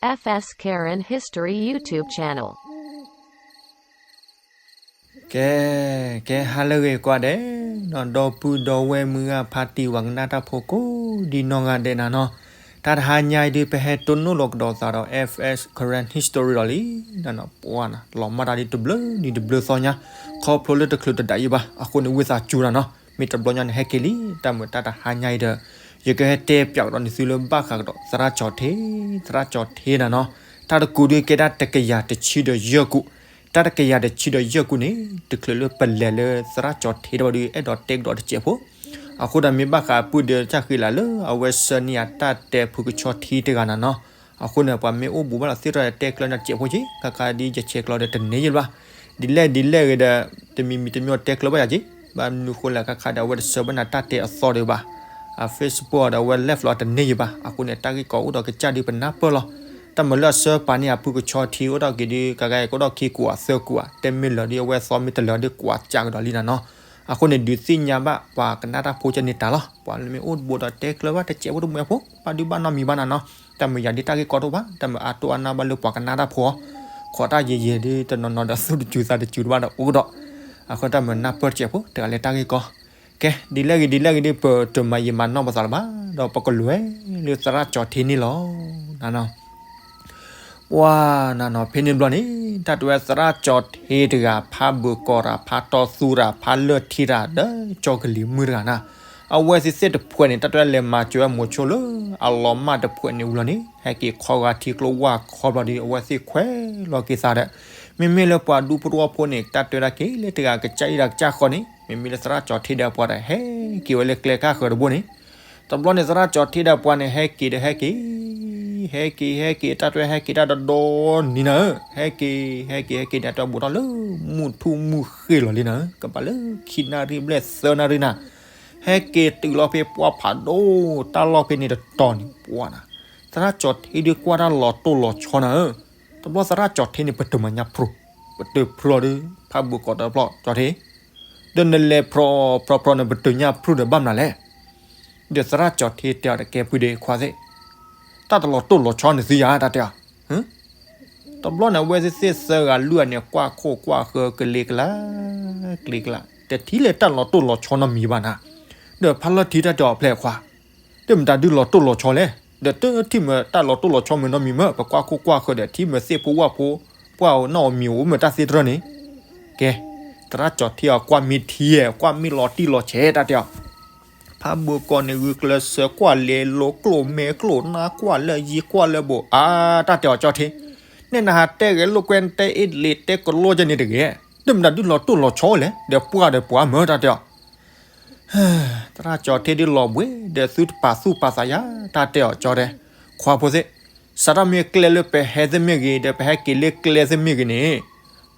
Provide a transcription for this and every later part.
F S Karen History YouTube channel. ကဲ, ကဲ ဟါလၢအဂ့ၤကိးဂၤဒဲး, ဒီပုၢ်ဒီဝဲၢ်မုၢ်ဂၤဖါတံၢ်ဝဲကနၣ်တၢ်ဖိကိးဒံနီၢ်ဂၤဒဲးနၤနီၤ, တၢ်တဟါညါအံၤဒုး ပဟဲတိၢ်နီၣ်လီၤကဒီးသးဒီး F S Karen History ဒီးလံ, နနီၤ ပှၤနၤ လီၤမၢ်တၢ်ဒ်တဘျုးနံၤ တဘျုးသီညါ, ခီဖျိလၢတချုးတဒၣ်အံၤဘၣ်, အဃိန့ၣ် ဝံသးစူၤနၤနီၤ, မ့ၢ်တဘျီညါန့ၣ် ဟဲက့ၤလံ, တၢ်မုာ်တၢ်တဟါညါအံၤဒီး ယကဟဲတဲပၠးကဒီးန့ၢ်သုလၢဘၣ်ဃးကဒီး သရၣ်ကၠီၤထ့, သရၣ်ကၠီၤထ့နၤနီၤ, တၢ်တကူးဒုးကဲဒၣ်တကယၤတဆံဒီးယဲၢ်ကူး, တၢ်တကယၤတဆံဒီးယဲၢ်ကူးန့ၣ် တချုးလၢပလဲၤလၢသရၣ်ကၠီၤထ့တဘျီဒီး အဲၣ်ဒိးတဲကဒီးတစဲးဖိ, အဃိဒီးမ့ၢ်ဘၣ်ဃးပုၢ်ဒီး တၢ်ဃံလၤလၢအဝဲဆှၢန့ၢ်ယၤတၢ်တဲဖုကဆီထံတဂၤနၤနီၤ, အဃိန့ၣ် ပှၤမ့ၢ်အိၣ်ဘူးဘၣ်ဒီးသ့ၣ်ထီၣ်တဲကျၢၤန့ၣ်တစဲးဖိက့ၤ, ခါခါဒ်ယဆဲးကျိးဒီးတန့ၢ်ယဲၢ်ဘၣ်, ဒ်လဲၣ်ဒ်လဲၣ်ဂ့ၤဒီး တမံၤမံၤတမံၤတဲကျၢၤဘၣ်ယၤက့ၤ, ဘၣ်မနုၤဃိလဲၣ် ခါခါဒီးအဝဲတဆှၢဘၣ်နၤတၢ်တဲအသီဒံးဘၣ်, အ Facebook ဒီးအဝဲ live လီၤတန့ၢ်ယဲၢ်ဘၣ်, အဃိန့ၣ် တၢ်ဂ့ၢ်ကီအိၣ်ဒီးကစၢ်ဒုးပနၢ်ပၢၢ်လီၤ, တၢ်မုာ်လၢအဆှၢပာ်န့ၢ်အဖုကဆီထံအိၣ်ထီၣ်က့ၤဒုး ကဂၤအံၤကအိၣ်ထီၣ်ခံကွၢ်သၢကွၢ်, တဲမ့ၢ်လၢာ်ဒုးအဝဲသီမ့ၢ်တလၢာ်ဒုးကွၢ်စးကဒီးလံနၤနီၤ, အဃိန့ၣ် ဒုးသ့ၣ်ညါဘၣ်ပှၤကနၣ်တၢ်ဖိကန့ၢ်တၢ်လီၤ, ပှၤလၢမ့ၢ်အိၣ်ဘူးဒီးတဲကျၢၤဘၣ်တစဲးဖိတမှဲၤဖိ ဘၣ်ဒုးဘၣ်နီတမံၤဘၣ်နၤနီၤ, တၢ်မုာ်ယၤဒ်တၢ်ဂ့ၢ်ကီတအိၣ်ဘၣ်, တၢ်မုာ်အါတိၢ်အါနါဘၣ်လၢပှၤကနၣ်တၢ်ဖိအီၤ, ခိးတၢ်ယံာ်ယံာ်ဒုးတနီၤနီၤဒီးသူတစူၤသးတစူၤတဘၣ်ဒီးအိၣ်ဒီး, အဃိတၢ်မုာ်နၢ်ပၢၢ်တစဲးဖိ တဂၤလၢတၢ်ဂ့ၢ်ကီ, ကဲ ဒ်လဲၣ်ဂ့ၤဒ်လဲၣ်ဂ့ၤဒုး ပတမၤယံာ်မၤနီၢ်ပသးလၢၤဘၣ်, ဒီးပကလဲၤလၢသရၣ်ကၠီၤထ့န့ၣ်လီၤ, နၤနီၤ ပှၤနၤနီၤ ဖဲန့ၣ်ဘျီန့ၣ် တၢ်တဲဝဲသရၣ်ကၠီၤထ့တဂၤ ဖးဘုးကီးတၢ် ဖးတီသူတၢ် ဖးလၢၢ်ထံတၢ် ဒီးကၠီကလံၤမုၢ်တဂၤနၤ, အဝဲသ့ၣ်သ့ၣ်တဖှဲးန့ၣ် တၢ်တဲဝဲလဲၤမၤစၢၤဝဲမိၤဆိလၢ အလီၤမၢ်တဖှဲးန့ၣ်ဝံၤလီၤန့ၣ် ဟဲက့ၤခီဂာ်ထံကျိဝၢ်ခီဘျီဒီး အဝဲသ့ၣ်ခွဲးလီၤက့ၤသးဒီး မ့မ့ၢ်လၢပှၤဒူဖိတဝီဖိန့ၣ် တၢ်တဲဝဲဒၣ်က့ၤလၢတဂၤကစၢ်အံၤဒီးကစၢ်ဃီန့ၣ် မ့မ့ၢ်လၢသရၣ်ကၠီၤထ့ဒီးပှၤဒီး ဟဲက့ၤဝဲလၢကျဲခါဃၢၤတဘိန့ၣ် တဘျီန့ၣ် သရၣ်ကၠီၤထ့ဒီးပှၤန့ၣ် ဟဲက့ၤဒီးဟဲက့ၤ, ဟဲက့ၤဟဲက့ၤ တၢ်တဲဝဲဟဲက့ၤတၢ်ဒီဒီနံၤနၤဧၢ, ဟဲက့ၤ ဟဲက့ၤ ဟဲက့ၤန့ၣ် တၢ်တဲဝဲဘူးထီၣ်လၢ မုၢ်ထူၣ်မုၢ်ဃ့ၢ်လီၤလံနၤဧၢ, ကဘၣ်လၢခံနၣ်ရံၣ်ဘျဲၣ်သၢနၣ်ရံၣ်နၤ, ဟဲက့ၤတုၤလီၤဖဲပှၢ်ဖးဒိၣ် တၢ်လီၢ်ဖဲန့ၣ်တတီၤန့ၣ် ပှၤနၤ, သရၣ်ကၠီၤထ့ဒုးကွၢ်တၢ်လီၤတိၢ်လီၤဆီနၤဧၢ, တဘျီသရၣ်ကၠီၤထ့န့ၣ် ပတမၤညါဖျိ, ပတဖျိဒီး ဖးဘုးကီးတဖျိ ကၠီၤထ့ ဒီးနလဲၤဖျိဖျိဖျိန့ၣ် ပတုၤညၣ်ဖျိဒီးဘၣ်မနုၤလဲၣ်. ဒီးသရၣ်ကၠီၤထ့တဲအီၤတကဲဖုဒ့ခွါသ့ၣ်, တၢ်တလီၤတိၢ်လီၤဆီန့ၣ်သုယၤတၢ်တဲအီၤ, တဘျီန့ၣ် အဝဲသ့ၣ်သ့ၣ်သၢဂၤလွံၢ်ဂၤန့ၣ် ကွၢ်ခိၣ်ကွၢ်ဃၢၤကလ့ကလါ, ကလ့ကလါ, တထံၣ်လၢတၢ်လီၤတိၢ်လီၤဆီနီတမံၤဘၣ်နၤ. ဒီးဖးလၢထံတၢ်တဲအီၤဖျဲၣ်ခွါ တမတၤဒုးလီၤတိၢ်လီၤဆီလဲၣ်, ဒီးတထံၣ်မ့ၢ်တၢ်လီၤတိၢ်လီၤဆီမ့ၢ်နီတမံၤမ့ၢ် ပကွၢ်ခိၣ်ကွၢ်ဃၢၤဒီးထံၣ်မ့ၢ်သ့ၣ်ဖိဝၣ်ဖိ, ပှၢ်အီၤနီၣ်အီၤမံၤအိၣ်မ့ၢ်တၢ်သ့တရၢန့ၣ်, ကဲ, သရၣ်ကၠီၤထ့အီၤကွၢ်မ့ၢ်ထံဧဲ, ကွၢ်မ့ၢ်လီၤတံၢ်လီၤဆဲးတၢ်တဲအီၤ, ဖးဘိးကီးန့ၣ်ဂုာ်ကျဲးစၢးကွၢ်လဲၤလိၤကျိၣ်မဲကျိၣ်နါကွၢ်လၢယံၤကွၢ်လၢဘိး အါ တၢ်တဲအီၤကၠီၤထ့, နဲနဟးတဲဂဲၤလိာ်ကွဲတဲအ့ၣ်လ့ၤတဲကလိကဲန့ၣ်တဂ့ၤ, တမတၤဒုးလီၤတိၢ်လီၤဆီလဲၣ်, ဒီးပှၢ်ဒီးပှၢ်မ့ၢ်တၢ်တဲအီၤ သရၣ်ကၠီၤထ့ဒုးလီၤဘှံးဒီးသုတပာ်သူၣ်ပာ်သးယၤ, တၢ်တဲအီၤကၠီၤထ့, ခွါဖိသ့ၣ်, စးထီၣ်မ့ၢ်ကျဲလၢပဟဲသ့ၣ်မ့ၢ်ဂ့ၤ ဒီးပဟဲက့ၤလၢကျဲသ့ၣ်မ့ၢ်ဂ့ၤန့ၣ်,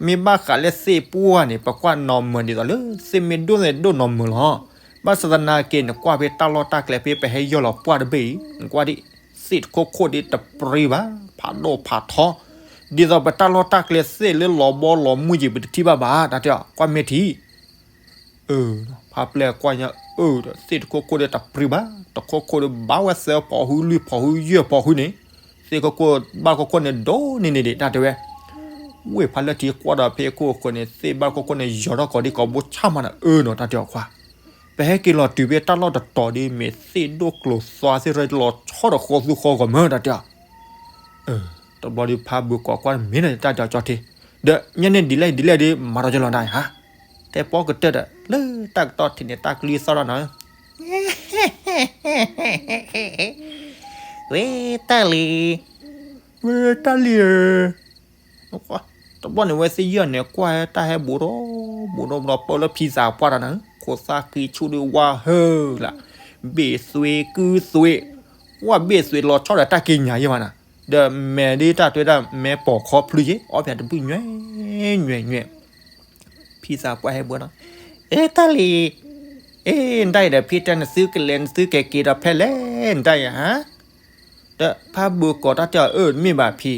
မ့ၢ်ဘၣ်ဃးလၢသ့ၣ်ပှၢ်န့ၣ် ပကွၢ်နီၢ်မၢၤဒ်သိးလၢ သ့ၣ်မ့ၢ်ဒိၣ်သ့ၣ်ဒိၣ်နီၢ်မၢၤလီၤ. ဘၣ်ဆၣ်သနာ်က့ နကွၢ်ဖဲတၢ်လီၢ်တၢ်ကျဲဖဲပဟဲယီၢ်လီၤပှၢ်တဘ့ၣ်အံၤ နကွၢ်ဒ် သ့ၣ်တခိၣ်ခိၣ်ဒ်တပြံဘၣ်, ဖးဒိၣ်ဖးထီ, ဒ်သိးပတၢ်လီၢ်တၢ်ကျဲသ့ၣ်လၢလီၤဘီလီၤမုၢ်ယံၤ ပတထံၣ်ဘၣ်ဘၣ် တၢ်တဲအီၤ ကွၢ်မ့ၢ်ထံ အၢ, ဖးပျဲၢ်ကွၢ်ညါအၢဒီး သ့ၣ်တခိၣ်ခိၣ်ဒီးတပြံဘၣ်, တခိၣ်ခိၣ်ဒီးဘၣ်ဝဲသၢဖီၣ်ဟုလွံၢ်ဖီၣ်ဟုယဲၢ်ဖီၣ်ဟုန့ၣ်, သ့ၣ်ခိၣ်ခိၣ်ဘၣ်ခိၣ်ခိၣ်န့ၣ်ဒိၣ်န့ၢ်န့ၢ်ဒံး တၢ်တဲဝဲ. ဝ့ၢ်ဖးလၢထံကွၢ်ဒီးဖဲခိၣ်အဃိန့ၣ် သ့ၣ်ဘၣ်ခိၣ်ခိၣ်န့ၣ် ယီၤထီၣ်ကီးဒ်ကီးဘိဆၣ်မးနၤအၢနီၤ တၢ်တဲအီၤခွါ. ပဟဲက့ၤလီၤတုၤဖဲတၢ်လီၢ်တတီၤဒီး မ့ၢ်သ့ၣ်ဒိၣ်ကျိၤသွါသ့ၣ်ရၢလီၤဆီဒီးဃီသူဃီဂီၤမၢ တၢ်တဲအီၤ တဘျီဒီးဖးဘုးကိးကွၢ်မ့ၢ်နီၤ တၢ်တဲအီၤကၠီထံ, ဒီးညါန့ၣ်ဒ်လဲၣ်ဒ်လဲၣ်ဒီး မၤထီၣ်ကလီၤနၤဧါ, တဲပီကတၢၢ်ဒီး လၢတၢ်ကတီၢ်ထံးန့ၣ် တၢ်ကလုၢ်သီၣ်ထီၣ်နၤဧၢ, ဝဲတၢ်လံၤ, ဝဲတၢ်လံၤဧၢ, တဘျီန့ၣ် ဝဲသ့ၣ်ယီၢ်န့ၣ် ကွၢ်တၢ်ဟဲဘူးထီၣ်ဘူးထီၣ်ဘူးထီၣ် ပၢလၢဖံသးပှၢ်တၢ်နၤဧၢ, ခိၣ်သၣ်ဃံဆူၣ်ဒီးဝါဟၢလၢ်, ဘ့ၣ်သွံၣ်ကုသွံၣ်, ဝဲဘ့ၣ်သွံၣ်လီၤဆီဒီးတၢ်က့ၤညါယဲၢ်မးနၤ, ဒီးမဲာ်ဒ်တၢ်တွဲဒၣ်မဲာ်ပိာ်ခီဖျိယဲၢ် အီၣ်ဖဲတဘုၣ်ညွဲၣ်ညွဲၣ်ညွဲၣ်, ဖံသးပှၢ်ဟဲဘူးထီၣ်, အၢတၢ်လံၤ, အ့ နတၢ်အံၤဒီး ဖံတဲနသုကလဲၤနသုကက့ၤဒီးဖဲလဲၣ် နတၢ်အံၤဧါ ဒီးဖးဘုးကိးတၢ်တဲအီၤ အၢ တမ့ၢ်ဘၣ်ဖံ,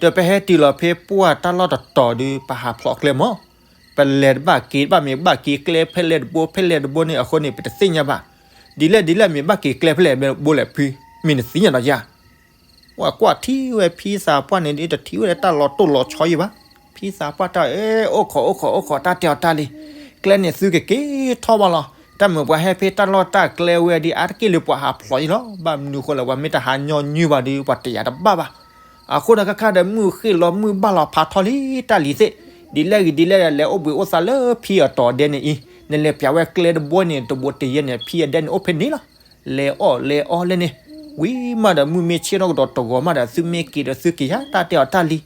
ဒီးပဟဲတုၤလီၤဖဲပှၢ်တၢ်လီၢ်တတီၤဒီး ပဟးဖျိးကျဲမး, ပလဲၤတဘၣ်က့ၤတဘၣ် မ့ၢ်ဘၣ်က့ၤကျဲဖဲလဲၣ်တဘိ ဖဲလဲၣ်တဘိန့ၣ်အဃိန့ၣ် ပတသ့ၣ်ညါဘၣ်, ဒ်လဲၣ်ဒ်လဲၣ် မ့ၢ်ဘၣ်က့ၤကျဲဖဲလဲၣ်တဘိလဲၣ်ဖံ, မ့ၢ်နသ့ၣ်ညါဒီးယၤ ပှၤကွၢ်ထံဝဲဖံသးပှၢ်န့ၣ်ဒ်တထံၣ်ဝဲဒၣ်တၢ်လီၤတိၢ်လီၤဆီယံၤဘၣ်. ဖံသးပှၢ်တဲ အဲ အိၣ်ခိးအိၣ်ခိးအိၣ်ခိး တၢ်တဲအီၤတၢ်လံ, ကျဲန့ၣ်သုကက့ၤထီၣ်ဘၣ်လီၤ. တၢ်မုာ်ပှၤဟဲဖဲတၢ်လီၢ်တၢ်ကျဲဝဲဒ်အါတက့ၢ်လၢပှၤဟးဖျိးယံၤလီၤ. ဘၣ်မနုၤဃိလဲၣ် ပှၤမ့ၢ်တဟးညီနုၢ်ဘၣ်ဒီး ပှၤတယာ်တဘၣ်ဘၣ်. အဃိန့ၣ် ခါခါဒီးမုၢ်ဃ့ၢ်လီၤမုၢ်ဘၣ်လီၤဖးထီလံတၢ်လံၤသ့ၣ်, ဒ်လဲၣ်ဂ့ၤဒ်လဲၣ်ဒီး လဲၤအိၣ်ဘှံးအိၣ်သါလၢဖံအတီၤဒဲန့ၣ်အံၤ, နလဲၤပျးဝဲကျဲတဘိန့ၣ် တဘိတယဲၢ်န့ၣ် ဖံအဒဲန့ၣ်အိၣ်ဖဲန့ၣ်လီၤ. လဲၤအီၣ်လဲၤအီလဲၣ်န့ၣ်, ဝံၤမးဒီးမုၢ်မ့ၢ်ဆ့ၣ်နီၢ်ကဒီးတဂီၤမးဒီး သုမ့ၢ်က့ၤဒီးသုက့ၤယါ တၢ်တဲအီၤတၢ်လံ.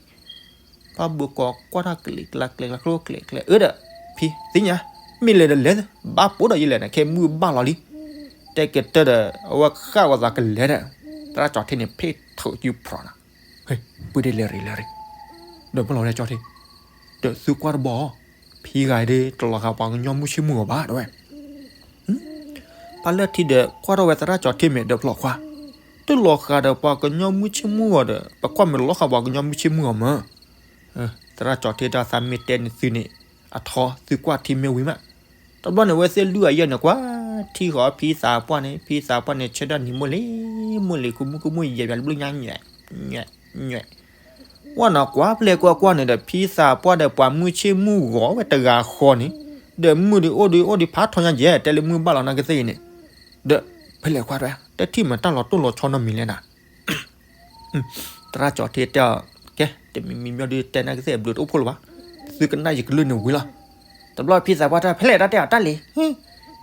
ပှၤဘုၣ်ကီးကွၢ်ထီၣ်ကျ့ကျါကျ့ကျါကျိကျဲကျဲ အၢဒီး ဖံသ့ၣ်ညါ, မ့ၢ်လဲၤဒီးလဲၤ, ဘၣ်ပိာ်ဒီးယလဲၤန့ၣ် ခဲမုၢ်ဘၣ်လီၤလံ. တဲကတၢၢ်ဒီး အဝဲဃၣ်ဝဲသးကလဲၤဒီး သရၣ်ကၠီထ့န့ၣ် ဖ့ၣ်ထုးယူဖျိးနၤ, ဟ့ၢ် ပုၢ်ဒ့လဲၤရ့လဲၤရ့, ဒီးမ့ၢ်လီၤဝဲဒၣ်ကၠီထ့, ဒီးသုကွၢ်တဘီၣ်, ဖံဂၤအံၤဒ်တလီၤဃာ်ပှၤကညီမုၢ်ဆ့ၣ်မုၢ်ဂီၤဘၣ် တဲဝဲ. ဖါလၢထံဒီးကွၢ်ထီၣ်ဝဲသရၣ်ကၠီထ့မဲာ်ဒီးဖျိးခွါ, တလီၤဃာ်ဒီးပှၤကညီမုၢ်ဆ့ၣ်မုၢ်ဂီၤဒီး ပကွၢ်မ့ၢ်လီၤဃာ်ပှၤကညီမုၢ်ဆ့ၣ်မုၢ်ဂီၤမး. သရၣ်ကၠီထ့တဲ သးမ့ၢ်တဲန့ၢ်သုန့ၣ် အထီသုကွၢ်ထံမ့ၢ်ဝံၤမး. တဘျီန့ၣ် အဝဲသ့ၣ်လွံၢ်ဂၤယဲၢ်န့ၣ် ကွၢ်ထံဃီၤဖံသးပှၢ်န့ၣ်, ဖံသးပှၢ်န့ၣ် ဆၢဒၣ်နံၤမိၢ်လံၤ, မိၢ်လံၤ ကူမုၢ်ကူမုၢ်ယဲၢ်ပျးတဘျုးညါ ညွဲၣ်, ညွဲၣ်, ညွဲၣ်. ဝဲန့ၣ်ကွၢ်ဖျဲၣ်ကွၢ်ကွၢ်န့ၣ်ဒီး ဖံသးပှၢ်ဒီးပှၤမုၢ်ဆ့ၣ်မုၢ်ဂီၤဝဲတဂၤဃီန့ၣ်, ဒီးမုၢ်ဒုးအိၣ်ဒုးအိၣ်ဒံးဖးထီညါယဲၢ် တဲလၢမုၢ်ဘၣ်လီၤနာ်က့သ့ၣ်အံၤန့ၣ်, ဒီးဖဲလဲၣ်ကွၢ်တၢ် တထံၣ်မးတၢ်လီၤတိၢ်လီၤဆီနီတမံၤလဲၣ်နၤ. သရၣ်ကၠီထ့တဲအီၤ, ကဲ တမံၤမံၤမ့ၢ်ဒုးတဲနာ်က့သ့ၣ်အဘျုးတအိၣ်ဖှိၣ်လၢၤဘၣ်, သုကနၣ်ယကလုၢ်န့ၣ်ဝံၤလီၤ. တဘျီဖံသးပှၢ်တဲ ဖဲလဲၣ်တၢ်တဲအီၤတၢ်လံ,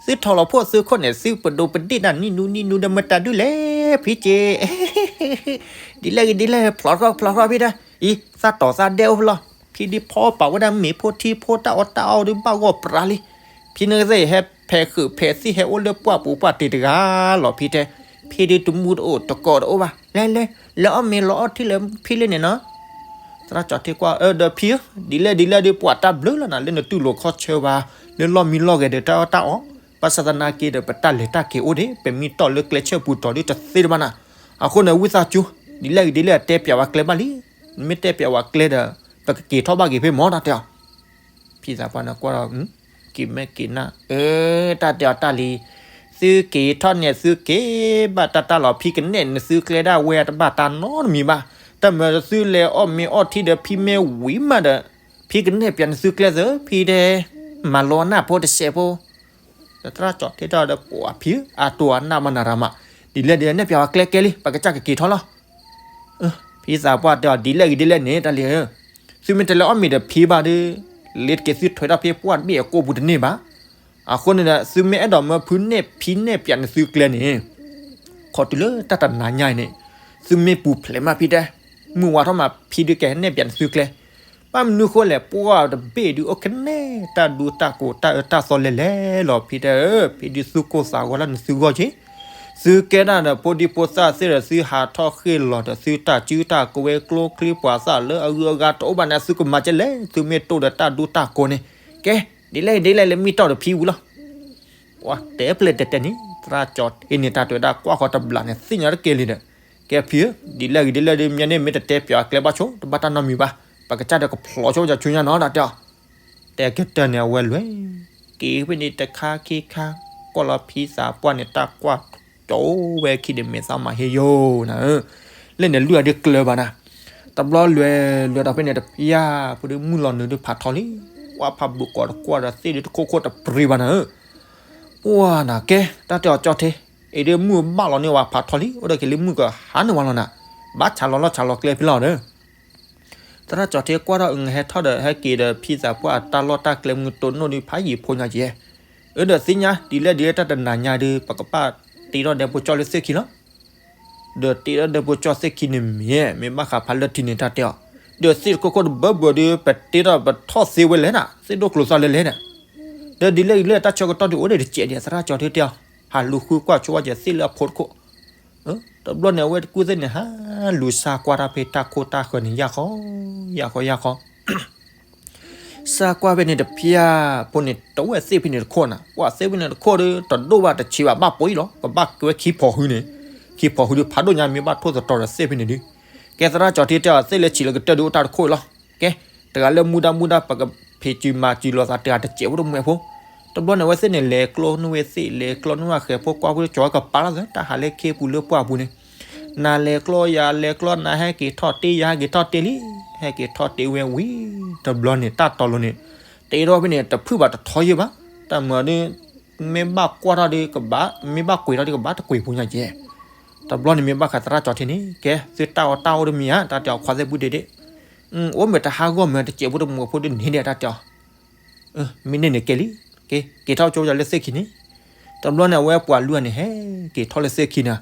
သုထီၣ်လီၤဖိသုခိၣ်န့ၣ် သုပဒိးပဒ့ၣ်တၢ်နံၣ်နူနံၣ်နူဒီးမတၤဒုလဲၣ် ဖံက့ၤ ဒ်လဲၣ်ဂ့ၤဒ်လဲၣ် ဖျိးထီၣ်ဖျိးထီၣ်ဖံတဲ, အံၤ သၣ်တီၤသၣ်ဒဲအိၣ်ဖဲလီၤ, ဖံဒုးဖီပာ်ဝဲဒၣ်မ့ၤဖိထံဖိတၢ်အီၣ်တၢ်အီဒုးဘၣ်ဂီၢ်ပြးလံ. ဖံန့ၣ်ကသ့ၣ်ဟဲဖဲးဃုာ်ဖဲးသံၣ်ဟဲအိၣ်လၢပှၢ်ပူၤပှၢ်တ့ၢ်တဂၤလီၤ ဖံတဲ, ဖံဒုးတမူတအိၣ်တကိးတအိၣ်ဘၣ်, လဲၤလဲၤ လဲၤအီၣ်မ့ၤလီၤအီၣ်ထံလၢဖံလၢန့ၣ်နီၤ. သရၣ်ကၠီထ့ကွၢ် အၢ ဒီးဖံဧၢ, ဒ်လဲၣ်ဒ်လဲၣ်ဒုးပှၤတၢ်ဘျုးလီၤနၤ လၢနတူၢ်လိာ်ခီဆၢဝဲ လၢလီၢ်မံလီၢ်ဂဲၤဒီးတၢ်အီၣ်တၢ်အီ, ဘၣ်ဆၣ်သနာ်က့ဒီး ပတၢ်လဲၤတၢ်က့ၤအိၣ်ဒံး ပမ့ၢ်တီၢ်လၢကျဲဆၢပူၤတီၤဒုးတသ့တဘၣ်နၤ. အဃိန့ၣ် ဝံသးစူၤ ဒ်လဲၣ်ဂ့ၤဒ်လဲၣ်တဲပျးဝဲကျဲဘၣ်လံ, နမ့ၢ်တဲပျးဝဲကျဲဒီး ပကက့ၤထီၣ်ဘၣ်က့ၤဖဲမၢ်တၢ်တဲအီၤ. ဖံသးပှၢ်န့ၣ်ကွၢ်ဒီး က့ၤမဲာ်က့ၤနၢ်, အၢ တၢ်တဲအီၤတၢ်လံ, သုက့ၤထီၣ်န့ၣ်သုက့ၤဘၣ်တၢ်တၢ်လီၤ ဖံကနဲၣ်နသုကျဲဒၣ်ဝဲတဘၣ်တၢ်နီတမံၤဘၣ်. တၢ်မၤသုလဲၤအီၣ်မ့ၤအီၣ်ထံဒီးဖံမ့ၢ်ဝံၤမးဒီး ဖံကနဲၣ်ပျးနသုကျဲသၢ ဖံတဲ မၤလိနၢ်ဖိတစဲးဖိ ဒီးသရၣ်ကၠီထ့တဲဒီး ပှၤဖံဧၢ အတိၢ်အနၢ်မနၤရၤမး, ဒ်လဲၣ်ဒ်လဲၣ်နဲၣ်ပျးဝဲကျဲကဲလံ ပကစၢ်ကက့ၤထီၣ်လီၤ. ဖံသးပှၢ်တဲအီၤ ဒ်လဲၣ်ဂ့ၤဒ်လဲၣ်န့ၣ် တၢ်လံဧၢ, သုမ့ၢ်တလဲၤအီၣ်မ့ၤဒီးဖံဘၣ်ဒီး လ့ၤတက့ၤသုထွဲထီၣ်ဖဲပှၢ်တဘ့ၣ်အကိာ်ပူၤတန့ၢ်ဘၣ်. အဃိန့ၣ်ဒီး သုမ့ၢ်အဲၣ်ဒိးမၢဖုနဲၣ်ဖံနဲၣ်ပျးနသုကျဲန့ၣ် ခီတုၤလၢတၢ်တနၤညါအံၤန့ၣ် သုမ့ၢ်ပူၤဖျဲးမးဖံတဲ, မုၢ်ဝါထီၣ်မး ဖံဒုးကဟဲနဲၣ်ပျးနသုကျဲ. ဘၣ်မနုၤဃိလဲၣ် ပှၢ်တဘ့ၣ်ဒုးအိၣ်ကနဲၣ်တၢ်ဒူတၢ်ကိးတၢ်အၢတၢ်သီလဲၤလဲၤလီၤ ဖံတဲဧၢ, ဖံဒုးသူၣ်ကိၢ်သးဂီၤလၢနသုဂီၢ်က့ၤ. သုကဲဒၣ်ဒီးဖိဒံဖိသၣ်သ့ၣ်ဒီး သုဟးထီၣ်ဃ့ၢ်လီၤဒီး သုတၢ်စုတၢ်ကဝဲၤကျိချံပှၤသၣ်လၢအဂုၤအဂၤတအိၣ်ဘၣ်န့ၣ် သုကမၤကဲလဲၣ်, သုမ့ၢ်တိၢ်ဒီးတၢ်ဒူတၢ်ကိးန့ၣ်. ကဲ ဒ်လဲၣ်ဂ့ၤဒ်လဲၣ်လၢမံတီၢ်ဒီးဖံဝံၤလီၤ. ပှၤတဲပျဲၢ်တဲတဲန့ၣ် သရၣ်ကၠီထ့န့ၣ် တၢ်တဲဝဲဒၣ်ကွၢ်ဃီတဘျီန့ၣ် သ့ၣ်ညါတက့ၢ်လံဒီး, ကဲဖံဧၢ, ဒ်လဲၣ်ဂ့ၤဒ်လဲၣ်ဒုး မ့ၢ်န့ၣ်မ့ၢ်တတဲပျးအကျဲဘၣ်ဆိ တဘၣ်တၢ်နီတမံၤဘၣ်, ပကစၢ်ဒီးကဖျိးဆိကဆူညါနီၤ တၢ်တဲအီၤ. တဲကတၢၢ်န့ၣ် အဝဲလဲၤက့ၤဖဲန့ၣ်တခါခံခါ, ကွၢ်လီၤဖံသးပှၢ်န့ၣ် တၢ်ကွၢ်ကၠီဝဲခံဒီးမဲာ်သၣ်မၤဟ့ယိာ်နၤဧၢ, လၢန့ၣ်လွံၢ်ဂၤဒုးကျၢၤဘၣ်နၤ. တဘျီလဲၤလဲၤဒီးဖဲန့ၣ်တဖျၢၣ် ဖိဒုးမုၢ်လီၤနုာ်ဒုးဖးထီလံ, ကွၢ်ဖးဘုၣ်ကီးတကွၢ်ဒီးသ့ၣ်ဒုးတခိၣ်ခိၣ်တပျံၤဘၣ်နၤဧၢ. ပှၢ်နၤကဲ တၢ်တဲအီၤကၠီထ့, အံၤဒုးမုၢ်ဘၣ်လီၤန့ၢ်ဝဲဖးထီလံ, အိၣ်ဒီးက့ၤလၢမုၢ်ကဟါန့ၢ်ဝဲလီၤနၤ, ဘၣ်ဆးလီၤလီၢ်ဆးလီၤကျဲဖဲလီၤဒီး သရၣ်ကၠီထ့ကွၢ်ထီၣ် အဟဲထီၣ်ဒီး ဟဲက့ၤဒီးဖံသးပှၢ်အတၢ်လီၢ်တၢ်ကျဲမုၢ်တိၢ်နီၣ်ဒုးဖးယံာ်ဖိညါက့ၤ, အၢဒီးသ့ၣ်ညါ ဒ်လဲၣ်ဒ်လဲၣ်တၢ်တနၤညါဒုး ပကဘၣ်တ့ထီၣ်ဒဲဖိကၠီလၢသ့ၣ်ခံလီၤ. ဒီးတ့ထီၣ်ဒဲဖိကၠီသ့ၣ်ခံန့ၣ်မ့ၢ် မ့ၢ်ဘၣ်ဃးဖးလၢထံန့ၣ်တၢ်တဲအီၤ, ဒီးသ့ၣ်တခိၣ်ခိၣ်တဘၢဘၢဒုး ပတ့ထီၣ်ပထီၣ်သ့ဝဲလဲၣ်နၤ, သ့ၣ်ဒိၣ်ကျိၤသီလဲၤလဲၣ်နၤ, ဒီးဒ်လဲၣ်ဒ်လဲၣ်တၢ်ဆၢကတီၢ်ဒုးအိၣ်ဒီးတစဲးဒံး သရၣ်ကၠီထ့တဲအီၤ, ဟးလူၤဃုကွၢ်ဆိဝဲက့ၤသ့ၣ်လၢအဖိတခိၣ် တဘျီန့ၣ် အဝဲတကူၣ်သ့ၣ်န့ၣ် ဟးလူၤစၢ်ကွၢ်တၢ်ဖဲတၢ်ခိၣ်တၢ်ဃၢၤန့ၣ် ယၢ်ဃီ ယၢ်ဃီ ယၢ်ဃီ, စၢ်ကွၢ်ဖဲန့ၣ်တဖျၢၣ်ဖိန့ၣ် တဝဲသ့ၣ်ဖဲန့ၣ်တခိၣ်နၤ, ပှၤသ့ၣ်ဖဲန့ၣ်တခိၣ်ဒီး တဒိၣ်ဘၣ်တဆံးဘၣ် ဘၣ်ပိာ်အံၤလီၤ, ကဘၣ်ကဲဝဲခံဖီၣ်ဟုန့ၣ်, ခံဖီၣ်ဟုဒုး ဖးဒိၣ်ညါမ့ၢ်ဘၣ်ထိၣ်သတြီၤဒီးသ့ၣ်ဖဲန့ၣ်ဒုး, ကဲသရၣ်ကၠီထ့တဲအီၤ သ့ၣ်လၢဆံးလၢကတၢၢ်ဒုးအိၣ်တၢ်တခိၣ်အံၤလီၤ, ကဲ တဂၤလၢမူဒါမူဒါ ပကဖံးစုမၤစုလိာ်သးတဂၤတစဲးဖိတမှဲဖိ, တဘျီန့ၣ် အဝဲသ့ၣ်န့ၣ် လဲၤကျီန့ၢ်ဝဲသ့ၣ် လဲၤကျီန့ၢ်ဝဲဃဲၤဖိကွၢ်ဖိ ကၠီကပာ်လီၤသး တၢ်ဟးလၢခ့ပူၤလၢပှၢ်ပူၤန့ၣ် နၤလဲၤကျီယၤလဲၤကျီ နၤဟဲက့ၤထီၣ်တ့ၢ်ယၤဟဲက့ၤထီၣ်တ့ၢ်လံ, ဟဲက့ၤထီၣ်တ့ၢ်ဝဲဝံၤ တဘျီန့ၣ် တၢ်တီၤလိၤန့ၣ် တ့ထီၣ်ဖဲန့ၣ် တဖုၣ်ဘၣ်တထီယဲၢ်ဘၣ်, တၢ်မၤဒီး မ့ၢ်ဘၣ်ကွၢ်ထီၣ်ဒီးကဘၣ်, မ့ၢ်ဘၣ်ကွံာ်ထီၣ်ဒီးကဘၣ်တကွံာ်ဖိညါကဲ. တဘျီန့ၣ်မ့ၢ်ဘၣ်ဃးသရၣ်ကၠီၤထံန့ၣ် ကဲ သုတၢ်အီၣ်တၢ်အီၣ်တမံၤဧါ, တၢ်တဲအီၤခွါသ့ၣ်ဘုၣ်ဒ့ဒ့, အိၣ်မ့ၢ်တဟးဂီၢ်မ့ၢ်တစဲးဖိတမုာ်ဖိဒ်န့ၣ်ဒီး တၢ်တဲအီၤ မ့ၢ်န့ၢ်န့ၣ်ကဲလံ, ကဲ က့ၤထီၣ်ကၠိယၤလၢသ့ၣ်ခံန့ၣ်. တဘျီန့ၣ် အဝဲပှၤလုၢ်အန့ၣ် ဟဲက့ၤထီၣ်လၢသ့ၣ်ခံန့ၣ်,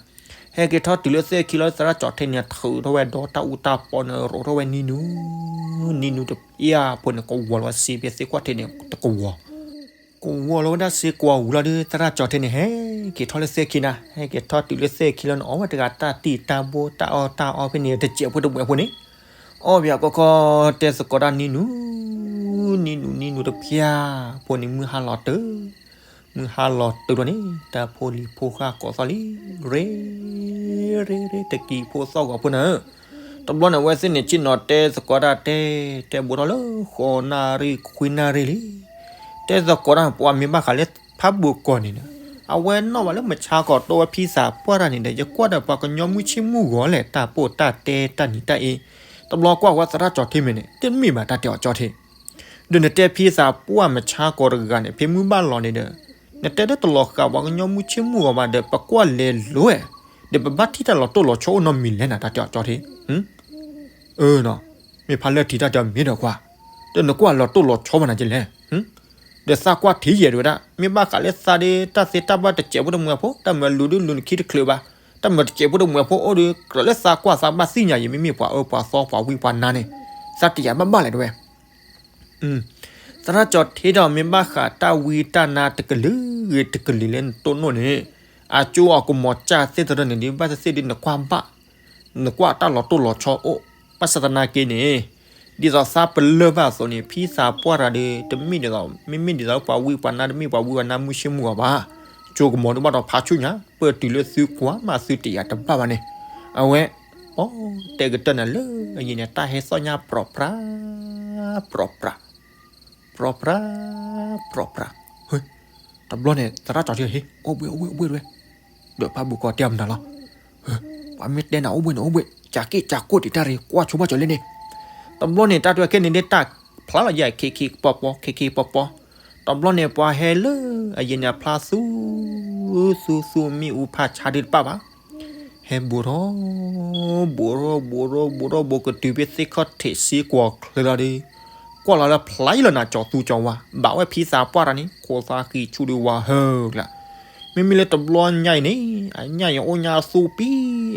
ဟဲက့ၤထီၣ်တုၤလၢသ့ၣ်ခံလီၤ သရၣ်ကၠီၤထံန့ၣ် ထုးထီၣ်ဝဲဒီးတၢ်အူတၢ်ပီန့ၣ် ရိးထီၣ်ဝဲနံၤနူ, နံၤနူတပျၢ်ဖိန့ၣ် ကဝီၤလီၤစ့ဖဲသ့ၣ်ခီၣ်ထံးန့ၣ် တကဝီၤ ကဝီၤလီၤဝဲဒၣ်စ့ကွီၤဝူၤလီၤဒီး သရၣ်ကၠီၤထံန့ၣ် ဟဲက့ၤထီၣ်လၢသ့ၣ်ခံန့ၣ်, ဟဲက့ၤထီၣ်တုၤလၢသ့ၣ်ခံလီၤန့ၣ် အီၣ်ဝဲတဂၤတၢ်တံၢ်တၢ်ဘိတၢ်အီၣ်တၢ်အီဖဲန့ၣ် တစဲးဖိတမုာ်ဖိန့ၣ်, အီၣ်ဘၣ်ကီကီ တဲသကိးတၢ်နံၤနူ, နံၤနူနံၤနူတပျၢ်ဖိန့ၣ် မုၢ်ဟါလီၤတုၤ, မုၢ်ဟါလီၤတုၤလီၤန့ၣ် တၢ်ဖိလံၤဖိဃၢ်ကိးသီၣ်လံ, ရ့ ရ့ ရ့ တကံၤဖိသီၣ်ဂီၤဖိန့ၣ် တဘျီန့ၣ် အဝဲသ့ၣ်န့ၣ် ဆ့ၣ်နီၤတဲသကိးတၢ်တဲ, တဲဘူးထီၣ်လၢဃိးနၣ်ရံၣ်ခွံနၣ်ရံၣ်လံ. တဲသကိးတၢ် ပှၤမ့ၢ်ဘၣ်ဃးလၢဖးဘိၣ်ကီၢ်န့ၣ်ဒီး အဝဲနီၣ်ဘၣ်လၢမုၢ်ဆါခီ တိဝဲဖံသးပှၢ်တၢ်န့ၣ်ဒီး ယကွၢ်ဒီးပှၤကညီမုၢ်ဆ့ၣ်မုၢ်ဂီၤလဲၣ် တၢ်ပိာ်တၢ်တဲတၢ်နံၤတၢ်အ့, တဘျီကွၢ်ဝဲသရၣ်ကၠီၤထံမဲာ်န့ၣ် တမ့ၢ်ဘၣ်တၢ်တဲအီၤကၠီၤထံ ဒီးနတဲဖံသးပှၢ်မုၢ်ဆါခီတဂၤန့ၣ် ဖဲမုၢ်ဘၣ်လီၤန့ၣ်ဒီး နတဲလၢတလီၤဃာ်ပှၤကညီမုၢ်ဆ့ၣ်မုၢ်ဂီၤဘၣ်ဒီး ပကွၢ်လဲၤလိၤဝဲ, ဒီးပဘၣ်ထံၣ်တၢ်လီၤတိၢ်လီၤဆီအိၣ်နီတမံၤလဲၣ်နၤ တၢ်တဲအီၤကၠီၤထံ အၢနီၤ, မ့ၢ်ဖးလၢထံတၢ်တဲအီၤမ့ၢ်ဒီးကွၢ်, ဒီးနကွၢ်လီၤတိၢ်လီၤဆီမးနၤကလဲၣ်, ဒီးသးကွၢ်ထံယဲၢ်တဝဲဒၣ် မ့ၢ်ဘၣ်ဃးလၢသးဒီး တၢ်သ့တၢ်ဘၣ်တစဲးဖိတမုာ်ဖိ တၢ်မုာ်လူၤဒုလူၤနခံတချုးဘၣ်, တၢ်မုာ်တစဲးဖိတမုာ်ဖိအိၣ်ဒီး ကြၢးလၢသးကွၢ်သးဘၣ်သ့ၣ်ညါ ယမ့မ့ၢ်ပှၤအၢပှၤသီပှၤဝံပှၤနါန့ၣ် သးတယာ်ဘၣ်ဘၣ်လဲၣ်တဝဲ သရၣ်ကၠီၤထံဒီး မ့ၢ်ဘၣ်ဃးတၢ်ဝံတၢ်နါတကလုာ်ဂ့ၤတကလုာ်လၢနတိၢ်နီၣ်န့ၣ်, အကၠိအကမီၤကၢ်သ့ၣ်တဖၣ်န့ၣ် ဒ်ဘၣ်သ့ၣ်သ့ၣ်ဒ်နကွၢ်ဘၣ်, နကွၢ်တၢ်လီၤတိၢ်လီၤဆီအိၣ်, ဘၣ်ဆၣ်သနာ်က့န့ၣ်, ဒ်သိးသးပလၢၢ်ဘၣ်အသိးန့ၣ် ဖံသးပှၢ်တဂၤဒီး တမ့ၢ်ဒ်သိး မ့မ့ၢ်ဒ်သိးပှၤဝံပှၤနါတမ့ၢ်ပှၤဝံပှၤနါမုၢ်ဆ့ၣ်မုၢ်ဂီၤဘၣ်, ကၠိကမီၤဒုးဘၣ်ဒီးဖးဆူညါ ပၢၢ်တုၤလၢသုကွၢ်မးသုတယာ်တဘၣ်ဘၣ်န့ၣ်, အဝဲ ပတဲကတၢၢ်နၤလၢအယံၤန့ၣ် တၢ်ဟဲသီၣ်ညါပြီၤပြါ ပြီၤပြါ ပြီၤပြါ ပြီၤပြါ, တဘျီန့ၣ် သရၣ်ကၠီၤထံ ဟ့ၣ် အိၣ်ဘှ့ၣ်အိၣ်ဘှ့ၣ်အိၣ်ဘှ့ၣ်တဝဲ, ဒီးဖးဘိၣ်ကီၢ်တဲအီၤမနုၤလီၤ, ပှၤမ့ၢ်တဲနၤအိၣ်ဘှ့ၣ်န့ၣ်အိၣ်ဘှ့ၣ် ကးက့ၢ်ကးကိၢ်တံာ်တၢ်ရ့ ကွၢ်ဆိဘၣ်ကၠီၤလဲၣ်န့ၣ်, တဘျီန့ၣ် တၢ်တဲခဲန့ၣ်ဒ်တၢ်ဖျါလီၤယဲၢ် ခ့ခ့ပီပီ ခ့ခ့ပီပီ, တဘျီန့ၣ် ပှၤဟဲလၢအယံၤန့ၣ် အဖျါသူ သူသူမ့ၣ်အူဖးဆါဒုးတပၣ်ဘၣ် ဟဲဘူးထီၣ် ဘူးထီၣ် ဘူးထီၣ် ဘူးထီၣ် ဘူးထီၣ်ဘူးကတုၤဖဲသ့ၣ်ခီၣ်ထံးစ့ကွီၤချၢလီၤဒီး, ကွၢ်လီၤလၢဖျါယံၤလီၤနၤ ကၠီၤသူကၠီၤဝါ ဘၣ်ဝဲဖံသးပှၢ်တဂၤန့ၣ် ခိၣ်သးဃံဆူၣ်ဒီးဝါဟၢကျါ, မ့မ့ၢ်လၢတဘျီညါအံၤန့ၣ် အညၣ်အံၤအိၣ်ညါသူပံ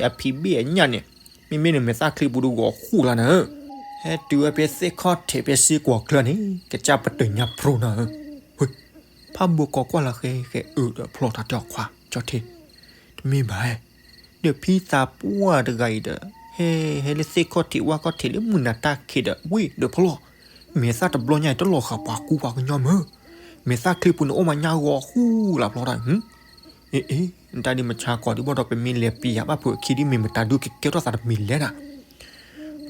အဖံးဘ့ၣ်အညၣ်န့ၣ်, မ့မ့ၢ်န့ၣ်မဲာ်သၣ်ချံပူၤဒီးဂီၤဃူလီၤနၤဧၢ, ဟဲတုၤဝဲဖဲသ့ၣ်ခီၣ်ထံးဖဲစ့ကွီၤချၢန့ၣ် ကစၢ်ပတၢၢ်ညါဖျိနၤဧၢ, ဖးဘိၣ်ကီၢ်ကွၢ်လီၤဃဲဃဲအၢဒီးဖျီၣ်တၢ်တဲအီၤခွါ ကၠီၤထံး တမ့ၢ်ဘၣ်, ဒီးဖံသးပှၢ်တဂၤအံၤဒီး ဟဲ ဟဲလၢသ့ၣ်ခီၣ်ထံးဝၣ်ခီၣ်ထံးလၢမုၢ်နၤတၢ်ခံးဒီး ဝ့ၢ်ဒီးဖျီၣ်, မဲာ်သၣ်တဘျီညါအံၤတလီၤဃာ်ပှၤကူပှၤကညီမၢ်, မဲာ်သၣ်ချံပူၤန့ၣ်အိၣ်မးညါဂီၤဃူလၢဖျီၣ်တၢ်, အ့ အ့ တၢ်ဒ်မုၢ်ဆါခီဒ်ဘၣ်ဒီးပမ့ၢ်လဲၤပျံၤယၤဘၣ်ဖုးအခံဒ်မ့ၢ်မတၤဒုးကကဲထီၣ်သးတမံၤလဲၣ်နၤ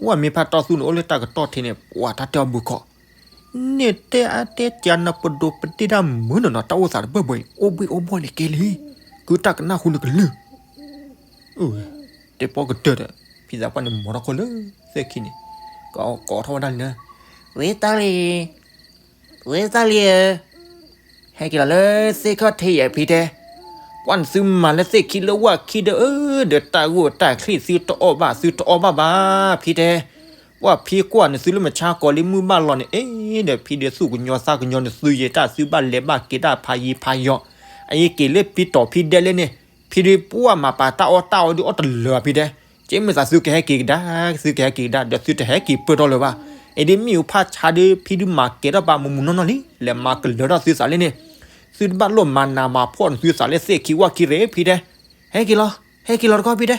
ပှၤမ့ၢ်ဖးတီၢ်သူန့ၣ် အိၣ်လၢတၢ်ကတီၢ်ထံးန့ၣ် ပှၤတၢ်တဲအီၤဘုၣ်ခီ, န့ၣ်တဲအါတဲကၢနပဒိးပဒ့ၣ်တၢ်မုာ်နီၤနီၤ တၢ်အိၣ်သးတဘၢၣ်ဘၢအံၤ အိၣ်ဘှ့ၣ်အိၣ်ဘှီၣ်န့ၣ်ကဲလံ, ကုတၢ်ကနၣ်ဟူလၢကလုၢ်, တဲပီကတၢၢ်ဒီး ဖံသးပှၢ်န့ၣ် မီၤထီၣ်ခိၣ်လၢသ့ၣ်ခံန့ၣ်, ကိးထီၣ်ဝဲဒၣ်လံနၤ, ဝ့တၢ်လံ ဝ့တၢ်လံဧၢ, ဟဲက့ၤလီၤလၢသ့ၣ်ခီၣ်ထံးယဲၢ်ဖံတဲ, ကွၢ်နသုမၤလၢသ့ၣ်ခံလၢဝၣ်ခံဒီးဧၢ, ဒီးတၢ်ဂိၢ်တၢ်ချံၣ်သုတအီၣ်ဘၣ် သုတအီၣ်ဘၣ်ဘၣ် ဖံတဲ, ကွၢ်ဖံကွၢ်နသုလၢမုၢ်ဆါခီလံမုၢ်ဘၣ်လီၤန့ၣ် အ့ ဒီးဖံဒီးသူၣ်ကညီၤသးကညီၤနသုယဲၢ်တၢ် သုဘၣ်လဲၤဘၣ်က့ၤတၢ်ဖးယံၤဖးယီၤ, အယံၤက့ၤလၢဖံတီၤဖံဒဲးလဲၣ်န့ၣ်, ဖံဒုးပှၢ်မၤပာ်တၢ်အီၣ်တၢ်အီဒုးအီၣ်တလၢာ်ဘၣ်ဖံတဲ, က့မ့ၢ်သးသုကဟဲက့ၤကဒါ, သုကဟဲက့ၤကဒါ ဒီးသုတဟဲက့ၤပၢၢ်ထီၣ်လၢၤဘၣ်, အံၤဒ်မ့ၣ်အူဖးဆါဒုး ဖံဒုးမၤကဲၤထီၣ်ပာ်မုာ်မုာ်နီၢ်နီၢ်လံ, လဲၤမၤကလၢၤထီၣ်သုသးလၢန့ၣ်, သုတဘၣ်လိၣ်မၤနးမၤဖှီၣ်နသုသးလၢသ့ၣ်ခံဝၣ်ခံရ့ဖံတဲ, ဟဲက့ၤလီၤ ဟဲက့ၤလီၤတခီဖံတဲ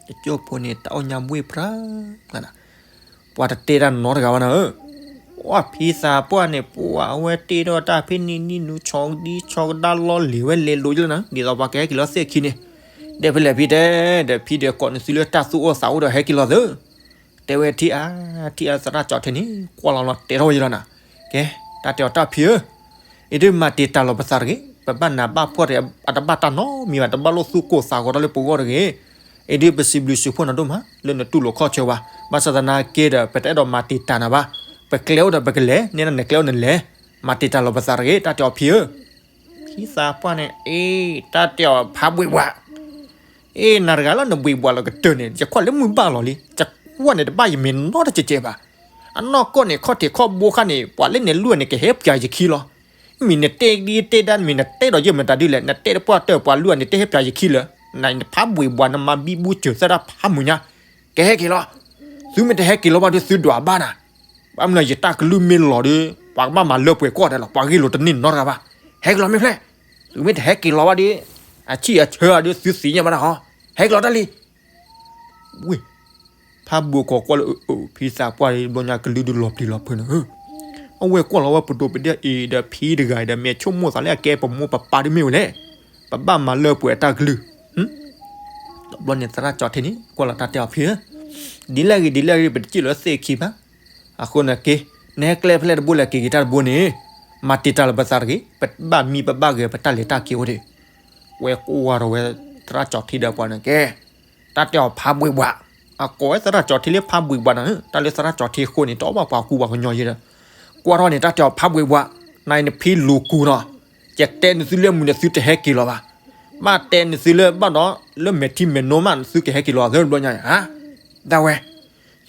တကၠိၢ်ဖိန့ၣ် တၢ်အိၣ်ညါဘှ့ၣ်ပြါ, ပှၤတတဲတၢ်နီတဂၤဘၣ်နၤဧၢ, ပှၤဖံသးပှၢ်န့ၣ် ပှၤအဝဲတ့ထီၣ်တၢ်ဖဲန့ၣ်နံၣ်နူၤဆီဒံဆီကဒါလီၤလံာ်ဝဲလဲၤလိၤယလၢနၤ ဒ်သိးပှၤကဟဲက့ၤလီၤသ့ၣ်ခံန့ၣ်, ဒီးဖဲလဲၣ်ဖံတဲ, ဒီးဖံဒီးကိးနသုလၢတၢ်သူၣ်အိၣ်သးအိၣ်ဒီးဟဲက့ၤလီၤသု, တဲဝဲထံၣ်အါ, ထံၣ်အါသရၣ်ကၠီၤထံန့ၣ် ကွၢ်လီၤလီၤတဲထီၣ်ဝဲယလီၤနၤ, ကဲ, တၢ်တဲအီၤတၢ်ဖံဧၢ အံၤဒုးမၤတံာ်တာ်လီၤပသးတဂ့ၤ, ပဘၣ်နးဘၣ်ဖှီၣ်တဂ့ၤ အတဘၣ်တၢ်နီတမံၤဘၣ် တဘၣ်လိၣ်သူၣ်ကိၢ်သးဂီၤထီၣ်လၢပဂီၢ်တဂ့ၤ, အ့ဒုး ပစံးဘျုးစံးဖှိၣ်နၤဒိၣ်မး လၢနတူၢ်လိာ်ခီၣ်ဆၢဝဲ, ဘၣ်ဆၣ်သနာ်က့ဒီး ပတအဲၣ်ဒိးမၤတံာ်တာ်နၤဘၣ်. ပကျဲအိၣ်ဒီးပကလဲၤ, နဲဒၣ်နကျဲအိၣ်နလဲၤ, မၤတံာ်တာ်လီၤပသးတဂ့ၤ တၢ်တဲအီၤဖံဧၢ. ဖံသးပှၢ်န့ၣ် အ့ တၢ်တဲအီၤဖးဘှံးဘှး အ့ နၤတဂၤလၢနဘှံးဘှးလီၤကတၢၢ်န့ၣ် ယကွၢ်လၢမုၢ်ဘၣ်လီၤလံ, ယကွၢ်န့ၣ်တဘၣ်ယမ့ၢ်နီတစဲးကဲးဘၣ်. အနီၢ်ကီၢ်န့ၣ် ခီၣ်ထံးခီၣ်ဘိခါန့ၣ် ပှၤလၢနလဲၤလုၢ်န့ၣ် ကဟဲပၠးယခံလီၤ. မ့ၢ်နတဲဒ်တဲဒၣ် မ့ၢ်နတဲဒီးယဲၢ်မတၤဒ်လဲၣ်, နတဲတပှၢ်တၢၢ်ပှၤလုၢ်န့ၣ် တဟဲပၠးယခံလၢၤ. နဖးဘှံးဘှး နမၤဘံဘူစၢၤသၢဒၣ်ဖးမုာ်ညါ, ကဟဲက့ၤလီၤ. သုမ့ၢ်တဟဲက့ၤလီၤဘၣ်ဒီး သုဒွးဘၣ်နၤ. ဘၣ်မနုၤယတၢ်ကလုၢ်မ့ၢ်လီၤဒီး ပှၤကဘၣ်မၤလၢပှဲၤကိးဂၤဒဲးလီၤ, ပှၤဂ့ၢ်လိာ်တန့ၢ်နီတဂၤဘၣ်. ဟဲက့ၤလီၤမ့ၢ်ဖျဲၣ်, သုမ့ၢ်တဟဲက့ၤလီၤဘၣ်ဒီး အဆံၣ်အဆၢဒီး သုသ့ၣ်ညါဘၣ်နၤဟီ, ဟဲက့ၤလီၤတၢ်လံ. ဝ့ၢ် ဖးဘှံးကီးကွၢ်လၢ ဖံသးပှၢ် ဘျီညါကလုၢ်ဒုးလီၤပျံၤလီၤဖုးန့ၣ်, အဝဲကွၢ်လီၤဝဲပဒိၣ်ပဒ့ၣ်အံၤဒီး ဖံတဂၤအံၤဒီး မ့ၢ်ဆိကမိၣ်သးလၢအကဲပမိၢ်ပပၢ်ဒ်မ့ၢ်ဝဲလဲၣ်, ပဘၣ်မၤလၢပှဲၤအတၢ်ကလုၢ်. တဘျီန့ၣ် သရၣ်ကၠီထံန့ၣ် ကွၢ်လီၤတၢ်တဲအီၤဖံဧၢ, ဒ်လဲၣ်ဂ့ၤဒ်လဲၣ်ဂ့ၤ ပတစံၣ်လၢသ့ၣ်ခံဘၣ်. အဃိန့ၣ်က့ၤ နဟဲကျဲဖဲလဲၣ်တဘိလဲၣ် က့ၤက့ၤတၢ်တဘိန့ၣ်, မၤတံာ်တာ်လီၤပသးတဂ့ၤ, ပဘၣ်မံပဘၣ်ဂဲၤ ပတၢ်လဲၤတၢ်က့ၤအိၣ်ဒံး. ဝဲကွၢ်ဒီးဝဲ သရၣ်ကၠီထံဒီးပှၤန့ၣ်ကဲ တၢ်တဲအီၤဖးဘှံးဘှး, အကိးဝဲသရၣ်ကၠီထံလၢဖးဘှံးဘှးနၤ, တၢ်လၢသရၣ်ကၠီထံအဃိန့ၣ် တအီၣ်ဘၣ်ပှၤကူပှၤကညီယဲဒီး, ကွၢ်ထီၣ်န့ၣ် တၢ်တဲအီၤဖးဘှံးဘှး, နၤအံၤနဖံလူၤကူၤနီၤ, ယတဲနသုလၢမုာ်န့ၣ် သုတဟဲက့ၤလီၤဘၣ်. ဘၣ်တဲနသုလၢဘၣ်ဒီး လၢမဲာ်ထံမဲာ်နိမး သုကဟဲက့ၤလီၤသၢဘျီညါ, ဒၣ်ဝဲ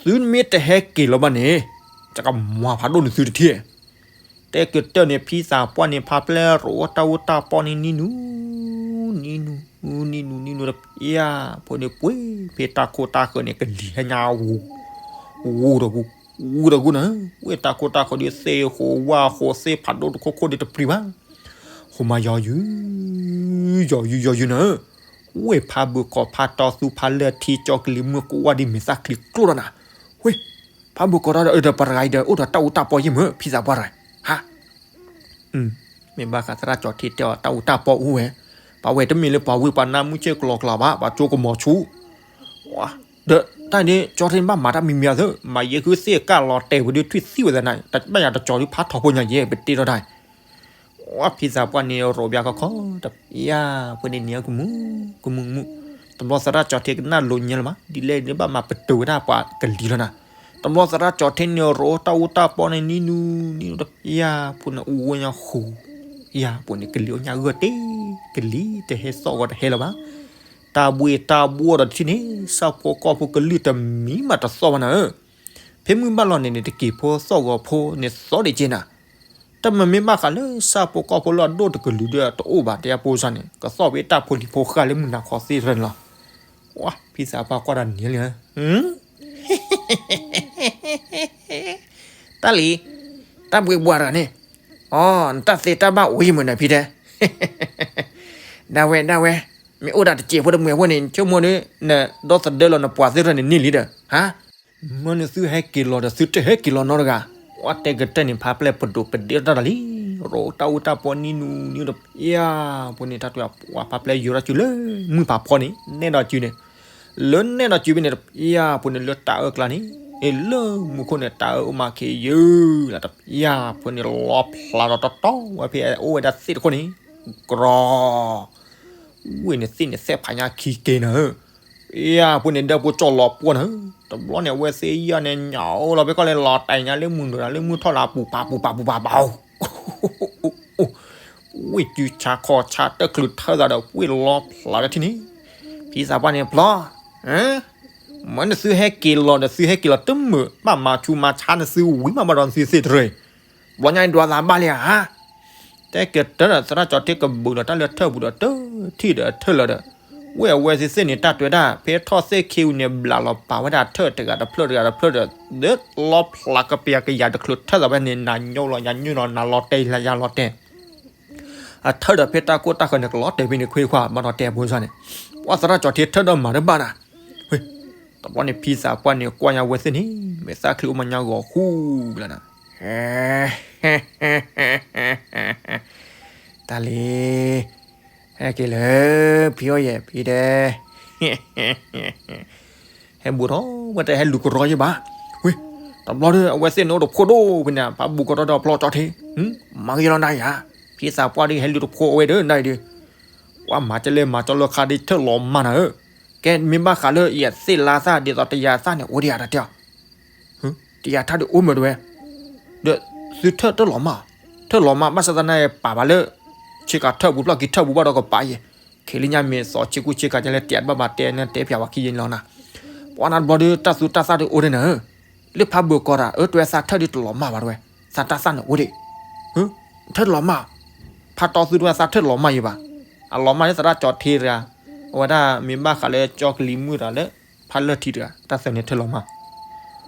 သုမ့ၢ်တဟဲက့ၤလီၤဘၣ်န့ၣ် ယကမၤဖးဒိၣ်နသုတထံၣ်. တဲကတၢၢ်န့ၣ် ဖံသးပှၢ်န့ၣ်ဖးပျဲၢ်ရိးတၢ်အူတၢ်ပီန့ၣ် နံၤနူၤ နံၤနူၤ နံၤနူၤ နံၤနူၤတပျၢ်, ဖိန့ၣ်ပှ့ၤဖဲတၢ်ခိၣ်တၢ်ဃၢၤန့ၣ် ကလံၤဟဲညါ ဝူၤဒီးဂူ ဝူၤဒီးဂူနၤ, ဝ့ၢ်တၢ်ခိၣ်တၢ်ဃၢၤဒီး သ့ၣ်ဃိးဝၣ်ဃိး သ့ၣ်ဖးဒိၣ်တခိၣ်ခိၣ်ဒီးတပျံၤဘၣ်, ဟိမၤယီၤယုၤ ယီၤယုၤယီၤယုၤနၤ, ဝ့ၢ်ဖးဘှံးကီးဖးတီသူဖးလၢထံကၠီကလံၤမုၢ်ကိးဝါဒ်မ့ၢ်သၣ်ချံကျိၣ်ဒီးနၤ, ဝ့ၢ် ဖးဘှံးကီးထီၣ်ဒီး အၢ ဒီးပှၤတဂၤအံၤဒီး အိၣ်ဒီးတၢ်အူတၢ်ပီယဲၢ်မုၢ် ဖံသးပှၢ်တဂၤ, ဟါ, မ့ၢ်ဘၣ်ဃးသရၣ်ကၠီထံတဲအီၤတၢ်အူတၢ်ပီအိၣ်ဝဲ, ပှၤဝဲတမ့ၢ်လၢပှၤဝ့ၢ်ပှၤနၢ်မုၢ်ဆ့ၣ်ကလီကလီဘၣ် ပှၤကၠိကမီၤဆူၣ်, ဒီးတၢ်န့ၣ် ကၠီထံန့ၣ်ဘၣ်မၤတၢ်မံၤမံၤအသၢ, မၤယဲၢ်ဃုသ့ၣ်ကၢ်လီၤတဲာ်ဝဲဒၣ်ထွံၣ်သံဝဲသနာ်, တဘၣ်ယၤတကၠီၤဒုးဖးထီဖိညါယဲၢ် ပတ့ထီၣ်တၢ် ဝဲဖံသးပှၢ်န့ၣ်ရိးဘၣ်ခီခီ, တပျၢ်, ဖိန့ၣ်နံၤအကမူၣ်, ကမူၣ်ကမူၣ်, တဘျီသရၣ်ကၠီထံကနၣ်လိာ်ညါလၢၤမး, ဒ်လဲၣ်န့ၣ်ဘၣ်မၤပတုာ်ဝဲဒၣ်ပှၤကလံၤလီၤနၤ, တဘျီသရၣ်ကၠီထံန့ၣ်ရိးတၢ်အူတၢ်ပီန့ၣ် နံၤနူၤ နံၤနူၤတပျၢ်, ဖိန့ၣ်အူဝဲညါဃူ, ယၤဖိန့ၣ်ကလံၤအိၣ်ညါဂၢၢ်တ့ၢ်, ကလံၤတဟဲသီၣ်ဂီၤတဟဲလၢၤဘၣ်, တၢ်ဘှ့ၣ်တၢ်ဘှီၣ်ဒီးတထံၣ်န့ၣ် ဆၣ်ဖိကီၢ်ဖိကလုၢ်တမံၤမးတသီၣ်ဘၣ်နၤဧၢ ဖဲမုၢ်ဘၣ်လီၤန့ၣ်န့ၣ် တက့ၤဖိသီၣ်ဂီၤဖိန့ၣ်သီၣ်ဒံးက့နၤ, တၢ်မ့မ့ၢ်ဘၣ်ဃးလၢဆၣ်ဖိကီၢ်ဖိလၢအဒိၣ်တကလုာ်ဒီးတအိၣ်ဘၣ် တဲအဖိစၢ်န့ၣ် ကသီၣ်ဖဲတၢ်ဖိလံၤဖိဃာ်လၢမုၢ်နၤခီသ့ၣ်တဖၣ်န့ၣ်လီၤ. ဝဲဖံသးပှၢ်ကွၢ်ဒီးနံၤလံ, တၢ်လံၤ, တၢ်ဘှံးဘှီၣ်တဂၤန့ၣ်, အီ နတၢ်သ့တၢ်ဘၣ်အိၣ်ယံၤမုၢ်နၤဖံတဲ, ဒၣ်ဝဲ ဒၣ်ဝဲ, မ့ၢ်အိၣ်ဒၣ်တစဲးဖိတမှဲၤဖိန့ၣ် ဆိကမိၣ်ဒီး နဒီသဒၢလီၤနပှၤသ့ၣ်တဖၣ်န့ၣ်န့ၢ်လံဒီး, ဟါ မ့ၢ်နသုဟဲက့ၤလီၤဒီး သုတဟဲက့ၤလီၤနီတဂၤ, ဝဲတဲကတၢၢ်န့ၣ် ဖးပျဲၢ်ပဒိၣ်ပဒ့ၣ်တၢ်တၢ်လံ, ရိးတၢ်အူတၢ်ပီနံၤနူၤ နံၤနူၤတပျၢ်, ဖိန့ၣ်တၢ်တပျၢ် ဝဲဖးပျဲၢ်ယိၤထီၣ်စုလၢမုၢ်ဖးဖီန့ၣ် နဲၣ်ဒီးစုန့ၣ်, လၢနဲၣ်ဒီးစုဖဲန့ၣ်တပျၢ် ဖိန့ၣ်လၢတၢ်အၢၣ်ကျါန့ၣ်, လၢမူခိၣ်န့ၣ် တၢ်အၢၣ်အိၣ်မးက့ၤယုၢ်လၢတပျၢ်, ဖိန့ၣ်လီၤဖျးဒီးတီတီဝဲဖဲ အိၣ်ဝဲဒၣ်သ့ၣ်တခိၣ်န့ၣ်, ကြီ ဝ့ၢ်န့ၣ်သ့ၣ်န့ၣ်သဲၣ်ဖးညါခံက့ၤနၤဧၢ, ယဖိန့ၣ်ဒၢဖိကၠီၣ်လီၤပှီၢ်နၤဧၢ, တဘျီန့ၣ် အဝဲသ့ၣ်ယဲၢ်န့ၣ် ညၣ်အိၣ်လီၤဖဲကီၢ်လဲၤလီၤတဲာ်ညါလၢမုၢ်နုာ်လၢမုၢ်ထီၣ်လၢပူၤပာ်ပူၤပာ်ပူၤပာ်ပာ်, ဝ့ၢ်စုဆါခီၣ်ဆါတချုးထၢသးဒီး ဝ့ၢ်လီၤဖျးလၢထံန့ၣ်, ဖံသးပှၢ်န့ၣ်ပျီ မ့ၢ်နသုဟဲက့ၤလီၤဒီး သုဟဲက့ၤလီၤတမုာ် ဘၣ်မၤဆူးမၤဆါနသုဝံၤမးဘၣ်ဒီးနသုသ့ၣ်တရၢၣ်, ဘျီညါဒွးသးဘၣ်လံဧါ, တဲကတၢၢ်ဒီးသရၣ်ကၠီထံကဘုးဒီးတၢ်လၢထၢၣ်ပူၤဒီးတထံၣ်ဒီးထၢၣ်လၢၤဒီး, ဝ့ၢ်အဝဲသ့ၣ်သ့ၣ်န့ၣ် တၢ်တွဲဒၣ် ဖဲထီၣ်သ့ၣ်ခ့ဝံၤန့ၣ် ဘျးလီၤပာ်ဝဲဒၣ်ထၢၣ်တဂၤတဖျၢၣ်တဂၤတဖျၢၣ်ဒီး, လၢလီၤဖျးကပျးကယၤတချုးထၢၣ်သးဖဲန့ၣ် နၤညိလီၤယၤညိလီၤ နၤလီၤတဲာ်လီၤယၤလီၤတဲာ် အထၢၣ်ဒီးဖဲတၢ်ကိၢ်တၢ်ဃၢၤန့ၣ် ကလီၤတဲာ်ဖဲန့ၣ်ခွ့ခွါ ဘၣ်ဒီးတဲအဖိစၢ်န့ၣ်, ပှၤသရၣ်ကၠီထံထၢၣ်ဒီးမၤတဘၣ်နၤ, တဘျီန့ၣ်ဖံသးပှၢ်န့ၣ် ကွၢ်ညါဝဲသ့ၣ်န့ၣ် မဲာ်သၣ်ချံအိၣ်မးညါဂီၤဃူလၢနၤ, တၢ်လံ, ဟဲက့ၤလၢ ဖံအိၣ်ယဲၢ်ဖံတဲ ဟဲဘူးထီၣ်ဝဲတဟဲလူၤကရီယဲၢ်ဘၣ်, ဝ့ၢ်, တဘျီဒီး အဝဲသ့ၣ်န့ၣ်အိၣ်တဖိဒိၣ်ဖဲန့ၣ် ပှၤဘူးကရီဒီးဖျီကၠီထံ, မၤဂ့ၤလီၤနၤယၤ, ဖံသးပှၢ်ဒ်ဟဲလူၤတဖိအဝဲဒီးနၤအံၤဒီး, ပှၤမၤကလဲၤမၤကၠီလၢခါဒ်ထၢၣ်လီၤမၢ်နၤဧၢ, က ကဲမ့ၢ်ဘၣ်ဃးလၢယသ့ၣ်လါသၣ်ဒ်သိးတယၤသၣ်န့ၣ် အိၣ်ဒံးဧါတၢ်တဲအီၤ, တယၤထါဒုးအိၣ်မ့ၢ်တဝဲ, ဒီးသုထၢၣ်တလီၤမၢ်, ထၢၣ်လီၤမၢ် ဘၣ်ဆၣ်သနာ်က့ ပာ်ဘၣ်လၢ ဆ့ကၤထၢၣ်ပူၤ ဖျီၣ်ခံထၢၣ်ပူၤဘၣ်ဒီးကပာ်ယဲ, ခဲလၢညါမ့ၢ်သီဆ့ကူဆ့ကၤကလဲၤတဲတဘၣ်ဘၣ်တဲနတဲပၠးဝဲခံယဲန့ၣ်လီၤနၤ, ပှၤနၤတဘျီဒီး တၢ်သူတၢ်သၣ်ဒုးအိၣ်ဒံးနၤဧၢ, လၢဖးဘၢၣ်ကီးတၢ် အၢ တဝဲသးထၢၣ်ဒုးတလီၤမၢ်ဘၣ်တဝဲ, သးတၢ်သၣ်န့ၣ်အိၣ်ဒံး, ထၢၣ်တလီၤမၢ်, ဖးတီသူတဝဲသးထၢၣ်တလီၤမၢ်ယံၤဘၣ်, အလီၤမၢ်လၢသရၣ်ကၠီၤထ့တဂၤ, အဝဲဒၣ်မ့ၢ်ဘၣ်ဃးလၢကၠီကလံၤမုၣ်တဂၤလၢ ဖးလၢၢ်ထံတဂၤ တၢ်သၢန့ၣ်ထၢၣ်လီၤမၢ်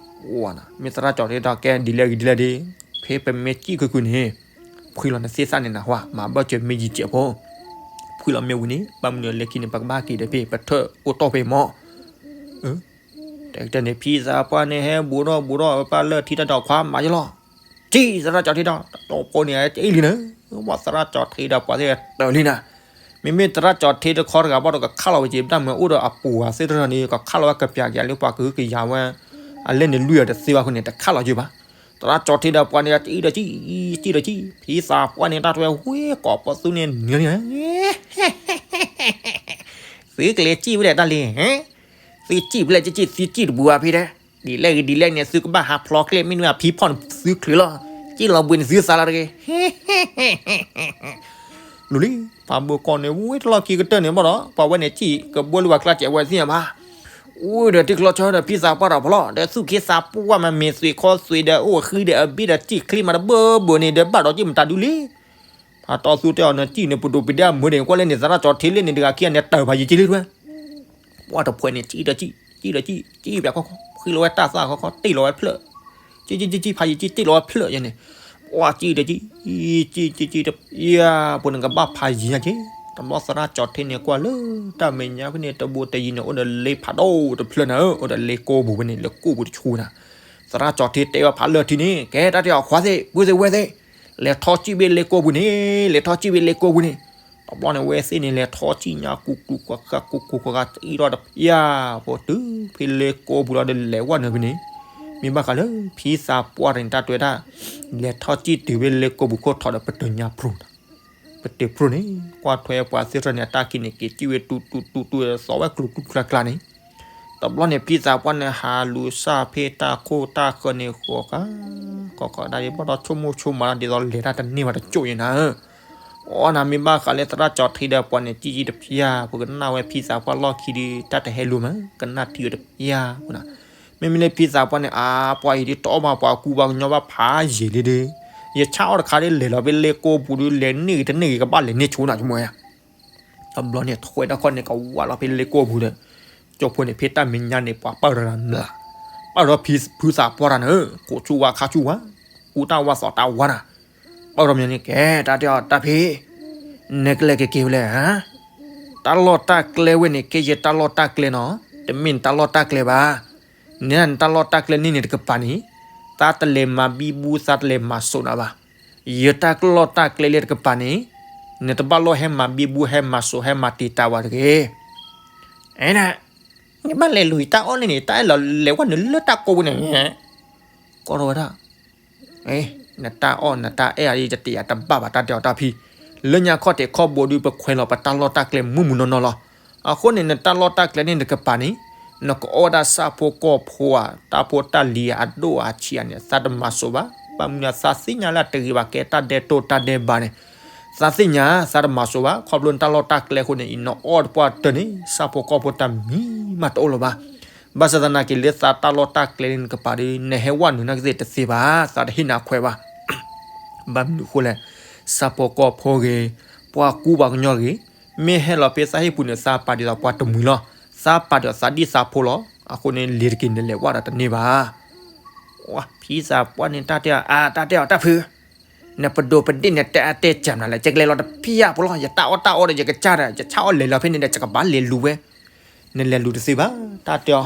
မ့ၢ်သရၣ်ကၠီၤထ့ဒီးကဲဒ်လဲၣ်ဂ့ၤဒ်လဲၣ်ဒ်, ဖဲပမ့ၢ်စံၣ်ခုခုန့ၣ်, ဖှံလီၤနသ့ၣ်သၣ်န့ၣ်နဟါ, မၤဘၣ်စၢၤမ့ၢ်ယံၤစဲးဖိ, ဖှံလီၤမ့ၢ်ဝံၤန့ၣ် ဘၣ်မနုၤလၢခံန့ၣ် ပကဘၣ်က့ၤဒီးဖဲ ပထၢၣ်အိၣ်တီၢ်ဖဲမၢ်, တဲကတၢၢ်န့ၣ် ဖံသးပှၢ်န့ၣ် ဟဲဘူးထီၣ်ဘူးထီၣ် ပၢ်လၢထံတၢ်ဒီးခွါမၤယလီၤ, စံၣ်သရၣ်ကၠီၤထ့ဒီး တၢ်တီဖိန့ၣ် အ့ၣ်လံနၤ, ဘၣ်သရၣ်ကၠီၤထ့ဒီးပှၤသ့ၣ်တၢၢ်လံနၤ, မ့မ့ၢ်သရၣ်ကၠီၤထ့တခီတဂၤဘၣ်ဒီးကခးလီၤဝဲက့ၤ ဘၣ်မနုၤအိၣ်ဒီးအပူၤအသ့ၣ်တဖၣ်န့ၣ် ကခးလီၤဝဲကပျးက့ၤလၢပှၤကဟုကယာ်ဝဲ, အလဲၣ်န့ၣ်လွံၢ်အီၤတသ့ဘၣ်အဃိန့ၣ် တခးလီၤယုာ်ဘၣ်, သရၣ်ကၠီၤထ့ဒီးပှၤန့ၣ် စံၣ်ဒီးစံၣ်, စံၣ်ဒီးစံၣ်, ဖံသးပှၢ်န့ၣ် တၢ်တဝဲဝ့ၢ်ကိးပသူန့ၣ်နၤလံနၤ သုကလဲၤစံၣ်ဖဲလဲၣ်တၢ်လံ, သုစံၣ်ဖဲလဲၣ်စံၣ်စံၣ် သုစံၣ်တဘူးဘၣ်ဖဲဒၣ်, ဒ်လဲၣ်ဂ့ၤဒ်လဲၣ်န့ၣ် သုကဘၣ်ဟးဖျီကျဲ မ့တမ့ၢ်ဖံဖီၣ်န့ၣ်သုချုးလီၤ, စံၣ်လီၤဘှံးန့ၣ်သုသးလီၤတဂ့ၤ, လူၤလံ, ဖးဘၢၣ်ကီးန့ၣ် ဝ့ၢ်တလီၢ်ခံကတၢၢ်န့ၣ်ဘၣ်ဒီး ပှၤဝဲန့ၣ်စံၣ်ကဘှီလၢပှၤကျါစဲးဝဲသ့ၣ်ညါဘၣ်, အိၣ်ဒီးတံၤကျီဆၢဒီးဖံသးပှၢ်ဒီးဖီလီၤ ဒီးသူၣ်ခ့သးပှၢ်မး မ့ၢ်သွံၣ်ခီသွံၣ်ဒီးအိၣ်ဃံဒီးအဘ့ၣ်ဒီးစံၣ်ချ့မးတဘၢဘၢန့ၣ် ဒီးဘၣ်ဒီးစံၣ်မတၤဒုလံ ဖးတီသူတဲအီၤန့ၣ် စံၣ်န့ၣ် ပဒိၣ်ပဒ့အမုာ်ဒံး ကွၢ်လၢန့ၣ် သရၣ်ကၠီၤထ့လၢန့ၣ်တဂၤခံဂၤန့ၣ် တၢ်ဖးယံၤက့လံတဝဲ, ပှၤတဖှဲးန့ၣ် စံၣ်ဒီးစံၣ်, စံၣ်ဒီးစံၣ်, စံၣ်ပျးခီခီ, ဃံလီၤဝဲတၢ်သၣ်ခီခီ, တ့ၢ်လီၤဝဲဖျၢၣ်, စံၣ်စံၣ်စံၣ်စံၣ် ဖးယံၤက့ တ့ၢ်လီၤဝဲဖျၢၣ်ယဲန့ၣ်, ပှၤစံၣ်ဒီးစံၣ်, စံၣ်စံၣ်စံၣ်, ယၤ ပှၤန့ၣ်ကဘၣ်ဖးယံၤညါက့, တဘျီသရၣ်ကၠီၤထ့န့ၣ်ကွၢ်လၢ တၢ်မဲာ်ညါဖဲန့ၣ် တဘိတယံၤန့ၣ် အိၣ်ဒီးလ့ဖးဒိၣ်တဖျၢၣ်နၤဧၢ, အိၣ်ဒီးလ့ကိပူၤဖဲန့ၣ် လ့ကိပူၤတဆူနၤ, သရၣ်ကၠီၤထ့တဲဘၣ်ဖးလၢထံန့ၣ် ကဲတၢ်တဲအီၤခွါသ့ၣ် ပုၢ်သ့ၣ်ဝဲၢ်သ့ၣ် လဲၤထီၣ်စံၣ်ဘ့ၣ်လ့ကိပူၤန့ၣ်, လဲၤထီၣ်စံၣ်ဘ့ၣ်လ့ကိပူၤန့ၣ်, တဘျီန့ၣ် ဝဲသ့ၣ်န့ၣ် လဲၤထီၣ်စံၣ်ညါ ကူကူကွၢ်ဃာ် ကူကူကွၢ်ဃာ် စံၣ်ထီၣ်တဖျၢၣ် ပှၤတုၤဖဲလ့ကိပူၤလီၤဒီးလဲၤဝဲနုာ်ဖဲန့ၣ်, မ့ၢ်ဘၣ်ဃးလၢ ဖံသးပှၢ်တန့ၣ် တၢ်တဲဝဲဒၣ်, လဲၤထီၣ်စံၣ်တုၤဖဲလ့ကိပူၤခိၣ်ထီၣ်ဒီး ပတုာ်ညါပြူၤ ပတုာ်ပြူၤန့ၣ် ကွၢ်ထွဲပှၤသ့ၣ်တဖၣ်န့ၣ် အတၢ်ခံးန့ၣ် က့ၤစံၣ်ဝဲတူတူတူတူ သီဝဲကျိၤကျူကျါကျါန့ၣ်, တဘျီန့ၣ် ဖံသးပှၢ်န့ၣ် ဟးလူၤစၢ်ဖဲတၢ်ခိၣ်တၢ်ဃၢၤန့ၣ် ဃီၤဃာ် ဃီၤဃာ်ဒၣ်ယဘၣ်ဒီးဆိကမိၣ်ဆိကမးဒ်သိးလဲၤတၢ်တန့ၢ်ဘၣ်တကၠိၢ်အံၤနၤဧၢ, အီနၤမ့ၢ်ဘၣ်ဃးလၢသရၣ်ကၠီၤထ့ဒီးပှၤန့ၣ် စံၣ်စံၣ်တဖျၢၣ် ပကနၣ်ဝဲဖံသးပှၢ်လီၢ်ခံဒီး တၢ်တဟဲလူၤမး ကနၣ်ထံဝဲတဖျၢၣ်ပူၤနၤ, မ့မ့ၢ်လၢဖံသးပှၢ်န့ၣ် အါ ပှၤအံၤဒ်တအီၣ်ဘၣ်ပှၤကူပှၤကညီဘၣ်ဖးယံာ်လံဒီး, ယဆၣ်အီၣ်တခါဒ်လဲၤလီၤဖဲလ့ကိပူၤဒီး လဲၤန့ၢ်ဂ့ၤတန့ၢ်ဂ့ၤ ကဘၣ်လဲၤန့ၢ်ဆိနၤဆိကမိၣ်ဧါ တဘျီန့ၣ် ထွဲတၢ်ခီၣ်န့ၣ် ကဝၢ်လီၤဖဲလ့ကိပူၤဒီး, ကၠိဖိန့ၣ် ဖဲတၢ်မဲာ်ညါန့ၣ် ပှၤပၢၢ်ထီၣ်နၤ, ပၢၢ်ထီၣ်ဖံသးပှၢ်တၢ်နၤ, ကိးဆူဝါခါဆူဝါ, ကူတၢ်ဝါသီတၢ်ဝါနၤ, ပၢၢ်ထီၣ်မ့ၢ်န့ၣ် ကဲ တၢ်တဲအီၤတၢ်ဖံ, နကလဲၤကက့ၤဝဲလဲၣ်ဧါ, တၢ်လီၢ်တၢ်ကျဲဝဲန့ၣ် ကဲယတၢ်လီၢ်တၢ်ကျဲနီၤ, တမ့ၢ်နတၢ်လီၢ်တၢ်ကျဲဘၣ်, နနတၢ်လီၢ်တၢ်ကျဲန့ၣ်န့ၣ်တကပၤန့ၣ်, သးတလဲၤမၤဘံဘူ သးတလဲၤမၤစိာ်နၤဘၣ် ယတၢ်လီၢ်တၢ်ကျဲလၢတကပၤန့ၣ်, နတဘၣ်လိၣ်ဟဲမၤဘံဘူ ဟဲမၤစိာ် ဟဲမၤတံာ်တာ်ဝဲတဂ့ၤ. အဲၣ်နၤ, နဘၣ်လဲၤလူၤတၢ်အီၣ်န့ၣ်န့ၣ် တၢ်အဲၣ်လီၤလဲၤဝဲနုာ်လၢတၢ်ကိးပူၤန့ၣ်, ကီၢ်ထီၣ်ဝဲဒၣ်, နတၢ်အီၣ်နတၢ်အဲၣ်အံၤ ယတယာ်တဘၣ်ဘၣ် တၢ်တဲအီၤတၢ်ဖံ, လၢညါခီၣ်ထံးခီၣ်ဘိဒုး ပခွဲးလီၤပတၢ်လီၢ်တၢ်ကျဲမုၢ်မုၢ်နီၢ်နီၢ်လီၤ. အဃိန့ၣ် နတၢ်လီၢ်တၢ်ကျဲန့ၣ်တကပၤန့ၣ်, နကအီၣ်ဝဲဒၣ်ဆၣ်ဖိကီၢ်ဖိဧါ တၢ်ဖိတၢ်လံၤဧါ အဒိၣ်အဆံးဧါန့ၣ် သးတမၤစိာ်ဘၣ်. ဘၣ်မနုၤသးသ့ၣ်ညါလၢအတဂ့ၤဘၣ် ကဲတၢ်ဒဲးတိၢ်တၢ်ဒဲးဘးန့ၣ်, သးသ့ၣ်ညါ သးတမၤစိာ်ဘၣ်. ခီဖျိနတၢ်လီၢ်တၢ်ကျဲအဃိန့ၣ် အံၤနအီၣ်တပှၢ်တၢၢ်န့ၣ် ဆၣ်ဖိကီၢ်ဖိတၢ်မံၤမးတအိၣ်လၢၤဘၣ်. ဘၣ်ဆၣ်သနာ်က့ လၢသးတၢ်လီၢ်တၢ်ကျဲန့ၣ်တကပၤဒီး နဟဲဝဲနုာ်နာ်က့သ့ၣ်တသ့ဘၣ်, သးတဟ့ၣ်နၤခွဲးဘၣ်. ဘၣ်မနုၤအဃိလဲၣ်, ဆၣ်ဖိကီၢ်ဖိဂ့ၤ, ပှၤကူပှၤကညီဂ့ၤ, မ့ၢ်ဟဲလီၤဖဲသးဟံၣ်ပူၤန့ၣ် သးပာ်ဒ်သိးပှၤတမှံၤလီၤ. သးပာ်ဒ်သိးသးဒံၣ်သးဖိလီၤ. အဃိန့ၣ် လ့ၤတက့ၤနလဲၤဝဲဒီးတန့ၢ်ဘၣ်. ဖံသးပှၢ်န့ၣ် တၢ်တဲအီၤ အါ တၢ်တဲအီၤတၢ်ဖု, နပဒိးပဒ့ၣ်န့ၣ် တဲအါတဲစၢၤမနုၤလဲၣ်, ယကလဲၤလီၤတဖံးဧါဖိလီၤ, ယတၢ်အီၣ်တၢ်အီဒီး ယကစၢ်ဒီး ယဆၣ်အီၣ်လဲၤလီၤဖဲန့ၣ်ဒီး ယကဘၣ်လဲၤလူၤဝဲ, နလဲၤလူၤတသ့ဘၣ် တၢ်တဲအီၤ.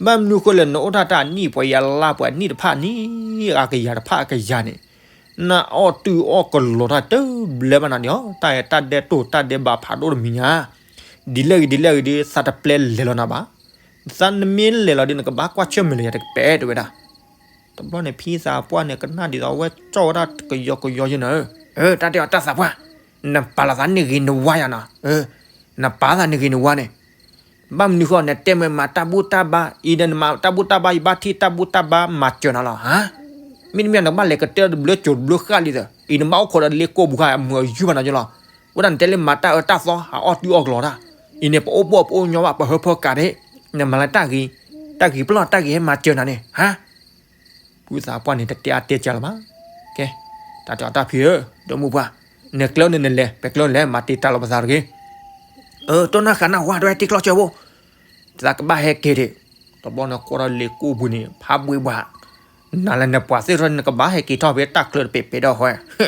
ဘၣ်မနုၤအဃိလဲၣ် နအိၣ်တၢ်တၢ်အနံၣ်ပှဲၤယၤလါပှဲၤအနံၣ်တဖၣ်နံၣ် အကယၤတဖၣ်အကယၤန့ၣ်, နအီၣ်တုၤအီၣ်ကလီၤတၢ်တဘျဲဘၣ်နၤန့ၣ်လီၤ. တၢ်အဲၣ်တၢ်ဒဲးတိၢ်တၢ်ဒဲးဘးဖးဒိၣ်တမံၤညါ, ဒ်လဲၣ်ဂ့ၤဒ်လဲၣ်ဂ့ၤဒီး သးတပျဲလဲၤလီၤနၤဘၣ်. သးနမ့ၢ်လဲၤလီၤဒီး နကဘၣ်ကွၢ်ဆၢၣ်မဲာ်လၢယၤတကပဲာ်တဲဝဲဒၣ်. တဘျီန့ၣ် ဖံသးပှၢ်န့ၣ် ကနၣ်ဒ်သိးအဝဲကၠီၣ်ဝဲဒၣ်ကယီကယီယဲနၤ, အၢ တၢ်တဲအီၤတၢ်သးပှၢ်, နပာ်လီၤသးန့ၢ်ဂ့ၤနဝါယၤနီၤ, နပာ်သးန့ၢ်ဂ့ၤနဝါန့ၣ်, ဘၣ်မနုၤဃီ နတဲမ့ၢ်မၤတၢ်ဘူၣ်တၢ်ဘါ, အံၤဒီးနမၤတၢ်ဘူၣ်တၢ်ဘါ ယဘၣ်ထံၣ်တၢ်ဘူၣ်တၢ်ဘါမၤစၢၤနၤလီၤဧါ. မ့တမ့ၢ်နကဘၣ်လဲၤကတၢၢ်တဘျုးကိၤတဘျုးဃၣ်လံသၢ, အံၤနဘၣ်အိၣ်ခိးဒီးလ့ကိၢ်ပူၤဃာ်အမုာ်အယူၢ်ဘၣ်နီၤယလီၤ. ဝဲဒၣ်နတဲလၢမၤတၢ်အၢတၢ်သီ အအီၣ်တုၤအီၣ်ကလီၤတၢ်, အံၤန့ၣ် ပအိၣ်ဘှီၣ်ပအိၣ်ညီဘၣ် ပဟၢဖၢကးဒ့, နမၤလၢတၢ်ဂ့ၤ, တၢ်ဂ့ၤပလီၢ်တၢ်ဂ့ၤဟဲမၤစၢၤနၤန့ၣ် ဟါ. ဖုသးပှၢ်န့ၣ် တတဲအါတဲကၢလၢၤဘၣ်. ကဲ, တၢ်တဲအီၤတၢ်ဖံဧၢ, ဒီမုၢ်ပှၢ်, နကျဲန့ၣ်နလဲၤ, ပကျဲန့ၣ်လဲၤ, မၤတ့ၢ်တၢ်လီၤပသးတဂ့ၤ. အၢ တိၢ်နၢ်ဃာ်နၢ်ဝါ တဝဲတ့ကျီၢ်စၢၤဖိ, သးကဘၣ်ဟဲက့ၤဒ့ၣ်. တဘျီန့ၣ်ကွၢ်ထီၣ်လ့ကိၢ်ပူၤန့ၣ် ဖးဘှ့ဘှး, နၤလၢနပှၤသ့ၣ်ထီၣ်န့ၣ် နကဘၣ်ဟဲက့ၤထီၣ်ဖဲတၢ်ကျၢၢ်တပဲာ်ပဲာ်ဒီးဟီ,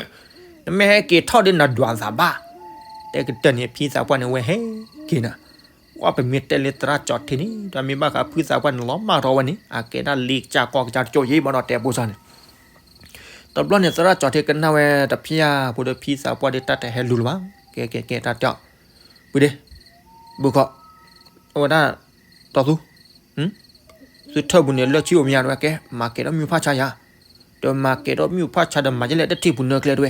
နမ့ၢ်ဟဲက့ၤထီၣ်ဒီးနဒွးသးဘၣ်. တဲကတၢၢ်န့ၣ် ဖံသးပှၢ်န့ၣ်ဝဲဟဲက့ၤနၤ ကွၢ်ပမ့ၢ်တဲလၢသရၣ်ကၠီၤထံန့ၣ် ဒီးမ့ၢ်ဘၣ်ဃးဖုသးပှၢ်န့ၣ်လီၤမၢ်ထီၣ်ဝဲန့ၣ် အကဲဒၣ်လ့ကစၢ်ကီၢ်ကစၢ်တကၠိယ့ၣ်ဘၣ်ဒီးတဲဖိစၢ်န့ၣ်. တဘျီန့ၣ်သရၣ်ကၠီၤထံကနၣ်ဝဲတဖျၢၣ်ဖိဒီးဖံသးပှၢ်ဒီးတၢ်တဟဲလူၤလၢၤဘၣ်. ကဲကဲကဲတၢ်တဲအီၤ, ပုၢ်ဒ့, ဘုခီ, အဝဲဒၣ်, တီသူ သုထၢၣ်ပူၤန့ၣ် လၢၢ်ဆံအိၣ်မ့ၢ်ယါတဝဲ ကဲမၤကဲၤဒီးမ့ၣ်အူဖးဆါယၤ, ဒီးမၤကဲၤဒီးမ့ၣ်အူဖးဆါဒီးမၤယဲလဲၣ်တထံၣ်ပူၤနၢကျဲတဝဲ.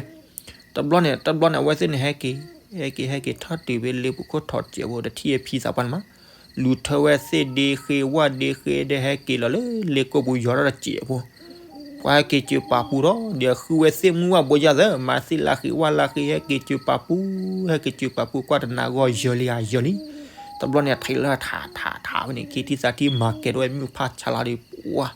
တဘျီန့ၣ် တဘျီန့ၣ် အဝဲသ့ၣ်န့ၣ်ဟဲက့ၤ, ဟဲက့ၤ ဟဲက့ၤထီၣ်တုၤဖဲလ့ပူၤခိၣ်ထီၣ်စဲးဖိ တထံၣ်ဖံသးပှၢ်န့ၣ်မး, လူၤထၢဝဲသ့ၣ်ဒ့ဃ့ဝၣ်ဒ့ဃ့ဒီး ဟဲက့ၤလီၤလၢလ့ကိၢ်ပူၤယီၤထီၣ်တစဲးဖိ, ပှၤဟဲက့ၤစၢၤပာ်ပူၤဒီး ဒီးဃုဝဲသ့ၣ်မုၢ်ဝၣ်ဘိယၢ်သၢ မၤသ့ၣ်လၢဃ့ဝၣ်လၢဃ့ ဟဲက့ၤစၢၤပာ်ပူၤ, ဟဲက့ၤစၢၤပာ်ပူၤ ကွၢ်တနၤဂီၢ်ယၢၤလံဧါယၢၤလံ. တဘျီန့ၣ်ထံးလၢထးထးထးဝဲန့ၣ် ခံထံၣ်သးထံၣ်မၤကဲၤဒီးဝဲမ့ၣ်အူဖးဆါလီၤဒီး ပှၤ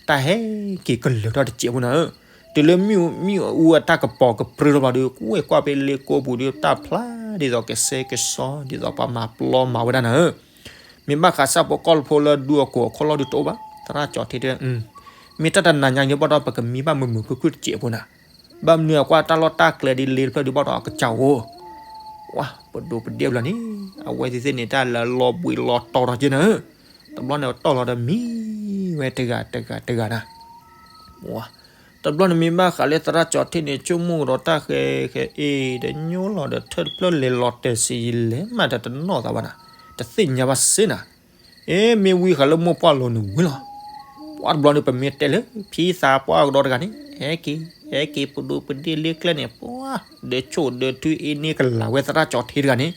တၢ်ဟဲက့ၤကလၢၤထီၣ်တစဲးဖိနၤဧၢ, တုၤလၢမ့ၣ်အူအတၢ်ကပီၤကပြုၢ်ထီၣ်ဘျီဒီး ကွဲကွၢ်ဖဲလ့ကိၢ်ပူၤဒီး တၢ်ဖျါဒ်သိးကစဲကစီ ဒ်သိးပှၤမၤပျီမၤဝဲဒၣ်နၤဧၢ. မ့ၢ်ဘၣ်ဃးစၢ်ဖိကီၢ်ဖိလၢဒူအကိာ်အခိၣ်လီၢ်ဒုးတအိၣ်ဘၣ်, သရၣ်ကၠီၤထံတဲ, မ့ၢ်တၢ်တနၤညါန့ၣ်ဘၣ်ဒီး ပကမံဘၣ်မုာ်မုာ်ခုၣ်ခုၣ်တစဲးဖိနၤ, ဘၣ်မနုၤအကွၢ်တၢ်လီၢ်တၢ်ကျဲဒ်လ့တဖျၢၣ်ဒုးဘၣ်ဒီးအကစၢ်ဧိၤ ဝါ ပဒိးပဒ့ဘျီန့ၣ် အဝဲသ့ၣ်သ့ၣ်န့ၣ် တၢ်လၢလီၤဘှံးလီၤတီၤထီၣ်က့နၤဧၢ, တဘျီန့ၣ်တီၢ်လီၤဒီးမံဝဲတဂၤတဂၤတဂၤနၤ, တဘျီန့ၣ်မ့ၢ်ဘၣ်ဃးလၢသရၣ်ကၠီၤထံန့ၣ် ဆိကမိၣ်ဒီးတၢ်ဃဲဃဲအ့ၣ်ဒီးညိလီၤဒီးထၢၣ်တဖျၢၣ်လဲၤလီၤတဲာ်စံးလဲၤမးဒီးတနီၣ်သးဘၣ်နၤ, တသ့ၣ်ညါဘၣ်စ့နၤ, အ့ မ့ၢ်ဝံဃာ်လၢမိၢ်ပှၢ်လိၤန့ၣ်ဝံလီၤ. ပှၤတဘျီန့ၣ်ပမ့ၢ်တဲလၢ ဖံသးပှၢ်ကဒီးတဂၤန့ၣ် ဟဲက့ၤ ဟဲက့ၤပဒိးပဒ့လ့ကျဲန့ၣ် ပှၤ ဒၢးဆိၣ်ဒၢးထုအ့န့ၢ်ကလၤဝဲသရၣ်ကၠီၤထံတဂၤန့ၣ်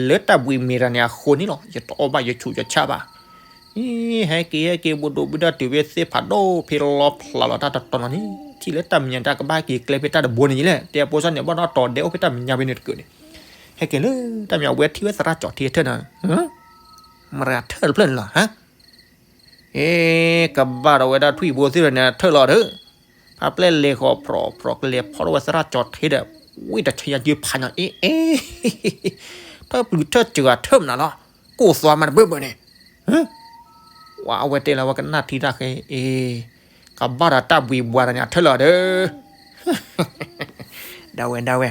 လၢတၢ်ဘှံးမ့ၢ်တၢ်န့ၣ်အဃိန့ၣ်လီၤ. ယတအီၣ်ဘၣ်ယဆူးယဆါဘၣ်. အ့ ဟဲက့ၤ ဟဲက့ၤ ဘဒိးဘဒၣ်တုၤဖဲသ့ၣ်ဖးဒိၣ် ဖဲလီဖျးလီၤတၢ်တတီၤနီၤန့ၣ် ထံၣ်လၢတၢ်မဲာ်ညါတၢ်ကဘၣ်က့ၤကျဲဖဲတၢ်တဘိန့ၣ်လံလဲၣ်. တဲအဖိစၢ်န့ၣ် ဘၣ်ဒီးတီၤဒဲးအိၣ်ဖဲတၢ်မဲာ်ညါဖဲန့ၣ်တကၢၢ်န့ၣ် ဟဲက့ၤလၢတၢ်မဲာ်ညါ ဝဲထံၣ်ဝဲသရၣ်ကၠီၤထံထၢၣ်နၤ မတၤထၢၣ်တဖျၢၣ်န့ၣ်လီၤ ဟါ အ့ ကဘၣ်ဒီးဝဲဒၣ်ထွံၣ်ဘိသ့ၣ်န့ၣ် ထၢၣ်လီၤဒီး ဖါပျဲၢ်လဲၤဃီၤဖြီဖြီကလဲၤဖီၣ်ထီၣ်ဝဲသရၣ်ကၠီၤထံဒီး ဝံတဆါညါကၠုဖးညါ အ့ အ့ ထၢၣ်ပျုၤထၢၣ်စၢၤထၢၣ်မနုၤလီၤ ကိၢ်သွါမးတဘၢၣ်ဘၢၣ်န့ၣ် ဝဲအဝဲတဲလီၤဝဲကနၣ်ထံတၢ်ဃဲ အ့ ကဘၣ်ဒီးတၢ်ဘှံးဘှါတၢ်န့ၣ် အထၢၣ်လီၤဒီး ဒၣ်ဝဲ ဒၣ်ဝဲ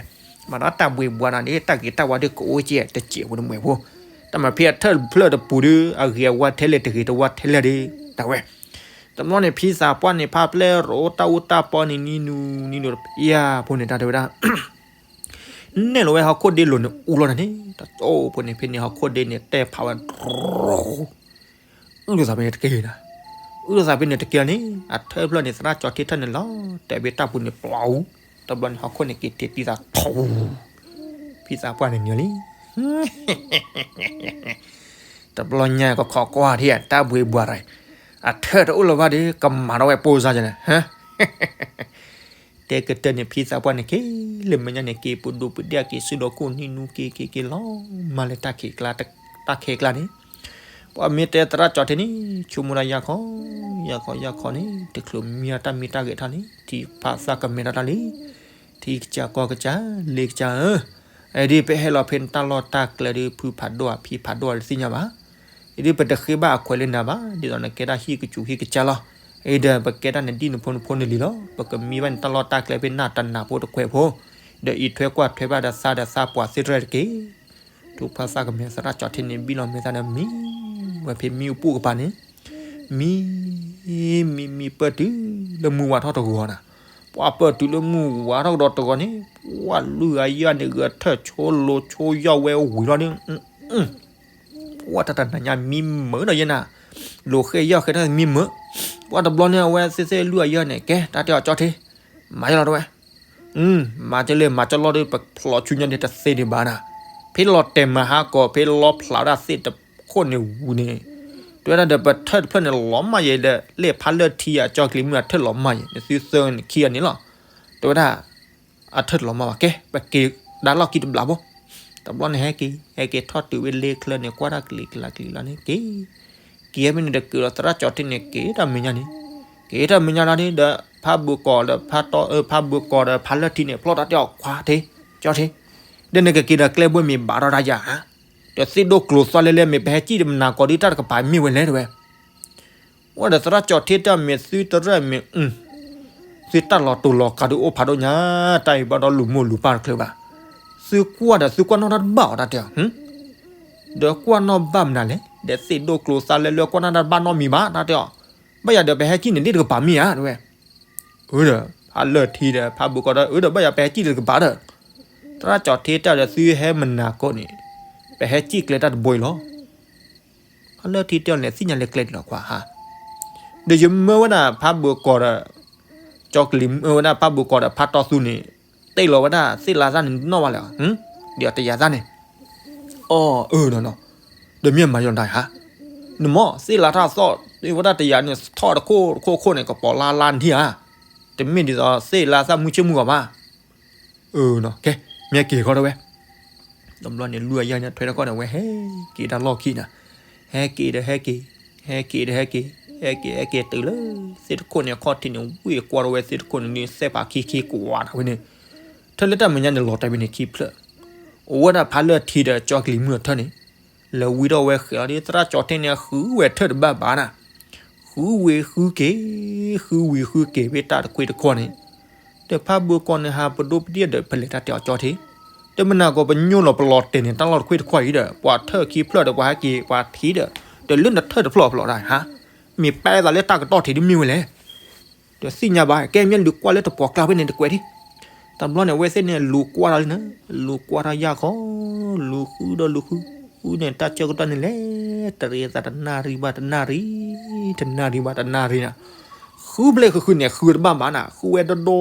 မၤဒီးတၢ်ဘှံးဘှါတၢ်န့ၣ် တၢ်ဂ့ၤတၢ်ဝါဒုးကအိၣ်ကဲတစဲးဖိတမှဲၤဖိ တၢ်မၤဖဲအထၢၣ်တဖျၢၣ်တပူၤဒီး အဂ့ၤအဝါထဲလဲၣ်တဂ့ၤတဝါထဲလဲၣ်ဒီး ဒၣ်ဝဲ တဘျီန့ၣ် ဖံသးပှၢ်န့ၣ် ဖါပျဲၢ်ရိတၢ်အူတၢ်ပီန့ၣ် နံၤနူၤနံၤနူၤတဖျၢၣ်ဖိန့ၣ် တၢ်တဲဝဲဒၣ် နဲၣ်လီၤဝဲဟီၣ်ခိၣ်ဒ့လိၤန့ၣ် အူလီၤနၤန့ၣ် တကၠိဖိန့ၣ် ဖဲန့ၣ်ဟီၣ်ခိၣ်ဒ့န့ၣ် တဲဖးဝဲ အုၣ်လိာ်သးဖဲန့ၣ်တက့ၢ်နၤ, အုၣ်လိာ်သးဖဲန့ၣ်တက့ၢ်လီၤန့ၣ် အထၢၣ်ဖျၢၣ်န့ၣ် သရၣ်ကၠီၤထံထၢၣ်န့ၣ်လီၤ တဲဘၣ်တၢ်ပူၤန့ၣ်ပျီအူ, တဘျီန့ၣ် ဟီၣ်ခိၣ်န့ၣ်က့ၤတ့ၢ်တံၢ်သးထူ, ဖံသးပှၢ်န့ၣ်နၢၤလံ တဘျီညါကခီကွၢ်ထံၣ် တၢ်ဘှံးဘှါတၢ်, အထၢၣ်တအိၣ်လၢၤဘၣ်ဒီး ကမၤထီၣ်ဝဲပိၢ်စါယလဲၣ် တဲကတၢၢ်န့ၣ် ဖံသးပှၢ်န့ၣ်က့ၤ လၢမဲာ်ညါန့ၣ်က့ၤ ပဒိးပဒ့ၣ်က့ၤ စုဒီးခိၣ်နံၤနူၤက့ၤက့ၤက့ၤလီၤ မၤလၢတၢ်ခံးကျါ တၢ်ခံးကျါန့ၣ်, ပှၤမ့ၢ်တဲသရၣ်ကၠီၤထံန့ၣ် ဆိကမိၣ်ဒၣ်ယၢ်ခီ, ယၢ်ခီယၢ်ခီန့ၣ် တချုးမံတၢ်မံတၢ်ဂဲၤထီၣ်န့ၣ် ထံဖးသးကမဲာ်တၢ်တၢ်လံ, ထံကစၢ်ကီၢ်ကစၢ် လ့ကစၢ်ဧၢ, အဒ်ပဟဲလီၤဖဲနတၢ်လီၢ်တၢ်ကျဲဒီး ဖုဖးဒိၣ်ဧါ ဖံဖးဒိၣ်ဧါတသ့ၣ်ညါဘၣ် အံၤဒ်ပတဃ့ဘၣ်အခွဲးလၢနၤဘၣ် ဒ်သိးနကဲဒၣ်ဟံၣ်ကစူၤဟံၣ်ကစၢ်လီၤ. အံၤဒီးပကဲဒၣ်နဒံၣ်နဖိနဖိနလံၤလီၤ. ပကမံဘၣ်နတၢ်လီၢ်တၢ်ကျဲဖဲနတနၤဖိတခွဲးဖိ, ဒီးအံးထွဲကွၢ်ထွဲဘၣ်ဒီးသးဒီးသးပှၢ်သ့ၣ်တဖၣ်တက့ၢ်. ထူဖၣ်သၣ်ကမဲာ်သရၣ်ကၠီၤထံန့ၣ် ဘံၣ်လီၤမဲာ်သးဒီးမံဝဲဖဲမံအူပူၤကပၤန့ၣ်, မံ မံမံပၢၢ်တုၤလၢမုၢ်ဝါထီၣ်တဂီၤနၤ, ပှၤပၢၢ်တုၤလၢမုၢ်ဝါထီၣ်ကဒီးတဂီၤန့ၣ်, ပှၤလုၢ်အယၢၢ်န့ၣ် ဂဲၤထၢၣ်ဆိလိၤဆိယီၢ်ဝဲဝံၤလီၤန့ၣ် ပှၤတၢ်တနၤညါမံမုာ်ဒီးယဲနၤ, လိၤဃဲယီၢ်ဃဲထီၣ်မံမုာ်, ပှၤတဘျီန့ၣ် အဝဲသ့ၣ်သ့ၣ်လုၢ်အယၢၢ်န့ၣ် ကဲတၢ်တဲအီၤကၠီထံ, မၤယလီၤတဝဲ, မၤကလၢမၤကလီဒီး ပဖျိးဆူညါန့ၣ်တသ့ဒံးဘၣ်နၤ, ဖဲလီၤတဲာ်မၤဟါကီး ဖဲလီၤဖျးဝဲဒၣ်သ့ၣ်တ ခိၣ်န့ၣ်ဝံၤန့ၣ်, တဲဝဲဒၣ်ဒီးပထၢၣ်တဖျၢၣ်န့ၣ်လီၤမၢ်ယဲဒီး လၢဖါလၢၢ်ထံအကၠီကလံၤမုၢ်အထၢၣ်လီၤမၢ်ယဲ နသုသၢန့ၣ်ခံဂၤန့ၣ်လီၤ. တဲဝဲဒၣ် အထၢၣ်တလီၤမၢ်ဘၣ် ကဲ ပက့ၤဒါလီၢ်ခံတဘျီဖိ. တဘျီန့ၣ်ဟဲက့ၤ ဟဲက့ၤထီၣ်တုၤဝဲလ့ချၢန့ၣ် ကွၢ်တၢ်ကလံၤကလၤကလံၤလီၤန့ၣ် က့ၤ က့ၤဟဲဖဲန့ၣ်ဒီးက့ၤလီၤ သရၣ်ကၠီၤထံန့ၣ် က့ၤတၢ်မဲာ်ညါန့ၣ်, က့ၤတၢ်မဲာ်ညါလီၤန့ၣ်ဒီး ဖါဘုကီၢ်ဒီးဖါတီ ဖါဘုကီၢ်ဒီးဖါလၢၢ်ထံန့ၣ် ဖျီတၢ်တဲအီၤ ခွါထံ ကၠီၤထံ, ဒီးနကက့ၤဒီးကျဲဘိမ့ၢ်ဘၣ်ထီၣ်တၢ်ယၤဧါ, ဒီးသ့ၣ်ဒိၣ်ကျိၤသီလဲလဲမ့ၢ်ပဟဲစံၣ်တမနၤကီးဒုးတၢ်တကပၤမ့ၢ်ဝဲလဲၣ်တဲဝဲ ဝဲဒီးသရၣ်ကၠီၤထံတဲအီၤ မ့ၢ်သုတရၢၣ်မ့ၢ်အု, သုတၢ်လီၤတူာ်လီၤကာ်ဒုးအိၣ်ဖးဒိၣ်ညါ, တၢ်အံၤဘၣ်ဒီးလူၤမိၢ်လူၤပၢ်တချုးဘၣ်, သုကွၢ်ဒီးသုကွၢ်နီၣ်တၢ်တဘၣ်အီၤတၢ်တဲအီၤ, ဒီးကွၢ်နီၣ်ဘၣ်မနုၤလဲၣ်, ဒီးသ့ၣ်ဒိၣ်ကျိၤသီလဲလဲကွၢ်နီၣ်တၢ်တဘၣ်နီတမံၤဘၣ်တၢ်တဲအီၤ, ဘၣ်ယၤဒီးပဟဲစံၣ်န့ၣ်လံတကပၤမ့ၢ်ဧါတဲဝဲ, အၢဒီး ဖါလၢၢ်ထံဒီးဖါဘုကီၢ်ဒီး အၢဒီးဘၣ်ယၤပဟဲစံၣ်လံတကပၤဒီး, သရၣ်ကၠီၤထံတဲအီၤဒီးသုဟဲမနၤကီးန့ၣ်, ပဟဲစံၣ်ကျဲတၢ်တဘိအံၤလီၤ ဖါလၢၢ်ထံတဲအီၤန့ၣ် သ့ၣ်ညါလၢကျဲဒ်လီၤကွၢ်ဧါ, ဒီးယမၢဝဲဒၣ်ဖါဘုကီၢ်ဒီး, ကၠီကလံၤမၢဝဲဒၣ်ဖါဘုကီၢ်ဒီးဖါတီသူန့ၣ်, တဲလီၤဝဲဒၣ်သ့ၣ်လါသၣ်န့ၣ်နီၣ်ဘၣ်လဲၣ်, ဒီးတယၤသၣ်န့ၣ်, အီၣ်အၢနီၤနီၤ, ဒီးမ့ၢ်မၤယီၤဒၣ်ဧါ, နမ့ၢ်သ့ၣ်လါထၣ်သီၣ်, ဝဲဒၣ်တယၤန့ၣ် ထီၣ်တခိၣ်တခိၣ်ခိၣ်န့ၣ် ကပီၤလါလါနထံၣ်ဧါ, တမ့ၢ်ဒ်သိးသ့ၣ်လါသၣ်မုၢ်ဆ့ၣ်မုၢ်ဂီၤဘၣ် အၢနီၤ ကဲ မ့ၢ်က့ၤခီတဲဝဲ, တဘျီန့ၣ် လွံၢ်အယၢ်ညါထွဲတခီန့ၣ် ဝဲဟဲက့ၤတၢ်လီၢ်ခံန့ၣ်, ဟဲက့ၤဒီးဟဲက့ၤ, ဟဲက့ၤဒီးဟဲက့ၤ, ဟဲက့ၤဟဲက့ၤတုၤလၢ, သ့ၣ်တခိၣ်န့ၣ်အခီၣ်ထံးန့ၣ် ဝ့ၢ်ကွၢ်ထီၣ်ဝဲသ့ၣ်တခိၣ်န့ၣ် နစဲးဖးခံခံကွၢ်ထီၣ်ဝဲန့ၣ်, ထၢၣ်လၢတၢ်မဲာ်ညါန့ၣ်လီၤတဲာ်ဝဲန့ၣ်ခံဖျၢၣ်, အိၣ်ဝဲဒၣ်ဖးလၢၢ်ထံဒီးကၠီကလံၤမုၢ်အထၢၣ်န့ၣ်, လဲၤဝံထီၣ်ဝဲဃဲၤလီၤဒီး သရၣ်ကၠီၤထံန့ၣ် ဃုဝဲထၢၣ်တဘၣ်ဘၣ်နၤ ဃုဝံၤဃုက့ၤ, ဃုဝံၤဃုက့ၤဖဲတၢ်တခွ့တခီန့ၣ်, ဒီးဖးဘိကီၢ်န့ၣ် ဟးပဒိၣ်ပဒံၣ်ဒီး ဖဲလဲၣ်တၢ်တဲအီၤကၠီထံ, ဒီးမနၤကီးပညိၣ်လီၤပလီၤတဲာ်န့ၣ် တၢ်လီၢ်တခွ့တခီအံၤဒီး ပှၤထၢၣ်ခံဖျၢၣ်ဒီး ပှၤဟဲက့ၤပှၤထံဒီး, ဒီးလၢနထၢၣ်တဖျၢၣ်အဖျၢၣ်ဒၣ်ဧါ, မ့ၢ်ပဲသးလၢတၢ်ကတီၢ်ထံးဒ်မ့ၢ်ဝဲလဲၣ် ဒီးသ့ၣ်ညါဘၣ် ကဲမ့ၢ်လူၤကွၢ်လၢတပှီၤကျါဖဲန့ၣ်တကွဲးဒံး, တဘျီန့ၣ် အဝဲသ့ၣ်န့ၣ်လူၤကွၢ်ထီၣ်လံနၤ, လူၤကွၢ်ထီၣ်ယၢ်ခီ, လူၤဃုဒီးလူၤဃု, ဃုန့ၣ် တၢ်ဆၢကတီၢ်န့ၣ်လဲၣ်, တရံးသးတနၣ်ရံၣ်ဘၣ်တနၣ်ရံၣ်, တနၣ်ရံၣ်ဘၣ်တနၣ်ရံၣ်နၤ, ဃုဘျဲၣ်ဃုဃုန့ၣ် ဃုတဘၣ်ဘၣ်နၤ ဃုဝဲဒီဒီ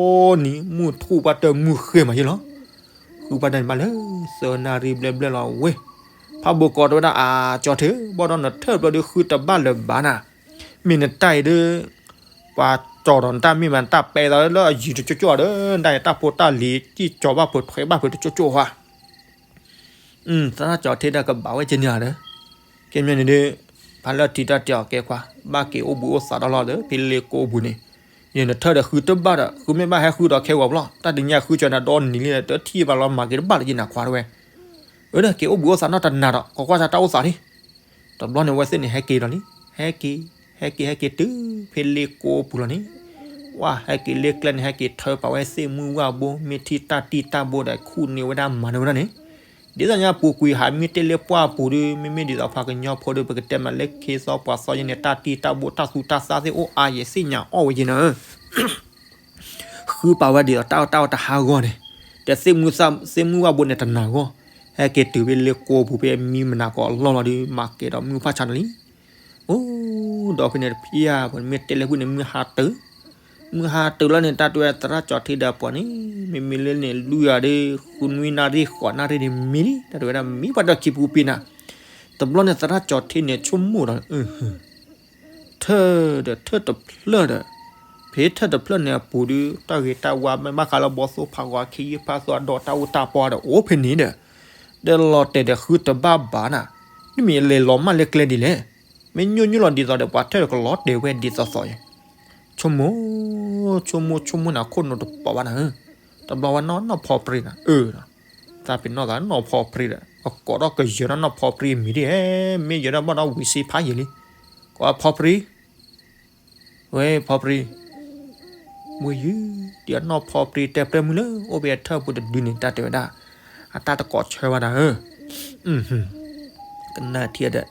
နံၤ မုၢ်ထူၣ်ပှၢ်တၢၢ်မုၢ်ဃ့မးယဲလီၤ ဃုပှၢ်တၢၢ်န့ၣ်ဘၣ်လၢ သၢနၣ်ရံၣ်ဘျဲၣ်ဘျဲၣ်လီၤဝဲ, ဖးဘိကီၢ်တဲဝဲဒၣ် အါ ကၠီထံ ဘၣ်ဒီးနထၢၣ်ဘျီဒီးဃုတဘၣ်လၢၤဘၣ်နၤ, မ့ၢ်နတၢ်အံၤဒီး ပှၤကၠီၤဒီးနတၢ်မ့ၢ်မး နတၢ်ပဲသးလၢအယံၤတကၠိကၠိဒီး နတၢ်အံၤတၢ်ဖိတၢ်လံၤစံၣ်ကၠီၤဘၣ်ဖိထွဲဘၣ်ဖိတကၠိကၠိဧါ သရၣ်ကၠီၤထံဒီးကဘၣ်ဝဲကန့ၣ်ဒီး, ကဲမ့ၢ်န့ၣ်ဒီး, ဖးလၢၢ်ထံတၢ်တဲအီၤကဲခွါ, ဘၣ်က့ၤအိၣ်ဘှံးအိၣ်သါဒီးလီၤဒီး ဖဲလ့ကိးပူၤန့ၣ်, ယနထၢၣ်ဒီးဃုတဘၣ်ဒီး ဃုမ့ၢ်ဘၣ်ဟဲဃုဒီးခဲဂီၤပလီၢ် တၢ်တနံၤညါဃုကၠီၤန့ၣ်ဒီနံၤလံဒီး တထံၣ်ဘၣ်လီၤမၤက့ၤတဘၣ်လၢယနၤခွါတဝဲ, အၢဒီးက့ၤအိၣ်ဘှံးအိၣ်သါနီၢ်တနၤဒီး ကကွၢ်စၢ်တၢ်အိၣ်သးလံ တဘျီန့ၣ်ဝဲသ့ၣ်န့ၣ်ဟဲက့ၤဒီးလံ, ဟဲက့ၤ, ဟဲက့ၤ ဟဲက့ၤတုၤဖဲလ့ကိးပူၤလီၤန့ၣ်, ဝဲဟဲက့ၤလ့ကျဲန့ၣ် ဟဲက့ၤထၢပာ်ဝဲသ့ၣ်မုၢ်ဝၣ်ဘိ မ့ၢ်ထံၣ်တၢ်တံၢ်တၢ်ဘိဒီးခူၣ်န့ၢ်ဝဲဒၣ်မၤန့ၢ်ဝဲဒၣ်န့ၣ်, ဒ်သိးညါပူၤကွံာ်ဟးမ့ၢ်တဲလၢပှၢ်ပူၤဒီး မ့မ့ၢ်ဒ်သိးပှၤကညီဖိဒီး ပကတဲမးလၢခ့သီပှၤသီယဲန့ၣ် တၢ်တံၢ်တၢ်ဘိတၢ်သူတၢ်သၣ်သ့ၣ်အိၣ်အါယဲၢ်သ့ၣ်ညါအီၣ်ဝဲယဲၢ်န့ၣ် ဃုပာ်ဝဲဒ်သိးတၢ်အီၣ်တၢ်အီတဟးဂီၢ်န့ၣ်, ဒီးသ့ၣ်မုၢ်ဝၣ်ဘိန့ၣ်တနၤဂီၢ်, ဟဲက့ၤတုၤဖဲလ့ကိးပူၤဖဲမံမနၤကိးအလီၢ်လီၤဒီး မၤကဲၤဒီးမုၢ်ဖးဆါန့ၣ်လံ. အိၣ်ဒီးဖဲန့ၣ်တဖျၢၣ် ပှၤမ့ၢ်တဲလၢဃုန့ၣ် မုၢ်ဟါတုၤ, မုၢ်ဟါတုၤလီၤန့ၣ် တၢ်တဲဝဲသရၣ်ကၠီၤထံဒီးပှၤန့ၣ်, မ့မ့ၢ်လၢန့ၣ် လွံၢ်ဂၤဒီး ဃုနွံနၣ်ရံၣ်ဃိးနၣ်ရံၣ်န့ၣ်မံလံ, တၢ်တဲဝဲဒၣ်မံပှၤဒီးခံပူၤပ့ၤနၤ, တဘျီန့ၣ်သရၣ်ကၠီၤထံန့ၣ် ဆိကမိၣ်ဒီး ထၢၣ်ဒီးထၢၣ်တဖျၢၣ်ဒီး, ဖဲထၢၣ်တဖျၢၣ်န့ၣ်အပူၤဒီး တၢ်ဂ့ၤတၢ်ဝါမ့ၢ်ဘၣ်ဃးလၢဘီသိၣ်ဖးဂီၤခ့ယုၢ်ဖးသူအဒီးတၢ်အိၣ်တၢ်ပီဒီးအိၣ်ဖဲန့ၣ်ဒီး, ဒီးလီၤတဲာ်ဒီးဃုတဘၣ်ဘၣ်နၤ, မ့မ့ၢ်လဲၤလီၤမၢ်လၢကျဲဒ်လဲၣ်, မ့ၢ်ညိၣ်ညိၣ်လီၤဒ်သိးဒီးပှၤထၢၣ်ကလီၤတဲာ်ဝဲဒ်သိးသိးယဲၢ်, ဆိကမိၣ်, ဆိကမိၣ်ဆိကမိၣ်န့ၣ် အခိၣ်နူာ်တပီၤဘၣ်နၤဧၢ, တဘျီဝဲနီၢ်နီၢ်ဖီပြံနၤ, အၢ သးပ့ၤနီၢ်သးနီၢ်ဖီပြံဒီး အကိးထီၣ်ကယၢၤဒီးနီၢ်ဖီပြံမံၤဒ်, မ့ၢ်ယဲၤဒီးဘၣ်ဒီးဝံၤစ့ဖးယံာ်လံ, ကိးဖီပြံ, ဝဲဖီပြံ, ဝံၤယုၢ်, ဒ်အနီၢ်ဖီပြံတဲပြဲမုၢ်လၢ အိၣ်ဖဲအထၢၣ်ပူၤတဒုန့ၣ် တၢ်တဲဝဲဒၣ်, အတၢ်တကိးဆၢဘၣ်နၤဧၢ, ကနၣ်ထံဒီး,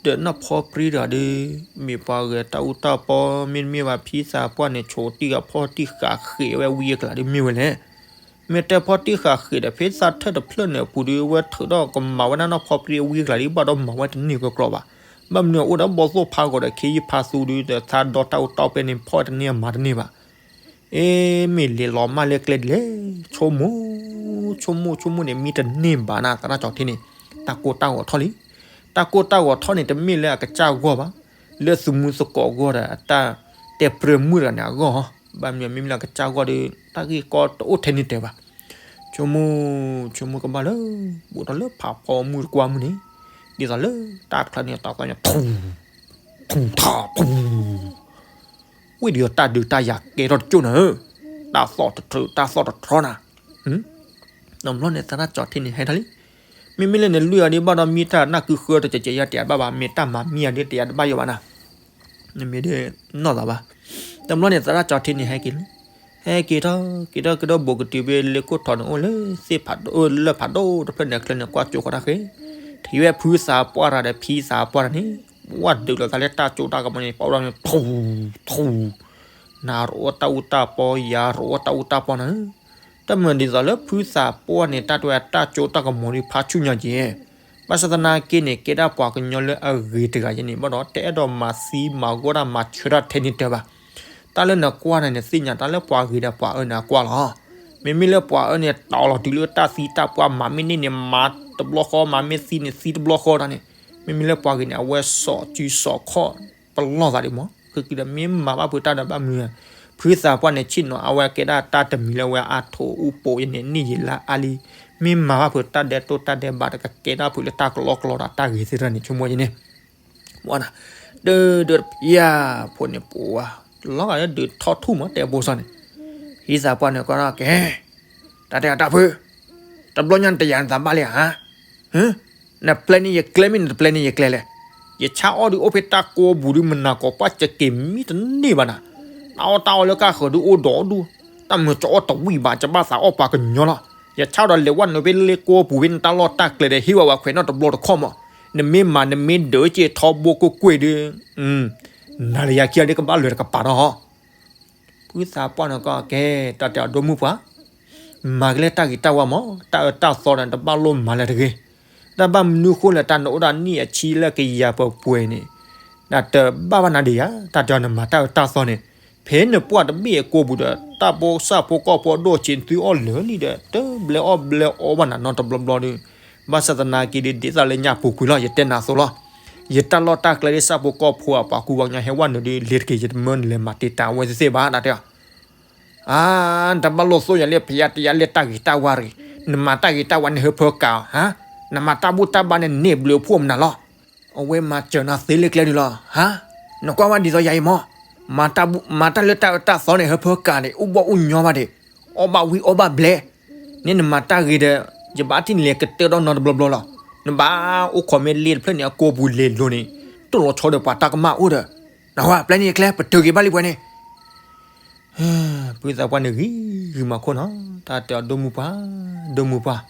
ဒီးနီၢ်ဖီပြံဒီးဒီး, မ့ၢ်ပှၤဂဲၤတၢ်အူတၢ်ပီ မ့တမ့ၢ်ဘၣ်ဖံသးပှၢ်န့ၣ် ဆိးတံၢ်ဃာ်ဖီၣ်တံၢ်ဃာ်ဃဲးဝဲဝံၤအကျါဒီးမ့ၢ်ဝဲလဲၣ် မ့ၢ်တဲဖီၣ်တံၢ်ဃာ်ဃဲးဒီး ဖဲသးထၢၣ်တဖျၢၣ်န့ၣ်အပူၤဒီး ဝဲထုးထီၣ်ကမၤဝဲဒၣ်နီၢ်ဖီပြံအဝံအကျါဒီး ဘၣ်ဒီးမၤဝဲတန့ၢ်ကီကီဘၣ်. ဘၣ်မနုၤအအိၣ်ဒီးဘီသိၣ်ဖးဂီၤဒီးခ့ယုၢ်ဖးသူဒီး သးဒီတၢ်အိၣ်တၢ်အီၣ်ဖဲန့ၣ် ဖီၣ်တန့ၢ်မၤတန့ၢ်ဘၣ်. အ့ မ့ၢ်လဲၤလီၤမၢ်လၢကျဲဒ်လဲၣ်. ဆိကမိၣ်, ဆိကမိၣ်ဆိကမိၣ်န့ၣ် မံတန့ၢ်ဘၣ်နၤ သရၣ်ကၠီၤထံန့ၣ် တၢ်ကိၢ်တၢ်ဂီၤထီၣ်လံ. တၢ်ကိၢ်တၢ်ဂီၤထီၣ်န့ၣ် တမ့ၢ်လၢအကစၢ်ဂီၢ်ဘၣ်, လၢသုးမုၢ်သကိးဂီၢ်ဒီး အတၢ်တဲပြၢမုၢ်တဂၤန့ၣ်အဂီၢ်, ဘၣ်မနုၤမ့မ့ၢ်လၢအကစၢ်ဂီၢ်ဒီး တၢ်ဂ့ၢ်ကီတအိၣ်ထဲန့ၣ်တဲဘၣ်. ဆိကမိၣ်, ဆိကမိၣ်ကဘၣ်လၢ ဘူးထီၣ်လၢဖးဖီမုၢ်တကွၢ်မုၢ်န့ၣ်, ဒ်သိးလၢတၢ်ချၢန့ၣ် တၢ်သီညါ ထူ, ထူထီ, ထူ ဝ့ၢ်ဒုးဒီးတၢ်ဒုးတၢ်ယၤကဲထီၣ်တကၠိၢ်နၤဧၢ, တၢ်သီၣ်တထြၢ တၢ်သီၣ်တထြီနၤ. တဘျီန့ၣ် သရၣ်ကၠီထံန့ၣ်ဟဲထီၣ်လံ. မ့မ့ၢ်လၢနလွံၢ်အီၤဒ်ဘၣ်ဒီး မ့ၢ်တၢ်နၢ်ကုဃၢတကဲးကဲးယါတယၤတဘၣ်ဘၣ်, မ့ၢ်တၢ်မၤမံယၤဒ်တယၤတဘၣ်ယိာ်ဘၣ်နၤ. နမ့ၢ်ဒ်နီၢ်သးဘၣ်. တဘျီန့ၣ် သရၣ်ကၠီထံန့ၣ်ဟဲက့ၤလံ. ဟဲက့ၤထီၣ်က့ၤထီၣ်က့ၤထီၣ် ဘူးကတုၤဖဲလ့ကိၣ်ထီန့ၣ် အိၣ်လၢသ့ၣ်ဖးဒိၣ် လၢၢ်ဖးဒိၣ်တဖျၢၣ်န့ၣ် အချၢန့ၣ် ကွၢ်ကၠိဃီတၢ်ဃဲ, ထံၣ်ဝဲဖုသးပှၢ်တဂၤဒီးဖံသးပှၢ်တဂၤန့ၣ် ဝဲဒုးလိာ်သးလၢတၢ်ကၠိတၢ်ကမီၤန့ၣ် ပှၤအိၣ်ဒီးန့ၣ် ထူ, ထူ, နၤရိးအီၣ်တၢ်အူတၢ်ပီ, ယၤရိးအီၣ်တၢ်အူတၢ်ပီနၤဧၢ. တၢ်မၤဒ်သိးလၢဖုသးပှၢ်န့ၣ် တၢ်တဲဝဲတၢ်ကၠိတၢ်ကမီၤဒ်ဖးဆူၣ်ညါက့ၤ, ဘၣ်ဆၣ်သနာ်က့န့ၣ် ကဲဒၣ်ပှၤကညီလၢအဂ့ၤတဂၤယဲန့ၣ် ဘၣ်ဒီးတအဲၣ်ဒိးမၤသံမၤဂီၢ်တၢ်မၤဆၢတၢ်ထဲန့ၣ်တဲဘၣ်. တၢ်လၢနကွၢ်န့ၣ် နသ့ၣ်ညါတၢ်လၢပှၤဂ့ၤဒီးပှၤအၢန့ၣ်အကွၢ်လီၤ. မ့မ့ၢ်လၢပှၤအၢန့ၣ် တီၤလီၤတုၤလၢတၢ်သံတၢ်ပှၢ် မၤမ့ၢ်န့ၢ်န့ၣ် မၤတဘျီဃီ, မၤမ့ၢ်သံန့ၣ်သံတဘျီဃီတၢ်န့ၣ်, မ့မ့ၢ်လၢပှၤဂ့ၤန့ၣ် အဝဲစိာ်စုစိာ်ခီၣ်ပလီၢ်သးဒံးမး, ဃုကဒီးမ့ၢ်မၤဘၣ်ဖုးတၢ်ဒီးဘၣ်မနုၤ, ဖုသးပှၢ်န့ၣ် ဆ့ၣ်နီၤအဝဲကဲဒၣ်တၢ်တမံၤလၢအဝဲအါထိးအူပိာ်ယဲန့ၣ် နံၣ်ယံာ်လါအါလံ, မ့ၢ်မၤဘၣ်ဖုးတၢ်ဒဲးတိၢ်တၢ်ဒဲးဘးဒီး ကကဲဒၣ်ဖုးလၢတၢ်ကလီကလီဒီးတၢ်ဂ့ၤသ့ၣ်တဖၣ်န့ၣ် ဆိကမိၣ်ယဲန့ၣ် ဝဲဒၣ်, ဒုးဒုးတဖျၢၣ်ဖိန့ၣ် ပဝါ, လီၤဂာ်လၢဒုးထီၣ်ထူၣ်မး တဲဘိစီန့ၣ်, ဖံသးပှၢ်န့ၣ်ကီဒီးကဲ, တၢ်တဲအီၤတၢ်ဖုး, တဘျီညါနတယာ်နသးဘၣ်လံဧါ, နပျဲန့ၢ်ယကျဲမ့ၢ်နတပျဲန့ၢ်ယကျဲလဲၣ်, ယဆါအီၣ်ဒုးအိၣ်ဖဲတၢ်ကိးပူၤဒုးမနၤကိးပှၢ်စက့ၤမံတန့ၢ်ဘၣ်နၤ, တၢ်အီၣ်တၢ်အီလၢကၢ်ဃၢၤဒုးအိၣ်ဒီးဒူၣ်, တၢ်မုာ်ကၠီအီၣ်တဝံၣ်ဘၣ် ကဘၣ်သးအီၣ်ပှၤကညီလီၤ, ယဆါဒီးလဲၤဝဲနုာ်ဖဲလ့ကိးပူၤဖဲနတၢ်လီၢ်တၢ်ကျဲဒီး ဟ့ၣ်ဝဲဝဲခွဲးနီၣ်တဘျီတခီၣ်မး, နမ့ၢ်မၤနမ့ၢ်ဒုးက့ၤထီဘိကွ့ၢ်ကွ့ၢ်ဒုး, နၤလၢယၤခံဂၤဒုးကဘၣ်လၢာ်တကပၤဒီး ဖုသးပှၢ်န့ၣ်ကီကဲ, တၢ်တဲအီၤဒိၣ်မုၢ်ပှၢ်, မၤကလဲၣ်တၢ်ဂ့ၤတၢ်ဝါမး, တၢ်အၢတၢ်သီဒီးတဘၣ်လိၣ်မၤလၢၤတဂ့ၤ, တၢ်ဘၣ်မနုၤဃိလဲၣ် တၢ်နအိၣ်ဒၣ်နံၣ်အဆံလၢကယၤပှဲၤပှဲၤန့ၣ်, တၢ်တဘၣ်ဘၣ်နၤဒံးဧါ, တၢ်တဲအီၤနမၤတၢ်အၢတၢ်သီန့ၣ်, ဖဲနပှၢ်တဘ့ၣ်အကိးပူၤဒီး တၢ်ဖိစၢ်ဖိကီၢ်ဖိဒိၣ်ဆံးသုအီၣ်လၢာ်လံဒီး တဘျဲအီၣ်ဘျဲအီဘၣ်နၤနီတဘျီဘျီဒီး, ဘၣ်ဆၣ်သနာ်က့ဒုး ဒ်သိးလၢညၣ်ပူၤကွံာ်လီၤ ယတဲနၤအသိးလီၤ. ယတၢ်လီၢ်တၢ်ကျဲဒ်စၢ်ဖိကီၢ်ဖိအပှၤကူပှၤကညီဟဲဝဲနုာ်ဒုး လဲၤတက့ၤ ယတမၢနလဲၤမၤတ့ၢ်တၢ်အဝဲသ့ၣ်သ့ၣ်ဘၣ် တၢ်တဲအီၤ, အါ, နတဘၣ်လိၣ်သိၣ်ယၤလၢဖယါတယါလၢတၢ်ဂ့ၤတၢ်ဝါတဂ့ၤ, နမၤတၢ်ဂ့ၤတၢ်ဝါန့ၣ်ဟၢဖၢကၤအီၤ, နမၤတၢ်ဘူၣ်တၢ်ဘါန့ၣ်န့ၢ်ဘျုးဖှိၣ်မနုၤလီၤ. အဝဲမၤစၢၤနၤသ့လၢကျဲဒုးလီၤ, နကွၢ်ဝဲဒ်သိးယၤအံၤမး, မၤတၢ်လၢတၢ်အၢတၢ်သီန့ၣ် ဟၢဖၢကၤန့ၣ် အိၣ်ဘီၣ်အိၣ်ညီဘၣ်ဒံး, အီၣ်ဘၣ်ဝံၣ်အီၣ်ဘၣ်ဘျဲ, န့ၣ်နမၤတၢ်ဂ့ၤဒီး ယဘၣ်ထံၣ်နလဲၤကတၢၢ်ဒီးနီတဘျီဘျီလီၤ. နဘၣ်အိၣ်ခိးမ့ၢ်လ့တဖျၢၣ်န့ၣ် အကိးပူၤလဲၤလိၤန့ၣ်, တိၢ်လီၤဆီဒီးပှၤတၢ်ကမၣ်အိၣ်ဒီး, နဝဲပျဲန့ၣ်ယကျဲ ပတုာ်က့ၤဘၣ်လံပှဲၤန့ၣ် ဖုသးပှၢ်န့ၣ်ဂံၤဂံၤမၤခိၣ်နီၤ, တၢ်တဲအီၤဒိၣ်မုၢ်ပှၢ်, ဒိၣ်မုၢ်ပှၢ်,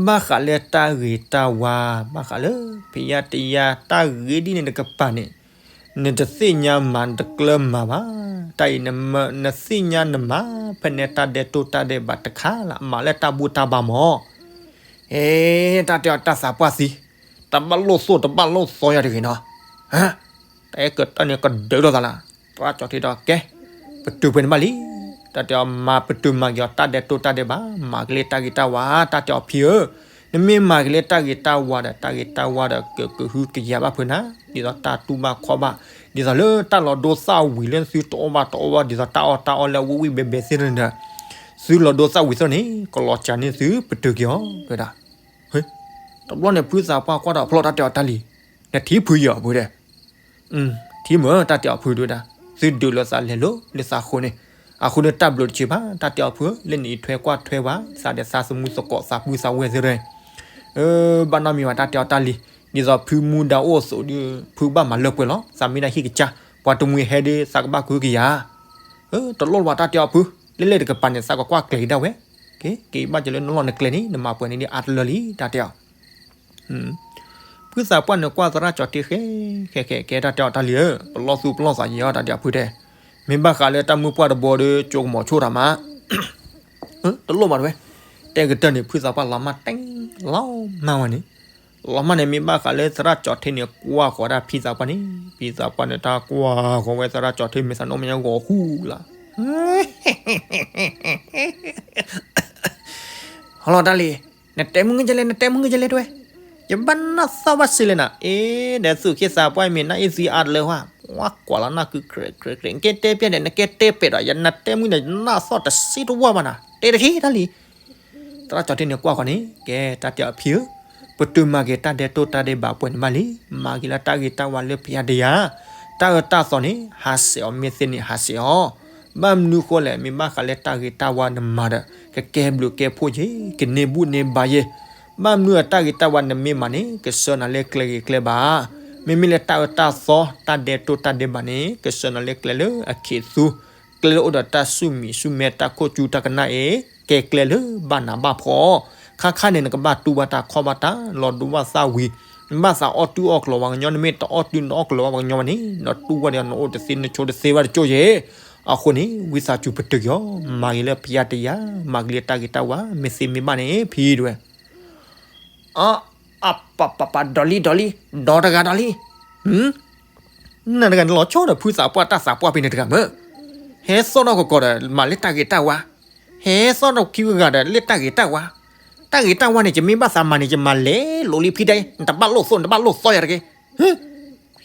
ဘၣ်ဃးလၢတၢ်ဂ့ၤတၢ်ဝါ, ဘၣ်ဃးလၢဖယါတယါတၢ်ဂ့ၤဒ်န့ၣ်တကပၤန့ၣ်, နတသ့ၣ်ညါမၤနတကျၢၤမၤဘၣ်, တၢ်အံၤနသ့ၣ်ညါနမၤဖဲန့ၣ်တၢ်ဒဲးတိၢ်တၢ်ဒဲးဘးတခါလၢ် မၤလၢတၢ်ဘူၣ်တၢ်ဘါမး အ့, တၢ်တဲအီၤတၢ်သးပှၢ်သံ, တဘၣ်လိၣ်သိၣ်တဘၣ်လိၣ်သီယၤတဂ့ၤနီၤ, တၢ်အဲၣ်ကတၢၢ်န့ၣ်ကဒုးလိာ်သးလၢ်, သရၣ်ကၠီထံဒီးကဲ, ပတုာ်ပှဲၤန့ၣ်ဘၣ်လံ, တၢ်တဲအီၤမၤပတုာ်မၤက့ၤအီၤတၢ်ဒဲးတိၢ်တၢ်ဒဲးဘး, မၤက့ၤလၢတၢ်ဂ့ၤတၢ်ဝါ, တၢ်တဲအီၤဖံဧၢ, နမ့ၢ်မၤက့ၤလၢတၢ်ဂ့ၤတၢ်ဝါဒီး တၢ်ဂ့ၤတၢ်ဝါဒီးကကဟုကယာ်ဘၣ်ဖုးနၤ, ဒ်သိးတၢ်တူၢ်ဘၣ်ခီၣ်ဘၣ်, ဒ်သိးလၢတၢ်လီၤဒိသၣ်ဝံၤလၢသုတအီၣ်ဘၣ်တအီဘၣ် ဒ်သိးတၢ်အီၣ်တၢ်အီလၢဝံၣ်ဝံၣ်ဘဲဘဲသ့ၣ်န့ၣ်ဒီး, သုလီၤဒိသၣ်ဝံၤသ့ၣ်န့ၣ် ကလီၤစှၤန့ၢ်သုပတုာ်က့ၤအီၤ, ဝဲဒၣ် တဘျီန့ၣ် ဖုသးပှၢ်ကွၢ်ဒီးဖျီၣ်တၢ်တဲအီၤတၢ်လံ, နထံၣ်ဖုယီၤဖုဒီး, ထံၣ်မ့ၢ်တၢ်တဲအီၤဖုဒုဒၣ်, သုဒုးလိာ်သးလဲၤလိၤလၢသးဃိန့ၣ်, အဃိန့ၣ်တၢ်ဘျုးတဆံးဘၣ် တၢ်တဲအီၤဖုဧၢ, လၢနအံးထွဲကွၢ်ထွဲပှၤ သးဒီးသးသမူသကိးသးပုၢ်သးဝဲၢ်သ့ၣ်တဖၣ်, ဘၣ်နီတမံၤဘၣ် တၢ်တဲအီၤတၢ်လံ, ဒ်သိးဖုမူဒါအိၣ်အသိးဒီး ဖုဘၣ်မၤလၢပှဲၤလီၤ, သးမ့ၢ်ဒၣ်ဟံၣ်ကစၢ်, ပှၤတမှံၤဟဲဒီး သးကဘၣ်ကဟုကယာ် တလိၣ်ဘၣ်တၢ်တဲအီၤဖု, လၢလဲၣ်တကပၤန့ၣ် သးကကွၢ်ကျဲၤက့ၤဒၣ်ဝဲ, က့ၤဘၣ်က့ၤလၢနလီၢ်နကျဲန့ၣ် နမၤပှဲၤန့ၣ်ဒ်အါတလၢလံ တၢ်တဲအီၤ, ဖုသးပှၢ်န့ၣ်ကွၢ်သရၣ်ကၠီထံဃဲ, ဃဲဃဲကဲတၢ်တဲအီၤတၢ်လံဧၢ, ပလီၢ်သူၣ်ပလီၢ်သးယံၤအီၤ တၢ်တဲအီၤဖုတဲ, မ့ၢ်ဘၣ်ဃးလၢတၢ်မုၢ်ပှၢ်တဘီဒီး ကၠိကမီၤဆိၣ်တၢ်မး တလိၣ်ဘၣ်တဝဲ, တဲကတၢၢ်န့ၣ် ဖုသးပှၢ်လီၤမၢ်တဲ, လီၤမၢ်ဝဲန့ၣ်, လီၤမၢ်န့ၣ် မ့ၢ်ဘၣ်ဃးလၢသရၣ်ကၠီထံန့ၣ် ကွၢ်ဃီၤဒၣ်ဖံသးပှၢ်န့ၣ်, ဖံသးပှၢ်န့ၣ် တၢ်ကွၢ်ဃီၤဝဲသရၣ်ကၠီထံမ့ၢ်သးနီၣ်မဲာ်ညါဂီၤဃူလၢ် ဟီလီၤတၢ်လံ, နတဲမုၢ်ဂ့ၤကလဲၣ် နတဲမုၢ်ဂ့ၤကလဲၣ်တဝဲ, ယဘၣ်နၢ်သီၣ်ဘၣ်စ့လဲၣ်နၤ, အ့ ဒီးသူၣ်က့သးပှၢ်မ့ၢ်နၢ်အ့ၣ်သံအါတလၢဝဲ, ဝါကွၢ်လီၤနၢ်ကုကြဲးကြဲးကြဲး, နကဲတဲပျဲၣ်ဒီး နကဲတဲပဲာ်ဒီး ယနတဲမုၢ်ဒီး နၢ်သီၣ်တစ့တဝီဘၣ်နၤ, တဲတထံၣ်တၢ်လံ. သရၣ်ကၠီၤထ့န့ၣ်ကွၢ်ဃီန့ၣ်, ကဲတၢ်တဲအီၤဖံဧၢ, ပတုာ်မၤက့ၤတၢ်ဒဲးတိၢ်တၢ်ဒဲးဘးပှဲၤန့ၣ်ဘၣ်လံ, မၤက့ၤလၢတၢ်ဂ့ၤတၢ်ဝါလၢဖယါတယၤ, တၢ်အၢတၢ်သီန့ၣ် ဟးဆှဲးအီၤ, မ့ၢ်သ့န့ၣ်ဟးဆှဲးအီၤ, ဘၣ်မနုၤဃိလဲၣ်, မ့ၢ်ဘၣ်ဃးလၢတၢ်ဂ့ၤတၢ်ဝါနမၤဒီး ကကဲဘျုးကဲဖှိၣ်ယ့ၢ်, ကန့ၢ်ဘူၣ်န့ၢ်ဘါယ့ၢ်, ဘၣ်မနုၤအတၢ်ဂ့ၤတၢ်ဝါနမ့ၢ်မၤန့ၣ် ကဆှၢနၤလၢကျဲဂ့ၤကျဲဘၣ်, မ့မ့ၢ်လၢတၢ်အၢတၢ်သီ တၢ်ဒဲးတိၢ်တၢ်ဒဲးဘးန့ၣ် ကဆှၢနၤလၢကျဲလၢအခ့အသူ, ကျဲလၢအိၣ်ဒီးတၢ်ဆူၣ်မံၤဆူၣ်မဲ တၢ်ခိၣ်ကၠူတၢ်ကနၣ်အံၤ, ကဲကျဲလၢဘၣ်နးဘၣ်ဖှီၣ်, ခါခါန့ၣ် နကဘၣ်တူၢ်ဘၣ်တၢ်ခီၣ်ဘၣ်တၢ် လီၤဒိဘၣ်သၣ်ဝံၤ, နဘၣ်သးအီၣ်တုၢ်အီၣ်ကျိၤဝဲကညီ, နမ့ၢ်တအီၣ်တုၢ်နအီၣ်ကျိၤဝဲကညီဘၣ်န့ၣ် နတူၢ်ဘၣ်ဒီးနအိၣ်တသ့ နဆိးတသ့ဘၣ်တကၠိၢ်ယ့ၢ်, အဃိန့ၣ် ဝံသးစူၤပတုာ်က့ၤအီၤ, မၤက့ၤလၢဖယါတယၤ, မၤက့ၤလၢတၢ်ဂ့ၤတၢ်ဝါ, မ့ၢ်သ့မ့ၢ်ဘၣ်န့ၣ် ဖံဒဝဲ အ အပပပ ဒီးလံ ဒီးလံ, ဒီးတဂၤဒီးလံ, နတဂၤန့ၣ်လီၤဆီဒီးဖုသးပှၢ်တၢ်သးပှၢ်ဖဲန့ၣ်တဂၤမ့ၢ်, ဟဲသီၣ်နီၢ်ကီၢ်ကီၢ်ဒီး မၤလၢတၢ်ဂ့ၤတၢ်ဝါ, ဟဲသီၣ်နီၢ်ခံဂၤဒီးလၢတၢ်ဂ့ၤတၢ်ဝါ, တၢ်ဂ့ၤတၢ်ဝါန့ၣ် ယမ့ၢ်ဘၣ်သးမၤန့ၣ် ယမၤလဲၤလိၤလံဖံတဲ, နတဘၣ်လိၣ်သိၣ် နတဘၣ်လိၣ်သီယၤတဂ့ၤ ဟံး,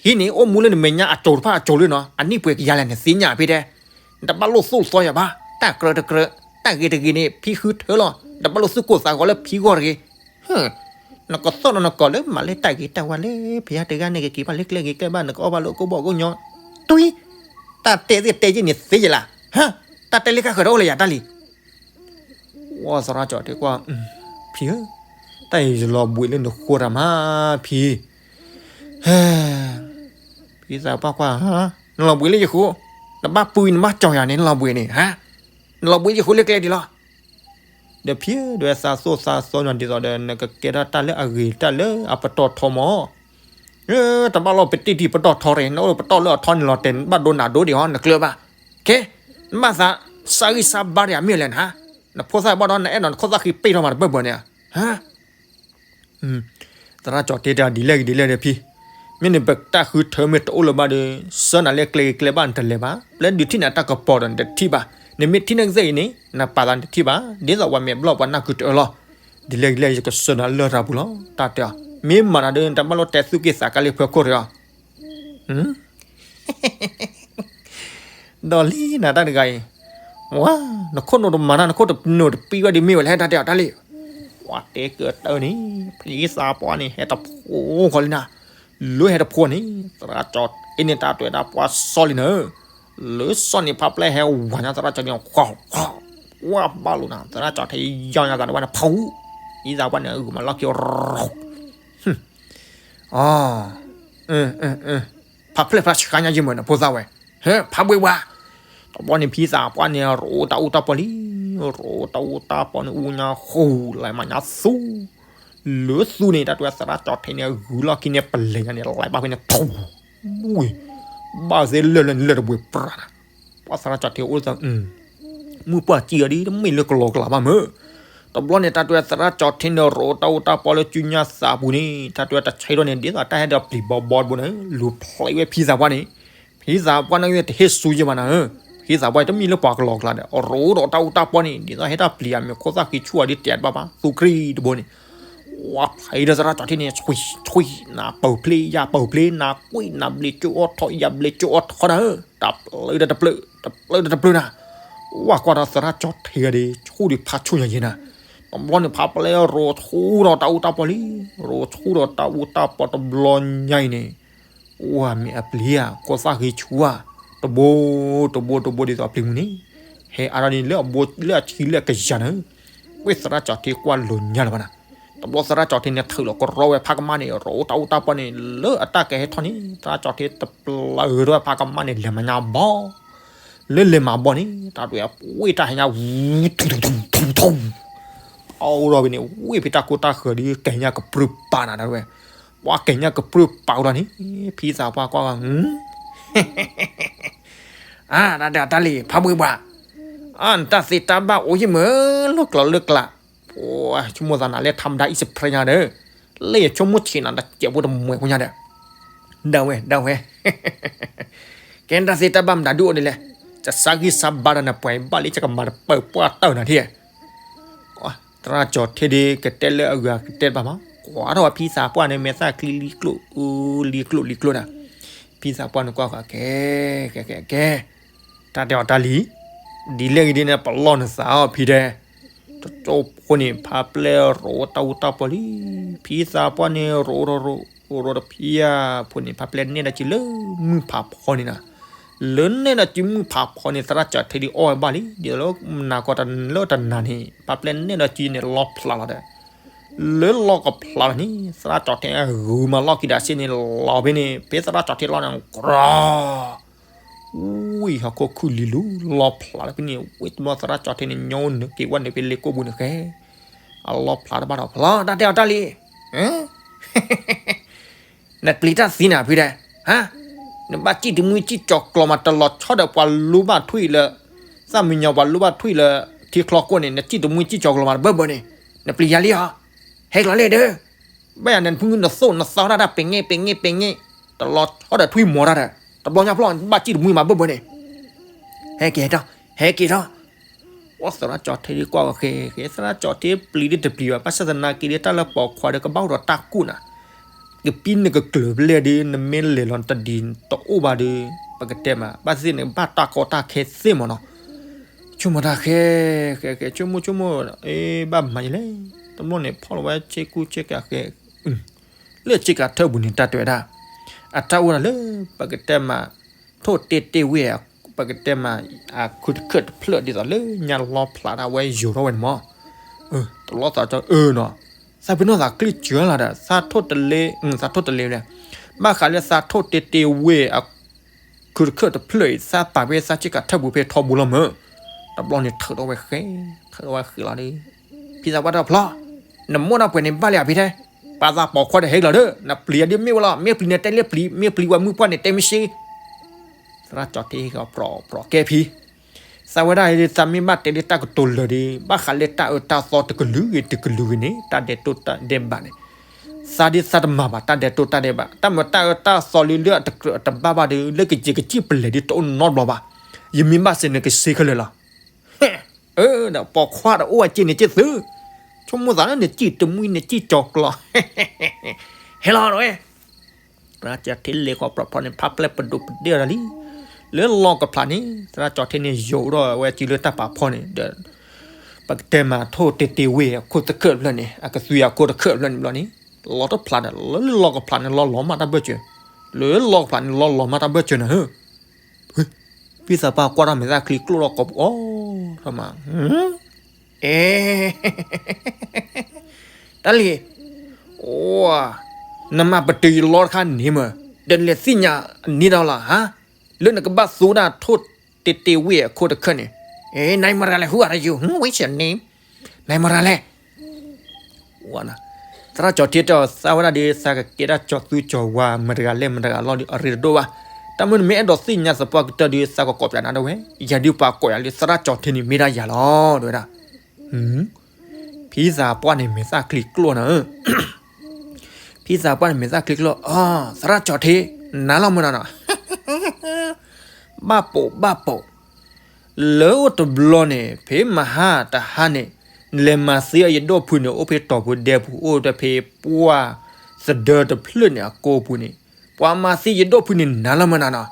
ဟံးန့ၣ် အိၣ်မူလၢနမဲာ်ညါအစိၤတဖၣ်အစိၤလၢနီၤ, အနံၣ်ပှဲၤကယၤလဲၣ်န့ၣ် သ့ၣ်ညါဖံတဲ, နတဘၣ်လိၣ်သိၣ်သီယၤဘၣ်, တၢ်ကြၢးတကြၢး, တၢ်ဂ့ၤတဂ့ၤန့ၣ် ဖံဃုထၢလီၤ, နတဘၣ်လိၣ်သူၣ်ကိၢ်သးဂီၤလၢဖံဂီၢ်တဂ့ၤ, နကသီၣ်နီၢ်နကီၢ်လၢမၤလၢတၢ်ဂ့ၤတၢ်ဝါလၢ ဖယါတဂၤန့ၣ် ကက့ၤဘၣ်လၢကျဲဂ့ၤကျဲဘၣ် နကအီၣ်ဘၣ်လၢကဘီကညီ, တွံ, တၢ်တဲသ့ၣ်တဲယ့ၢ်န့ၣ်သ့ယ့ၢ်လၢ, ဟါ, တၢ်တဲလၢကဃၢၤဒီးအိၣ်လၢယၤတၢ်လံ ဝီသရၣ်ကၠီၤထ့ကွၢ်, ဖံဧၢ, တၢ်အံၤယလီၤဘှံးလၢနဃိတၢ်မး, ဖံ, ဟဲ, ဖံသးပှၢ်ကွၢ်, နလီၤဘှံးလၢယဃိ, နဘၣ်ပှံၤနဘၣ်ကၠီၤယၤန့ၣ် နလီၤဘှံးန့ၣ်, ဟါ, နလီၤဘှံးလၢယဃိလၢကျဲဒ်လီၤ ဒီးဖံဧၢ, ဒီးသးသိၣ်သးသီနၤဒ်သိးဒီး နကကဲထီၣ်တၢ်လၢအဂ့ၤတၢ်လၢအပတီၢ်ထီမး, တဘၣ်လီၢ်ပတံၢ်တံၢ်ပတီၢ်ထီတဂ့ၤ, နအိၣ်ပတီၢ်လၢအထီန့ၣ်လီၤတဲာ် နဘၣ်ဒိနးဒိဒံးဟီ နကျၢၤဘၣ်, ခဲ, နဘၣ်သး, စၢ်ဂံၢ်စၢ်ဘါတဂၤမ့ၢ်လဲၣ်နၤ, နဖိသၣ်ဘၣ်ဒီး နအဲၣ်ဒိးနခိၣ်သၣ်ဃံပ့ၢ်ထီၣ်မးတပၢၢ်ပၢၢ်န့ၣ်, ဟါ သရၣ်ကၠီၤထ့တဲဒ်လဲၣ်ဂ့ၤဒ်လဲၣ်ဒီးဖံ, မ့ၢ်န့ၣ်ပတၢ်ဃုထၢမ့ၢ်တအိၣ်လၢၤဘၣ်ဒီး, ဆှၢနၤလၢကျဲဂ့ၤကျဲဘၣ်နတလဲၤဘၣ်, ပျဲဒုးထံၣ်နၤတၢ်ကပီၤဒီးနတထံၣ်ဘၣ်, နမ့ၢ်ထံၣ်နကစၢၢ်အံၤန့ၣ် နပာ်သးနတထံၣ်ဘၣ်, ဒ်သိးပှၤမဲာ်ဘျီၣ်ပှၤနၢ်ကုတအၢလီၤ, ဒ်လဲၣ်ဂ့ၤလဲၣ်ယကဆှၢနၤလၢတၢ်ပူၤလီၤ, တၢ်တဲအီၤ, မ့ၢ်မၤတၢ်ဒီး နတဘၣ်လိၣ်တဲသူၣ်က့သးကါလၢဖၢခိၣ်တဂ့ၤအီၤ ဒီးလံနၤတၢ်တဂၤအံၤ, ဝါ, နခိၣ်နူာ်တမၤတၢ် နခိၣ်တနူာ်တပံဝဲဒ်မ့ၢ်ဝဲလဲၣ် တၢ်တဲအီၤတၢ်လံ, ဝါတဲကတၢၢ်န့ၣ်, ဖံသးပှၢ်န့ၣ် ဟဲတဖိဃီလံနၤ, လၢဟဲတဖိန့ၣ် သရၣ်ကၠီၤထ့န့ၣ်တၢ်တွဲၤဒၣ်ပှၢ်စီလံနၤ, လၢစီန့ၣ်ဖးပျဲဟဲဝၤညါသရၣ်ကၠီၤထ့န့ၣ်, ဝါဘၣ်လိာ်နၤ သရၣ်ကၠီၤထ့ယီၤညါသးန့ၣ်ဝဲန့ၣ် ဖူ, ဖံသးပှၢ်န့ၣ် အဂုၤမၤလီၢ်ခံ အ ဖးဖျဲၣ်ဖျါဆှါညါယမုၢ်နဖိသၣ်ဝဲ, ဟဲ ဖးဘှ့ဝါ, တဘျီန့ၣ်ဖံသးပှၢ်န့ၣ် ရိးတၢ်အူတၢ်ပီလံ, ရိးတၢ်အူတၢ်ပီန့ၣ် အူညါဃူ လဲၤမၤညါသူ, လၢသူန့ၣ် တၢ်တွဲသရၣ်ကၠီၤထ့န့ၣ် ဂုၤလီၢ်ခံန့ၣ် ပလဲၤညါန့ၣ် လဲၤဘၣ်ဖဲန့ၣ် ထူ, ဝ့ၢ်, ဘၣ်သ့လၢာ်လၢာ်တဘှ့းပြးနၤ, ပှၤသရၣ်ကၠီၤထ့အိၣ်သး မုၢ်ပှၢ်စံၣ်အီၤဒ်တမ့ၢ်လၢကလီကလးဘၣ်မ့ၢ်, တဘျီန့ၣ် တၢ်တွဲသရၣ်ကၠီၤထ့န့ၣ် ရိးတၢ်အူတၢ်ပီလၢစုညါသးပူၤန့ၣ် တၢ်တွဲတဆဲးထီၣ်န့ၣ် ဒ်သိးတၢ်ဟဲဒီးပျံၤဘီဘီတဘိန့ၣ် လူၤဖျဲးဝဲဖံသးပှၢ်န့ၣ်, ဖံသးပှၢ်န့ၣ်တဟ့ၣ်ဆူယဲၢ်ဘၣ်နၤဧၢ, ဖံသးပှၢ်တမ့ၢ်လၢပှၤကလီကလးဒီး ရိးဒီးတၢ်အူတၢ်ပီန့ၣ် ဒ်သိးဟဲတၢ်ပျံၤအမ့ၢ်ခိၣ်သၣ်ဃံဆူၣ်အီၤဒ်တဲာ်တဘၣ်ဘၣ် သူကြံတဘိန့ၣ်, ဝါဖျဲးဒီးသရၣ်ကၠီၤထ့န့ၣ် ဆွံ, ဆွံ, နၢ်ပၢၢ်ဖျ့ ယၢ်ပၢၢ်ဖျ့ နၢ်ကွံာ် နၢ်ဘျ့ကၠိအီၣ်ထီၣ် ယၢ်ဘျ့ကၠိအီၣ်ထီၣ်နၤဧၢ, တၢ်ပျၢၤဒီးတပျၢၤ, တပျၢၤဒီးတပျၢၤနၤ, ဝါကွၢ်ဒီးသရၣ်ကၠီၤထ့ဂၤဒီး ဆူၣ်ဒံးဖးဆူၣ်ညါယဲၢ်နၤ, တဘျီန့ၣ်ဖးပျဲရိးဆူၣ်ဒီးတၢ်အူတၢ်ပီလံ, ရိးဆူၣ်ဒီးတၢ်အူတၢ်ပီတဘျီညါအံၤန့ၣ်, ဝါမ့ၢ်အပျံၤဧါ ခိၣ်သၣ်ဃံဆူၣ်ဧါ, တဘိ, တဘိတဘိဒ်သိးအပျံၤမုၢ်န့ၣ်, ဟဲအါထီၣ်ဒ်န့ၣ် လၢအဘိလၢအဆံလၢအကယၤန့ၣ်, ဝ့ၢ်သရၣ်ကၠီၤထ့ကွၢ်လိာ်ညါလၢၤဘၣ်နၤ, တဘျီသရၣ်ကၠီၤထ့န့ၣ်ထုးလီၤကရီဝဲဖးကမၣ်န့ၣ် ရိးတၢ်အူတၢ်ပီန့ၣ် လၢအတၢ်ကဟဲထီၣ်န့ၣ် သရၣ်ကၠီၤထ့တပျၢၤဒီးဖးကမၣ်န့ၣ် လဲၤမၤညါဘီ လၢလဲၤမၤဘီန့ၣ် တၢ်တွဲအဝ့ၢ်တၢ်ဟဲညါဝူ, ထူ, ထူ, ထူ, ထူ, ထူ, ထူ, ထူ, အအိၣ်ဒီးဝဲန့ၣ် ဝ့ၢ်ဖဲတၢ်ကိၢ်တၢ်ဃၢၤဒီး ကဲညါကပြုၢ်ပာ်နၤဒၣ်ဝဲ, ပှၤကဲညါကပြုၢ်ပာ်ဝဲဒီးန့ၣ် ဖံသးပှၢ်ကွၢ်ဝဲ, အါ တၢ်ဒၣ်တၢ်လံၤ ဖးဘှ့ဘှါ, အါ နတၢ်သ့တၢ်ဘၣ်အိၣ်ယံၢ်မုၢ်လၢကျိၤလၢကျါ, ဆိကမိၣ်သးနၤလၢထါမတၤအံၣ်စဖရဲညါဒီး, လၢယဆိကမိၣ်ဆံးနၤတစဲးဖိတမှဲးဖိညါဒီး, ဒၣ်ဝဲ ဒၣ်ဝဲ ကဲနတၢ်သ့တၢ်ဘၣ်မတၤဒုးအိၣ်ဒ်လဲၣ်, ယစၢ်ဂံၢ်စၢ်ဘါဒီးနပှဲၤဘၣ်လံ ယကမၤတပၢၢ်ပှၢ်တၢၢ်နၤထံၣ်, သရၣ်ကၠီၤထ့ဒ့ကတဲလၢအဂၤကတဲတဘၣ်မး, ကွၢ်ထီၣ်ဝဲဖံသးပှၢ်န့ၣ် မဲာ်သၣ်ချံလံကျိၣ်အူလံကျိၣ်လံကျိၣ်နၤ. ဖံသးပှၢ်န့ၣ်ကွၢ်ဃာ်ကဲ, ကဲ ကဲ ကဲ, တၢ်တဲအီၤတၢ်လံ, ဒ်လဲၣ်ဂ့ၤဒ်န့ၣ် ပလီၢ်နသးအီၤဖံတဲ, တကၠိဖိန့ၣ် ဖါပျဲၢ်ရိးတၢ်အူတၢ်ပီၤလံ, ဖံသးပှၢ်န့ၣ် ရိးရိးရိးရိးတဖံဧါ, ဖိန့ၣ် ဖါပျဲၢ်နဲၣ်ဒီးစုလၢမုၢ်ဖးဖီန့ၣ်နၤ. လၢနဲၣ်ဒီးစုမုၢ်ဖးဖီန့ၣ် သရၣ်ကၠီၤထံဒုးအီၣ်ဝဲဘၣ်လံ, ဒ်သိးလၢနၤကီးတနၤလၢတနၤန့ၣ် ဖါပျဲၢ်နဲၣ်ဒီးစုန့ၣ် လီဖျးလီၤဒီး လၢလီကဖျးလီၤန့ၣ် သရၣ်ကၠီၤထံဂုာ်မၤလီၢ်ခံဒီးစ့န့ၣ် လီၤဖဲန့ၣ် ဖဲသရၣ်ကၠီၤထံလီၤန့ၣ် ကြီ ဝံၤဟီၣ်ခိၣ်ခုၣ်လံၤလူၤ လီဖျးလီၤဖဲန့ၣ် ဝံၤတဘျီသရၣ်ကၠီၤထံန့ၣ် ညီနုၢ်က့ၤဝဲန့ၣ်ဖဲလ့ကိၣ်ပူၤန့ၣ်ဃဲ, အလီဖျးတဘၣ်ဒီးဖျီ တၢ်တဲအီၤတၢ်လံ နပျံၤတၢ်သံနၤဖံတဲ, ဟါ, နဘၣ်စံၣ်တမှံစံၣ်ကၠီၤကျီၤမး တလီၤဆီဒီးပှၤလူဘၣ်ထွံၣ်လၢ သၣ်မံညီၤပှၤလူဘၣ်ထွံၣ်လၢ ထံချီကိၣ်န့ၣ် နစံၣ်တမှံစံၣ်ကၠီၤကျီၤမးတဘၢဘၢန့ၣ်, နပျံၤယၤလံဧါ, ဟဲကျီၤလဲၣ်ဒီး, ဘၣ်ယၤန့ၣ် နဖုနသိၣ်နသီတၢ်တၢ်ပ့ၤငဲ့ပ့ၤငဲ့ပ့ၤငဲ့, တလီၤဆီဒီးထွံၣ်မီၤတၢ်ဒီး တဘျီညါဖျီၣ် ဘၣ်စံၣ်တမှံမးဘၢဘၢန့ၣ် ဟဲက့ၤထီၣ်, ဟဲက့ၤထီၣ်, အိၣ်သရၣ်ကၠီၤထံဒုးကွၢ်ဃဲဃဲ သရၣ်ကၠီၤထံပျံၤဒုးတပျံၤဘၣ် ဘၣ်ဆၣ်သနာ်က့ဒုးတၢ်လၢပိာ်ခွါဒီးကဘၣ်အိၣ်ဒီးတၢ်ကူၣ်နၤ, ကပံနကကျၢၤဘျဲၣ်ဒုး နမ့ၢ်လဲၤလီၤတဒံးတအိၣ်ဘၣ်ဒီး ပကတဲမး ဘၣ်သ့ၣ်န့ၣ် ဘၣ်တၢ်ကီတၢ်ခဲသ့မးနီၤ, ဆိကမိၣ်တၢ်ဃဲ ဃဲဃဲ ဆိကမိၣ်ဆိကမိၣ် အ့ ဘၣ်မၤယလဲၣ်, တဘျီန့ၣ် ဖီၣ်လီၤဝဲဆ့ကူဆ့ကၤဃဲ လၢဆ့ကၤထၢၣ်ပူၤန့ၣ် တၢ်တဲဝဲဒၣ်, အတၢ်အိၣ်ဒၣ်လၢ ပကတဲမး ထိၣ်တ့ၢ်တ့ၢ်ဝ့ၢ် ပကတဲမး အခုတခၢၣ်တဖျၢၣ်ဒ်သိးလၢညါလီဖျးဒၣ်ဝဲယိၤထီၣ်ဝဲန့ၣ်မး, တလီသးကၠီၤအၢနီၤ, သးပ့ၤနီၣ်သးကျံၣ်စၢၤလီၤဒီး သးထိၣ်တလ့ သးထိၣ်တလ့လဲၣ်, ဘၣ်ဃးလၢသးထိၣ်တ့ၢ်တ့ၢ်ဝ့ၢ် အခုတခၢၣ်တဖျၢၣ်အံၤ သးပာ်ဖဲသးဆ့ကၤထၢၣ်ပူၤဖဲထီဘိလီၤမး, တဘျီန့ၣ်ထုးထီၣ်ဝဲဃဲ, ထုးထီၣ်ဝဲဃဲလီၤဒီး ဖံသးပှၢ်တဖျီ, နမိၢ်တၢ်ပှဲၤန့ၣ်ဘၣ်လံဧါဖံတဲ, ပာ်သးပိာ်ခွါဒီးဟဲကလီၤဒီး နပျံၤအဒုးမ့ၢ်ဝဲလီၤ မ့ၢ်ပျံၤန့ၣ်တဲလၢပျံၤ မ့ၢ်ပျံၤဝဲမုၢ်ပှၢ်န့ၣ်တဲမ့ၢ်စ့ သရၣ်ကၠီၤထံဟ့ၣ်ကီးပြီပြီကဲဖံ, သးဝဲဒၣ်အံၤ သးမ့ၢ်ဘၣ်တဲလၢတၢ်ကတိၤလၢာ်ဒီး ဘၣ်ဃးလၢတၢ်အၢတၢ်သီတကလုာ်ဂ့ၤတကလုာ်ဂ့ၤန့ၣ် တၢ်ဒဲးတိၢ်တၢ်ဒဲးဘးန့ၣ်, သးဒ်သးတမၤဘၣ် တၢ်ဒဲးတိၢ်တၢ်ဒဲးဘး တၢ်မၤတၢ်အၢတၢ်သီလၢလၢအတကြၢးတဘၣ်ဘၣ်ဒီး လၢကစံးကစံၣ်ပလဲၤဒ်တအိၣ်နီတဘျီဘၣ်, ယမ့ၢ်ဘၣ်စ့ၢ်နကစ့ခဲလၢာ်လီၤ. အၢ ဒီးပိာ်ခွါတအိၣ်အစ့ၢ်န့ၣ်က့ၢ်သု, ဆိကမိၣ်သးလၢနစံၣ်တမှံနစံၣ်ကၠီၤကျီၤ ဟဲလီၤဝဲ သရၣ်ကၠီၤထံလဲၤဃီၤပြီပြီန့ၣ် ဖးပျဲၢ်ပဒိၣ်ပဒ့ၣ်အီၤတၢ်လံ, လၢလီကဖျးန့ၣ် သရၣ်ကၠီၤထံန့ၣ် ယိၤဒီးဝဲစုလၢတၢ်ပာ်ဖီန့ၣ်ဒီး ပကတဲမးထိၣ်တ့ၢ်တ့ၢ်ဝ့ၢ်အခိၣ်သခၢၣ်တဖျၢၣ်န့ၣ် အကသွံၣ်အခိၣ်တခၢၣ်တဖျၢၣ်န့ၣ်ဘျီန့ၣ် လီတဖျးဒီး လၢလီကဖျးန့ၣ် လီလီၤမးတၢ်ဘၢၣ်စၢၤ, လၢလီကဖျးန့ၣ် လီလီၤမးတၢ်ဘၢၣ်စၢၤနၤဧၢ, ဖံသးပှၢ်ကွၢ်ထီၣ်မဲာ်သၣ်ချံကျိၣ်ထီၣ်ကိာ်ပူၤအီၤထီၣ်မး အဲ တၢ်လံၤ, အိ နမၤပတုာ်ယလီတခါန့ၣ်မး, ဒီးနလဲၤသ့ၣ်ညါန့ၢ်ဒီးလီၤဧါ, လၢနကဘၣ်သူဒၣ်ထိၣ်တ့ၢ်တ့ၢ်ဝ့ၢ်အခိၣ်တခၢၣ်န့ၣ်, အဲ နမၤရၤလဲၣ် who are you, what's your name, နမၤရၤလဲၣ် သရၣ်ကၠီၤထံတဲအီၤ သးဝဲဒၣ်ဒီး သးကကဲဒၣ်ကၠီၤသူကၠီၤဝါ မတၤတဂၤလဲၣ်မတၤတဂၤလီၤဒီး အရ့တဒိၣ်ဘၣ်, တၢ်မုၢ်နမ့ၢ်အဲၣ်ဒိးသ့ၣ်ညါသပှၢ်ကတၢၢ်ဒီး သးကကိးပျးနၤဒၣ်ဝဲ, ယၤဒုးပှၤကိးယၤလၢသရၣ်ကၠီၤထံန့ၣ် မ့ၢ်ဒၣ်ယၤလီၤ တဲဝဲဒၣ် ဖံသးပှၢ်န့ၣ် မဲာ်သၣ်ချံကျိၣ်နၤဧၢ, ဖံသးပှၢ်န့ၣ် မဲာ်သၣ်ချံကျိၣ်, အ သရၣ်ကၠီၤထံ, နၤလီၤမနုၤနီၤ, ဘၣ်ပိာ်ဘၣ်ပိာ်, လၢအိၣ်တဘျီန့ၣ် ဖဲမဟါတဟါန့ၣ် နလဲၤမၤသံအယဒိၣ်ဖုန့ၣ် အိၣ်ဖဲတီၤပူၤဒဲပူၤ အိၣ်တဖဲပှၢ်သဒၢတဖျၢၣ်န့ၣ်အကိာ်ပူၤန့ၣ်, ပှၤမၤသံယဒိၣ်ဖုန့ၣ် နၤလီၤမနုၤနီၤ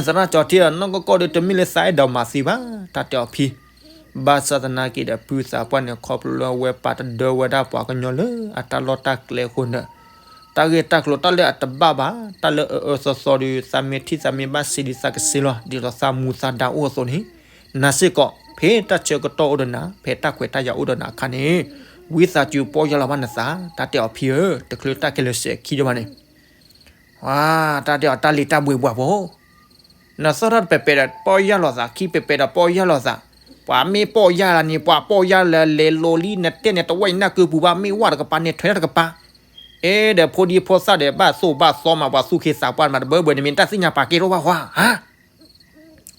သရၣ်ကၠီၤထံ နီၢ်ကီၢ်ကီၢ်ဒီး တမ့ၢ်လၢသးအဲၣ်ဒိးမၤသံဘၣ် တၢ်တဲအီၤဖံ, ဘၣ်ဆၣ်သနာ်က့ဒီး ဖံသးပှၢ်န့ၣ် ခီဖျိလၢအဝဲပာ်တဒၢဝဲဒၣ်ပှၤကညီလၢအတၢ်လီၢ်တၢ်ကျဲအဃိန့ၣ်, တၢ်ဂ့ၢ်တၢ်ကျိၤတၢ်လၢအတဘၣ်ဘၣ် တၢ်လၢအအၢသီသီဒီး သးမ့ၢ်ထံၣ်သးမ့ၢ်ဘၣ်စ့ဒီး သးကစ့လီၤ ဒ်သိးသးမူသးဒါအိၣ်အသိးန့ၣ်, နၤစ့ၢ်ကီး ဖဲတၢ်ဆၢကတီၢ်အိၣ်ဒီးနၤ ဖဲတၢ်ခွဲးတၢ်ယာ်အိၣ်ဒီးနၤအခါန့ၣ်, ဝံသးစူၤပီၢ်ယၢ်လီၤဘၣ်နသး တၢ်တဲအီၤဖံဧၢ, တချုးတၢ်ခဲလၢာ်စဲၤခံဒံးဘၣ်န့ၣ် တၢ်တဲအီၤတၢ်လံၤတၢ်ဘှံးဘှးဖိ, နသီၣ်ထီၣ်တပဲာ်ပဲာ်ဒီးပီၢ်ယၢ်လိာ်သး ခံပဲာ်ပဲာ်ဒီးပီၢ်ယၢ်လိာ်သး, ပှၤမ့ၢ်ပီၢ်ယၢ်လၢန့ၣ် ပှၤပီၢ်ယၢ်လၢလဲၤလိၤလံ နတဲန့ၣ် တဝဲနၢ်ကုပူၤဘၣ် မ့ၢ်ဝဲတကပၤန့ၣ် ထွဲတကပၤ, အဲ ဒီးဖိဒံဖိသၣ်ဒီး ဘၣ်သိၣ်ဘၣ်သီမး ပှၤသူၣ်က့သးပှၢ်မး တဘၢဘၢန့ၣ် မ့ၢ်တၢ်သ့ၣ်ညါပာ်ကဲထီၣ်ဘၣ်ဃီဧါ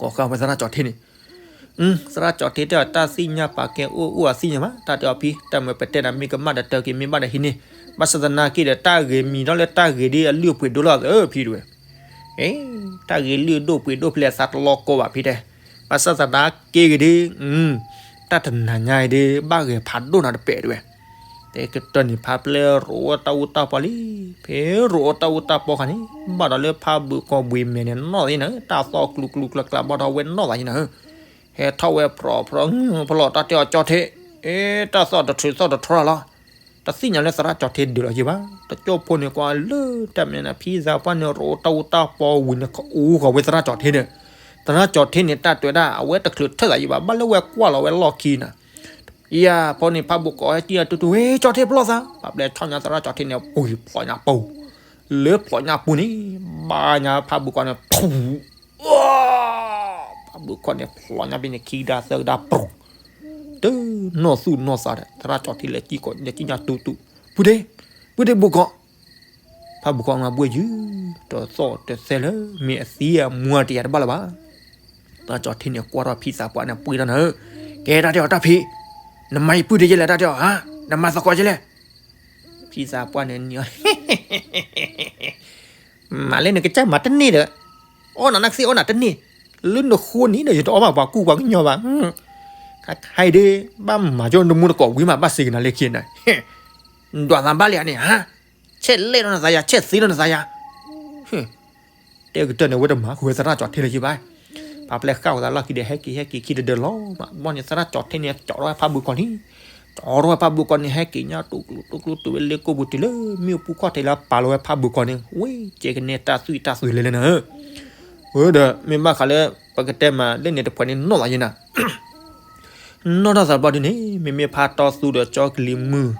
ကိးဃာ်ဝဲသရၣ်ကၠီၤထံန့ၣ်, သရၣ်ကၠီၤထံတဲအီၤ တၢ်သ့ၣ်ညါပာ်ကဲအိၣ်အိၣ်အသ့ၣ်ညါဘၣ် တၢ်တဲအီၤဖံ တၢ်မ့ၢ်ပတဲနၤမ့ၢ်ကမၣ်ဒီးတၢ်က့ၤမ့ၢ်ဘၣ်ဒီးဟံးန့ၢ်, ဘၣ်ဆၣ်သနာ်က့ဒီး တၢ်ဂ့ၤမံၤဒီးလၢတၢ်ဂ့ၤဒ်အလုၢ်အပှ့ၤဒိၣ်လီၤသးဖံတဝဲ, တၢ်ဂ့ၤလုၢ်ဒိၣ်ပှ့ၤဒိၣ်ဖဲလဲၣ်သးတလီၤကီဘၣ်ဖံတဲ, ဘၣ်ဆၣ်သနာ်က့ဂ့ၤဒ် တၢ်တနၤညါအံၤဒီး ဘၣ်ဂဲၤဖးဒိၣ်နၤတပဲာ်တဝဲ တဲကတၢၢ်န့ၣ် ဖါပျဲၢ်ရိးအီၣ်တၢ်အူတၢ်ပီလံ, ဖဲရိးအီၣ်တၢ်အူတၢ်ပီခါန့ၣ် ဘၣ်ဒီးလၢဖါဘုးကီၢ်ဘှံးမဲာ်န့ၣ်နီၢ်သးနၤဧၢ, တၢ်သီၣ်ကျူကျူကျါကျါ ဘၣ်ဒီးဝဲနီၢ်သးနၤဧၢ, ဟဲထီၣ်ဝဲဖြီဖြီ ဖလီၢ်တၢ်တဲအီၤ ကၠီထ့, အ့ တၢ်သီၣ်တထြူးသီၣ်တထြီလီၤ, တသ့ၣ်ညါလၢသရၣ်ကၠီထ့ဒုးလီၤယံၤဘၣ်, တကၠိဖိန့ၣ်ကွၢ်လၢတၢ်မဲာ်န့ၣ် ဖံသးပှၢ်န့ၣ် ရိးအီၣ်တၢ်အူတၢ်ပီဝံၤန့ၣ် ကအူဃီၤဝဲသရၣ်ကၠီထ့ဒီး, သရၣ်ကၠီထ့န့ၣ် တၢ်တဲဝဲဒၣ် အဝဲတချုးထၢၣ်သးယံၤဘၣ်, ဘၣ်လၢဝဲကွၢ်လီၤဝဲလီၢ်ခံနၤ ယၤဖီန့ၣ် ဖါဘုးကီၢ်ဟဲကံၢ်အတူၢ်တူၢ် ဝဲကၠီထ့ဖျီသး, ပှၤပျဲၢ်ဆီၣ်ညါသရၣ်ကၠီထ့န့ၣ် ပှံၤဖျိးညါပူၤ, လၢဖျိးညါပူၤန့ၣ် ဘၣ်ညါဖါဘုးကီၢ်န့ၣ် ဖူး, ဖါဘုးကီၢ်န့ၣ် ဖျိးညါဖဲန့ၣ် ခံကဒါသၢကဒါပူၤ, တနီၢ်သူၣ်နီၢ်သးဒီး သရၣ်ကၠီထ့လဲၤကံၢ်ကီး လဲၤကံၢ်ညါတူၢ်တူၢ်, ပုၢ်ဒ့, ပုၢ်ဒ့ဘုးကီၢ် ဖါဘုးကီၢ်မၤဘှံးယုၢ်, တသီၣ်တသဲလၢ မ့ၢ်အသံအမူအတယၤတဘၣ်လၢၤဘၣ်. သရၣ်ကၠီထ့န့ၣ် ကွၢ်ထီၣ်ဖံသးပှၢ်န့ၣ် ပှ့ၤထီၣ်နၤဧၢ, ကဲတၢ်တဲအီၤတၢ်ဖံး, နမၤယပုၢ်ဒ့ယဲလဲၣ် တၢ်တဲအီၤဧါ, နမၤသကိးယဲလဲၣ်. ဖံသးပှၢ်န့ၣ် နံၤအီၤ မၤလၢနကစၢ်မၤတန့ၢ်ဒီး, အီၣ်နၤနကသ့ၣ်အီၣ်နၤတန့ၢ်, လၢနဃိန့ၣ်ဒီး ယတအီၣ်ဘၣ်ပှၤကူၣ်ပှၤကညီဘၣ်. ခါခါအံၤဒ် ဘၣ်မၤကၠီနမူတကိးဝံၤမး ဘၣ်စံးကနၤလၢခံန့ၣ်, ဒွးသးဘၣ်လံဧါန့ၣ်ဧါ, ဆဲးလဲၣ်လီၤနသးယၤ ဆဲးသ့လီၤနသးယၤ, တဲကတၢၢ်န့ၣ် ဝဲတမၤဃုာ်ဝဲသရၣ်ကၠီထ့လၢၤဘၣ်. ဖါပျဲၢ်ဃၣ်ဝဲသးလီၢ်ခံဒီး ဟဲက့ၤဟဲက့ၤခံတဒၢလီၤမး ဘီန့ၣ် သရၣ်ကၠီထ့န့ၣ် ကၠီထီၣ်ဝဲဖါဘုးကီၢ်န့ၣ်, ကၠီထီၣ်ဝဲဖါဘုးကီၢ်န့ၣ် ဟဲက့ၤညါတူၢ်ကျူတူၢ်ကျူတုၤဝဲလၢကိၢ်ပူၤတုၤလၢမ့ၣ်အူပူၤခီၣ်ထံးလၢပာ်လီၤဝဲဖါဘုးကီၢ်န့ၣ် ဝဲကဲကနဲတၢ်သွံၣ်တၢ်သွံၣ်လဲၤလဲၤနၤဧၢ, ဝဲဒီး မ့ၢ်ဘၣ်ဃးလၢ ပကတဲမးလၢန့ၣ်တဖှဲးန့ၣ် နီၢ်သးယဲနၤ နီၢ်ထီၣ်သးဘျီဒုန့ၣ် မ့မ့ၢ်ဖါတီသူဒီးကၠီကလံၤမုၢ်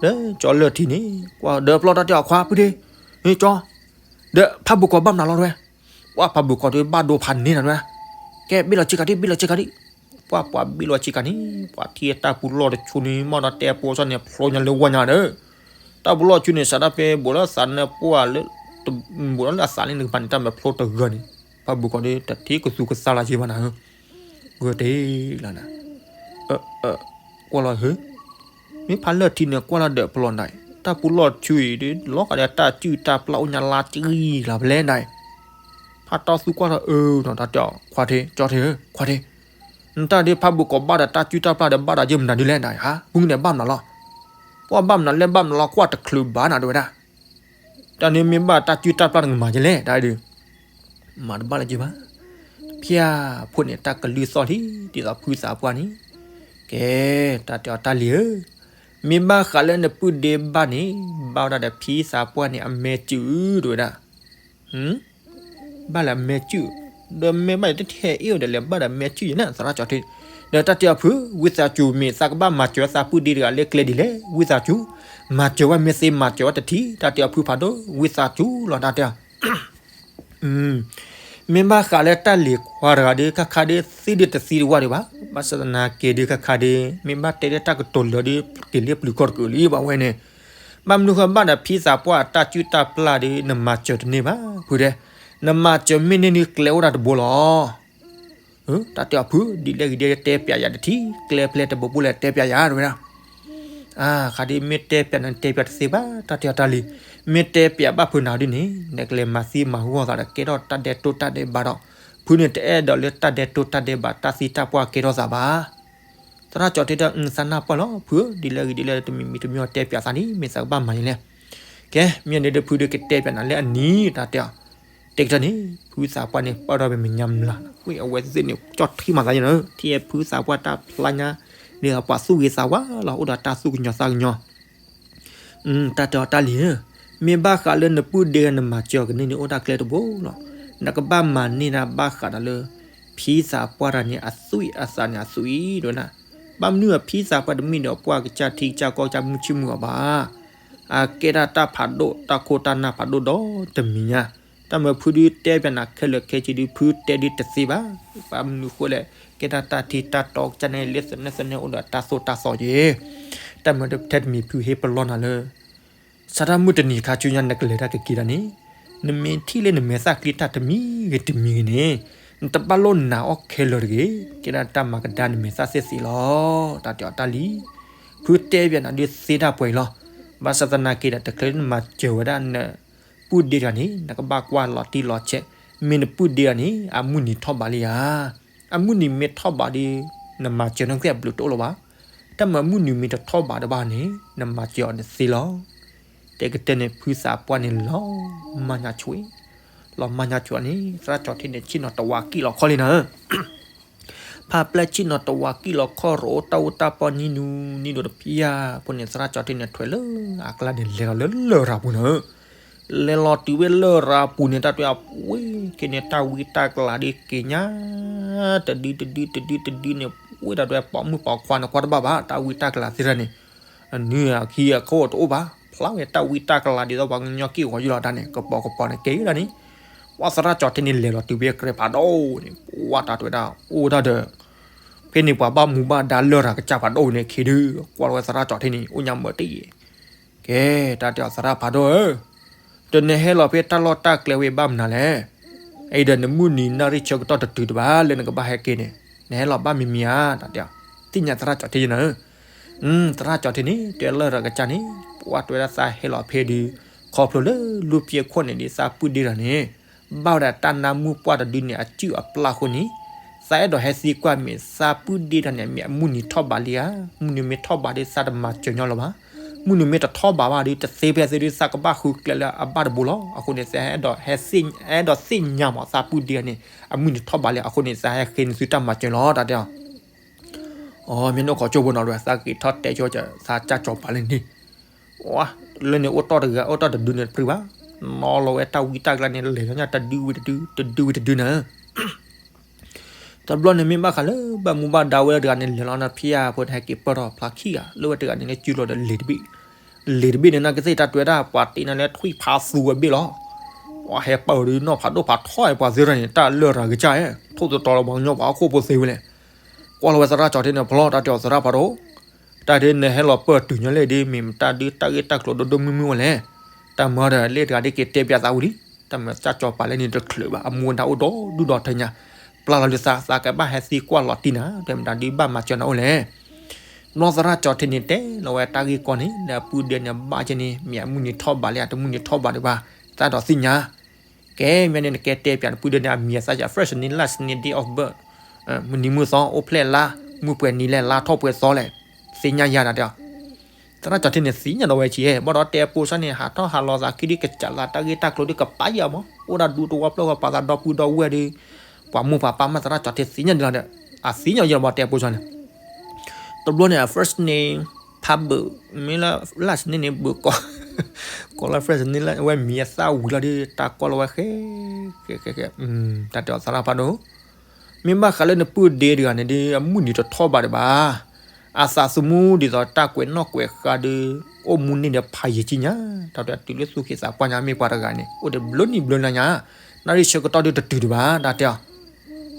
ဒီးကၠီလၢၢ်ထံန့ၣ် ကွၢ်ဒီးပျီတၢ်တဲအီၤ ခွါ ဖုဒ့, ကၠီ, ဒီးဖါဘုးကီၢ်ဘၣ်မနုၤလီၤတဝဲ, ကွၢ်ဖါဘုးကီၢ်တဝဲဘၣ်ဒိဖးန့ၢ်နၤတဝဲ, ကဲဘ့ၣ်လီၤဆ့ကၤဒံး ဘ့ၣ်လီၤဆ့ကၤဒံး, ကွၢ်ပှၤဘ့ၣ်လီၤဆ့ကၤန့ၣ် ပှၤထံၣ်တၢ်ပူၤလီၢ်တဆူန့ၣ် မ့ၢ်ဒီးတဲပိာ်ဆီၣ်န့ၣ် ဖျိညါလၢဝီညါဒီး တၢ်ပူၤလီၢ်ဆူန့ၣ် စးထီၣ်ဖဲဘူးလၢအသးန့ၣ်ပှၢ်လၢ ဘူးလၢအသးလၢနကပၤန့ၣ် တၢ်မၤဖျိတဂၤန့ၣ် ဖါဘုးကီၢ်ဒ်တထံၣ်ကသူကသါလၢၤဘၣ်နၤဧၢ, ဂၢၢ်တ့ၢ်လီၤနၤ, ကွၢ်လီၤဧၢ, မ့ၢ်ဖါလၢၢ်ထံန့ၣ် ကွၢ်လီၤဒီးပလီၢ်နၤ, တၢ်ပူၤလီၢ်ဆူအံၤဒ် လီၤဂာ်ဒီးတၢ်စုၣ်တၢ်ပျၢ်အိၣ်ညါလါတဂံၢ်လၢၤဖဲလဲၣ်နၤ, ဖါတီသူကွၢ်ထီၣ်အၢနီၤ တၢ်တဲအီၤ ခွါထ့ ကၠီထ့ဧၢ ခွါထ့, နတၢ်ဒ်ဖါဘုးကီၢ်ဘၣ်ဒီးတၢ်စုၣ်တၢ်ပျၢ်ဒီးဘၣ်ဒီးယဲၢ်မနုၤဒ်လဲၣ်နၤဧါ, ပုၢ်န့ၣ်ဘၣ်မနုၤလီၤ, ကွၢ်ဘၣ်မနုၤလဲၣ်ဘၣ်မနုၤလီၤ ကွၢ်တချုးဘၣ်နၤတဝဲဒၣ်, တၢ်န့ၣ်မ့ၢ်ဘၣ်တၢ်စုၣ်တၢ်ပျၢ်နကမၤယဲလဲၣ် တၢ်ဒ် မၤတဘၣ်လၢၤဘၣ်, ဖၠၣ်ဖိန့ၣ် တၢ်ကလုၢ်သီၣ်လံ ဒ်သိးဖုသးပှၢ်န့ၣ်, ကဲ, တၢ်တဲအီၤတၢ်လံၤဧၢ, မ့ၢ်ဘၣ်ဃးလၢနပုၢ်ဒ့ဘၣ်န့ၣ် ဘၣ်ဝဲဒၣ်ဒီးဖံသးပှၢ်န့ၣ် အမဲာ်စုၣ်တဝဲဒၣ် ဘၣ်လၢအမဲာ်စုၣ်, ဒီးမ့ၢ်ဘၣ်ဒီးတထံၣ်အ့ၣ်အိၣ်ဒီးလဲၤဘၣ်ဒီးမဲာ်စုၣ်ယဲန့ၣ် သရၣ်ကၠီထ့, ဒီးတၢ်တဲအီၤဖု ဝံသးစူၤ မ့ၢ်သးကဘၣ်မၤစၢၤသးပုၢ်ဒ့တဂၤလၢကျဲဒ်လဲၣ် ဝံသးစူၤ, မၤစၢၤဝဲမ့ၢ်သ့မၤစၢၤဝဲတထံၣ် တၢ်တဲအီၤဖုဖးဒိၣ် ဝံသးစူၤလီၤ တၢ်တဲအီၤ မ့ၢ်ဘၣ်ဃးလၢတၢ်လံၤခွါတဂၤဒီး ခါခါဒီးသ့ဒီးတသံတဝၢ်ဒံးဘၣ်, ဘၣ်ဆၣ်သနာ်က့ဒီး ခါခါဒီး မ့ၢ်ဘၣ်တဲလၢတၢ်ကတိၤလၢာ်ဒီး က့ၤလၢပျုၤကီၢ်တကုာ်လံဘၣ်ဝဲန့ၣ်, ဘၣ်မနုၤဃိဘၣ်ဒီးဖံသးပှၢ်အတၢ်စုၣ်တၢ်ပျၢ်ဒီး နမၤစၢၤတန့ၢ်ဘၣ် ဖုတဲ, နမၤစၢၤမ့ၢ်န့ၢ်န့ၣ်ကျဲအိၣ်ဒၣ်တဘိလီၤ တၢ်တဲအီၤဖု ဒ်လဲၣ်ဂ့ၤဒ်လဲၣ်တဲပျးယၤတထံၣ် ကျဲဖဲလဲၣ်တဘိဘိလဲၣ်တဲပျးယၤတဝဲဒၣ်, ခါဒ်မ့ၢ်တဲပျးနၤတဲပျးတသ့ဘၣ် တၢ်တဲအီၤတၢ်လံၤ, မ့ၢ်တဲပျးဘၣ်ဖုနၤဒ်န့ၣ် နကလဲၤမၤသံမၤဟူအီၣ်သးဒီးကဲထီၣ်တၢ်ဒဲးတိၢ်တၢ်ဒဲးဘးဒီး, ဖုန့ၣ်တအဲၣ်ဒိးလၢတၢ်ဒဲးတိၢ်တၢ်ဒဲးဘး တၢ်သံတၢ်ပှၢ်ကဲထီၣ်သးဘၣ် သရၣ်ကၠီတဲတၢ် သးနၢ်ပၢၢ်လီၤ ဖုဧၢ, ဒ်လဲၣ်ဂ့ၤဒ်လဲၣ် တမံၤမံၤတမံၤအီၤတဲပျးသးန့ၣ် မ့ၢ်သးကဘၣ်မၤန့ၣ်လဲၣ်. ကဲ, မ့ၢ်န့ၣ်ဒီးဖုဒီးကတဲပျးနၤလၢအနံၤ တၢ်တဲအီၤ, တဲကတၢၢ်န့ၣ် ဖုသးပှၢ်န့ၣ် ပၢၢ်ထီၣ်ဝဲမဲာ်ညါမျးလီၤ, ဝဲအဝဲသ့ၣ်န့ၣ် ကၠီထံမၤသးယဲနီၤ, ထံၣ်ဖုသးပှၢ်တၢ်ဖျါညါ ဒီးပှၤသူၣ်ဂ့ၤသးဝါလီၤ, အိၣ်ဒီးတၢ်သူၣ်ကညီၤသးကညီၤ တၢ်တဲအီၤတၢ်လံၤဧၢ, မ့ၢ်ဘၣ်ဃးလၢနပုၢ်ဒ့ဂၤနမၤစၢၤအီၤကန့ၢ်န့ၣ် အိၣ်တၢ်ကျဲတဘိလီၤ. နကဘၣ်မၤန့ၢ်ဒၣ်ဘၣ်ဃးဒီးလၢ ဖံသးပှၢ်တဂၤန့ၣ် အသွံၣ်အသးန့ၣ်အသွံၣ်ဒိၣ်နၤ, ဘၣ်မနုၤအဖံသးပှၢ်တမ့ၢ်ဒီးပှၤကစၢ်ထံကစၢ်ကီၢ်ကစၢ်မုၢ်ဆ့ၣ်မုၢ်ဂီၤဘၣ်. အကဲဒၣ်တၢ်ဖးဒိၣ်တၢ်ခိၣ်တၢ်နၢ်ဖးဒိၣ်ဒီးတမံၤညါ, တၢ်မၤဖုဒုးတဲပျးနၤခဲလၢာ်ခဲဆ့ဒုး ဖုတဲဒုးတသ့ဘၣ်. ဘၣ်မနုၤဃိလဲၣ်, ကဲဒၣ်တၢ်ထံတၢ်တီကစၢ်န့ၣ် လၢသနၢၣ်သနၢၣ်အိၣ်ဒီးတၢ်သိၣ်တၢ်သီက့ၤ, တၢ်မၤထဲတမံၤဖုဟ့ၣ်ပလီၢ်နၤလၢ စးထီၣ်မုၢ်တနံၤခါဆူညါနကလဲၤတၢ်ကက့ၤတၢ်န့ၣ်, နမ့ၢ်ထံၣ်လၢနမဲာ်သၣ်ချံတၢ်တမံၤဂ့ၤတမံၤဂ့ၤန့ၣ်, နတဘၣ်လိၣ်နာ်အီၣ်ခဲလၢာ်တဂ့ၤ. ကဲဒၣ်တၢ်မၤကဒါနမဲာ်သၣ်သ့ၣ်သ့ၣ်လီၤ. တၢ်တဲအီၤတၢ်လံၤ, ဖုတဲပျးနၤဒုးသ့တၢ်ပှဲၤအံၤလီၤ. ဘၣ်ဆၣ်သနာ်က့ဒီး တချုးလၢနမၤစၢၤဝဲဒၣ်နပုၢ်ဒ့တဂၤန့ၣ် နကဘၣ်ကွၢ်လီၤတံၢ်လီၤဆဲး, မ့ၢ်နပုၢ်ဒ့တဂၤန့ၣ် အမုၢ်နံၤထီၣ်ဘးလံဧါ. အမုၢ်နံၤမ့ၢ်ထီၣ်ဘးဒီး နမၤစၢၤနီၢ်ကစၢ်အဘျုးတအိၣ်လၢၤဘၣ်. တၢ်မၤမုၢ်နံၤမ့ၢ်တထီၣ်ဘးတဘၣ်န့ၣ် နမၤစၢၤအီၤတသ့လီၤ. တဲကတၢၢ်န့ၣ် ဖုသးပှၢ်န့ၣ်လီၤမၢ်ညါဆွံ, လီၤမၢ်ညါဆွံန့ၣ် သရၣ်ကၠီထံန့ၣ် ဆ့ၣ်နီၤတဝါကံၣ်လီၤခီၣ်လံနၤဧၢ ဖးပျဲၢ်ဆ့ၣ်နီၤတဝါကံၣ်လီၤခီၣ် ရိးအိၣ်တၢ်အိၣ်တၢ်ပီၢ်နံၤနူနံၤဒိၣ်တဖျၢၣ်ဖိန့ၣ် သရၣ်ကၠီထံန့ၣ် ထွဲလၢအကျါန့ၣ် လဲၤလီၤလၢလရာ်ပူၤနၤဧၢ. လဲၤလီၤတုၤဝဲလရာ်ပူၤန့ၣ် တၢ်တွဲအပှ့ၤက့ၤန့ၣ် တၢ်ဝံတၢ်ကလၤဒ်က့ၤညါ တဒုတဒုတဒုတဒုန့ၣ် ပှ့ၤတၢ်တွဲ ပိာ်မုၣ်ပိာ်ခွါန့ၣ် ကွၢ်တဘၣ်ဘၣ် တၢ်ဝံတၢ်ကလၤသ့ၣ်တဖၣ်န့ၣ် နုာ်အခံအခိၣ်တအိၣ်ဘၣ် ဖျါဝဲတၢ်ဝံတၢ်ကလၤဒ်သိးပှၤကညီက့ၢ်ဂီၤယုၢ်လီၤတၢ်န့ၣ် ကပိာ်ကပီၤန့ၣ်ကဲဒၣ်န့ၣ် ပှၤသရၣ်ကၠီထံန့ၣ်လဲၤလီၤတုၤဝဲကြဲးဖးဒိၣ်န့ၣ် ပှၤတၢ်တွဲဒၣ်အိၣ်ဒၣ်ဒီး ဖဲန့ၣ်ပှၤဘၣ်မူဘၣ်ဒါလရာ်ကစၢ်ဖးဒိၣ်န့ၣ် ခံဒု ကွၢ်လီၤဝဲသရၣ်ကၠီထံန့ၣ် အိၣ်ညါမၤတ့ၢ် ကဲ တၢ်တဲအီၤသရၣ်ဖးဒိၣ်ဧၢ, ဒီးနဟဲလီၤဖဲတၢ်လီၢ်တၢ်ကျဲဝဲဘၣ်မနုၤလဲၣ်. အံၤဒီးနမုၢ်နံၤနၣ်ရံၣ်ဆၢကတီၢ်တတုၤတဘၣ်လၢနကဘၣ်ဟဲက့ၤန့ၣ် နဟဲလီၤဘၣ်မံၤမံၤဧါ တၢ်တဲအီၤ, သ့ၣ်ညါသရၣ်ကၠီထံယနၤဧၢ, သရၣ်ကၠီထံန့ၣ် တဲလရာ်ကစၢ်န့ၣ် ပှၤတွဲဒၣ်သးဟဲလီၤဖဲဒုး ခီဖျိလၢလူၢ်ပျဲၢ်ခိၣ်န့ၣ်ဒ်သးပုၢ်ဒ့တဂၤန့ၣ် ဘၣ်ဝဲဒၣ်တၢ်နါမုၢ်ပှၢ်တဒုန့ၣ် အစုၣ်အပျၢ်အဃိန့ၣ် သးအဲၣ်ဒိးဟဲသံကွၢ်မ့ၢ်သးပုၢ်ဒ့တဂၤန့ၣ် မ့ၢ်အမုၢ်နံၤထီၣ်ဘးလံဧါ, မုၢ်နံၤမ့ၢ်ထီၣ်ဘးဒီးသးတမၤစၢၤညီလၢၤဘၣ်, မုၢ်နံၤမ့ၢ်တထီၣ်ဘးဘၣ်ဒီး တသ့ဖဲသ့ဒီးသးကဘၣ်ဃုကျဲလၢအဘၣ်တဘိလီၤ. အဃိန့ၣ် သးအဲၣ်ဒိးဟဲသ့ၣ်ညါမ့ၢ်သးပုၢ်ဒ့တဂၤန့ၣ် အမုၢ်နံၤထီၣ်ဘးလံ အဃိန့ၣ် သးဟဲဃ့န့ၢ်သုတၢ်မၤစၢၤလီၤ တၢ်တဲအီၤ အီ မ့ၢ်နီၢ်ခိကၠိဖိနီၤ သးက့ၤထီၣ်တဲဆိက သးကၢ်ကၠီၤပာ်လၢန့ၣ်, လၢန့ၣ်အိၣ်တီၢ်တဂၤ အိၣ်တီၢ်တဒုန့ၣ်တပြုၢ်ဘၣ်, နီၤလီၤဝဲတၢ်ဝံတၢ်ကလၤန့ၣ် လဲၤလီၤညါတဒုဝံၤတဒု တဒုဝံၤတဒုနၤ တဘျီန့ၣ်မ့ၢ်ဘၣ်ဃးလၢဘၣ်မူဘၣ်ဒါဝဲတဂၤန့ၣ် လဲၤလီၤနဖံးယါဖိန့ၣ် ဟဲက့ၤပၢၢ်ထီၣ်ဖျါခံဂၤ လၢဝဲတဂၤန့ၣ်လၢစုလီၤဒီးလံာ်တဘ့ၣ်, လံာ်တဘ့ၣ်န့ၣ် နကသ့ၣ်တၢ်တွဲဒၣ်ပှၤတ့နၤလၢထွံၣ်ဖးသူဝဲဘ့ၣ်လီၤ. ပှၤဟဲပၢၢ်ဒီးနီၢ်ဖးဒိၣ်ဖးထီၣ်ပှၤသ့ၣ်တဖၣ်န့ၣ် တၢ်လရာ်ကစၢ် ထိၣ်သတြီၤလီၤပှၤကညီပှၤဟီၣ်ခိၣ်ဖိသ့ဝဲလဲၣ်. ကွၢ်လီၤဝဲသရၣ်ကၠီထံန့ၣ် ဖျီတၢ်တဲအီၤသရၣ်ဖးဒိၣ် တၢ်ဒ်နဟဲလီၤပၢၢ်တုၤညီလဲၣ်ဒ် မ့ၢ်မတၤဒုးတၢ်ဂ့ၢ်တၢ်ကျိၤဒိၣ်ဒိၣ်မုၢ်မုၢ်ဝဲလဲၣ်. တၢ်မၤဒီးလ့ၣ်တဂၤဒ်က့ၤတဲပၠးသးဝံၤလံ, တၢ်မၤကၢ်ကၠီၤပာ်လၢန့ၣ်တချုးဘၣ် အမူဒါအိၣ်ဒီဒူၣ်ဒီထၢညါ, ပျၢ်လီၤဒုးသး သးကဘၣ်ဟဲသံကွၢ်လီၤတံၢ်နၤ တဲမတၤဒုးဘၣ်မၤစၢၤနၤအိၣ်လဲၣ်. ဘျီသရၣ်ကၠီထံန့ၣ်တဲလီၤဝဲတၢ်ဂ့ၢ်ကီန့ၣ် ဒီးပုၢ်ဒ့န့ၣ်ဘၣ်က့ၤန့ၣ် မ့ၢ်အမုၢ်နံၤထီၣ်ဘးလံ အတမုၢ်နံၤထီၣ်ဘးဒံးဘၣ် သးအဲၣ်ဒိးသ့ၣ်ညါ ကဲမ့ၢ်န့ၣ် နကဲတဲပၠးနပုၢ်ဒ့န့ၣ် အမံၤအသၣ်ယၤ first name last name date of birth, မုၢ်နံၤမုၢ်သီ အိၣ်ဖျဲၣ်လါ မုၢ်ပှဲၤနံၤလဲၣ် လါထီၣ်ပှဲၤသီလဲၣ်, သ့ၣ်ညါယၤတၢ်တဲအီၤ. သရၣ်ကၠီထံန့ၣ်သ့ၣ်ညါဒီးဝဲက့ၤ ဘၣ်ဒီးတဲပိစါန့ၣ် ဟးထီၣ်ဟးလီၤသးခံဒ်ကစးလၢတၢ်ဂ့ၢ်တၢ်ကျိၤဒ်ကပာ်ယၤမး အိၣ်ဒၣ်ဒူတဝီပျၢၢ်ဝဲပာ်သးဒီပုၢ်ဒီဝဲၢ်ဒီး ပှၤမိၢ်ပှၤပၢ်မး သရၣ်ကၠီထံသ့ၣ်ညါဒ်လီၤဒီး အသ့ၣ်ညါယဲလီၤဘၣ်တဲပိစါန့ၣ် တဘျီန့ၣ် အ first name ဖးဘုး မ့ၢ်လၢ last name န့ၣ် ဘုးကီး ကီးလၢ first name လၢအဝဲမံၤအသၣ်ဝံၤလီၤဒီး တၢ်ကွၢ်လီၤဝဲဃဲ ဃဲ ဃဲ ဃဲ တၢ်တဲအီၤသရၣ်ဖးဒိၣ် မ့ၢ်ဘၣ်ဃးလၢနပုၢ်ဒ့တဂၤန့ၣ်ဒီး အမုၢ်နံၤတထီၣ်ဘးဒံးဘၣ် အသးသမူဒ်သိးတၢ်ကွဲးနီၣ်ကွဲးဃါဒီး အိၣ်မူန့ၢ်ဒီးဖးယံာ်ကံညါ တၢ်တဲတုၤလၢသူၣ်က့သးပှၢ်ညါမ့ၢ်ပှၤတဂၤန့ၣ် အိၣ်ဒီးဘျုးနံၣ်ဘျုးနၤညါ နၣ်ရံၣ်ဆၢကတီၢ်ဒုးတတုၤဒံးဘၣ် တၢ်တဲအီၤ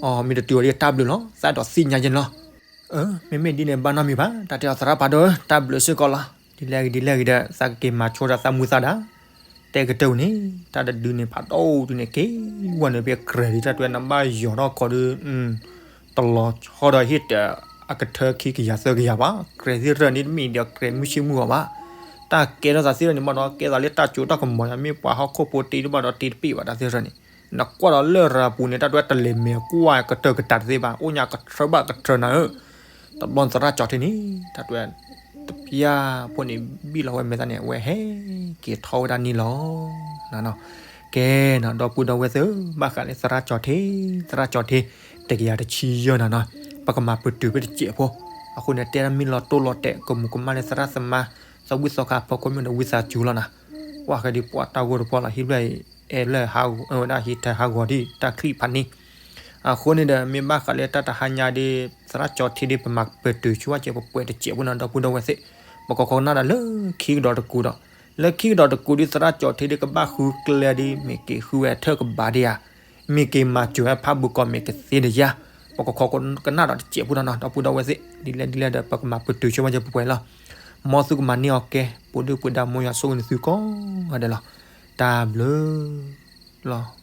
အီ မ့ၢ်တတုၤအီၤဒီးတၢ်ဘျုးလီၤ သးအဲၣ်ဒိးသ့ၣ်ညါယဲန့ၣ်လီၤ. မ့မ့ၢ်ဒ်န့ၣ်ဘၣ်နီတမံၤဘၣ် တၢ်တဲအီၤသရၣ်ဖးဒိၣ် တၢ်ဘျုးစ့ၢ်ကီးလီၤ. ဒ်လဲၣ်ဂ့ၤဒ်လဲၣ်ဂ့ၤဒီး သးကက့ၤမၤဆိဒၣ်သးမူသးဒၣ် တဲကတၢၢ်ဝံၤန့ၣ် တၢ်တဒုန့ၣ်ဖးဒိၣ်ဒုန့ၣ်က့ၤဝဲန့ၣ်ဖဲကြဲးဒ်တၢ်တွဲနဘၣ်ယီၤထီၣ်ခီဒီး တလီၤဆီဒီးဟ့ၣ်တၢ်အကထၢခံကယၤသၢကယၤဘၣ် ကြဲးသ့ၣ်တဖၣ်န့ၣ်တမ့ၢ်ဒီးကြဲးမုၢ်ဆ့ၣ်မုၢ်ဂီၤဘၣ် တၢ်ကဲထီၣ်သးသ့ၣ်တဖၣ်န့ၣ်ဘၣ်ဒီး ကဲသးလၢတၢ်စိတၢ်ကမီၤညါ မ့ၢ်ပှၤဟီၣ်ခိၣ်ဖိတ့တဘၣ်ဒီးတ့တပ့ၢ်ဘၣ်တၢ်သ့ၣ်တဖၣ်န့ၣ် နကွၢ်ဒီးလရာ်ပူၤန့ၣ် တၢ်တွဲတလဲၤမဲာ်ကွၢ်ကတၢၢ်ကတၢၢ်တသ့ဘၣ် အိၣ်ညါကထၢဘၣ်ကထၢနၤဧၢ တဘျီသရၣ်ကၠီထံန့ၣ် တၢ်တွဲ တပျၢ်ဖိန့ၣ် ဘံၣ်လီၤဝဲမဲာ်သၣ်န့ၣ် အဝဲဟဲက့ၤထီၣ်ဝဲဒၣ်န့ၣ်လီၤ. ကဲနီၤ ဒီပုၢ်ဒီဝဲၢ်သ့ၣ်ဧၢ ဘၣ်ဃးလၢသရၣ်ကၠီထံ သရၣ်ကၠီထံ တကယၤတဆံယဲၢ်နၤနီၤ ပကမၤပတုာ်ဖဲတစဲးဖိ အဃိန့ၣ် တဲဒၣ်မ့ၢ်လီၤတိၢ်လီၤတဲာ် ကမူးကမၣ်လၢသရၣ်သမါ သးဝံၣ်သီခါဖီခိၣ်မ့ၢ်ဒီးဝံသးစူၤလီၤနၤ ကွၢ်ဃဲဒ်ပှၤတၢ်ဂိၢ်တပှီၢ်လီၤ ဟံၣ်ဖျၢၣ်အံၤ အဲၣ်လၢဟးဂီၤ ဝဲဒၣ်ဟံးထၢဟးဂီၤဒ်တၢ်ချံၣ်ဖးန့ၣ် အဃိန့ၣ်ဒီး မ့ၢ်ဘၣ်ဃးလၢတၢ်တဟါညါဒီး သရၣ်ကၠီထံဒီး ပမၤပတုာ်ဆိဝဲကဲ ပပှဲၤတစဲးဖိနီၤ ဒီပုၢ်ဒီဝဲၢ်သ့ၣ် ပကခိးကနၣ်ဒီးလၢခံကဒီးတကူဒီး လၢခံကဒီးတကူဒီး သရၣ်ကၠီထံဒီး ကဘၣ်ဃုကျဲဒီး မ့ၢ်က့ၤဃုဝဲထၢၣ်ကဘၣ်ဒံးဧါ မ့ၢ်က့ၤမၤစၢၤဝဲဖးဘုးကီးမ့ၢ်ကသ့ဒီးယါ ပကခိးကနၣ်ဒီးတစဲးဖိနီၤနီၤ ဒီပုၢ်ဒီဝဲၢ်သ့ၣ် ဒ်လဲၣ်ဒ်လဲၣ်ဒီး ပကမၤပတုာ်ဆိဝဲကဲ ပပှဲၤလီၤ မ်သုကမၤန့ၢ်အီၤကဲ ပှၤဒုၣ်ပှၤဒါ မ်ယွၤဆိၣ်ဂ့ၤန့ၢ်သုကိးဂၤဒဲးလီၤ တၢ်ဘျုးလီၤ.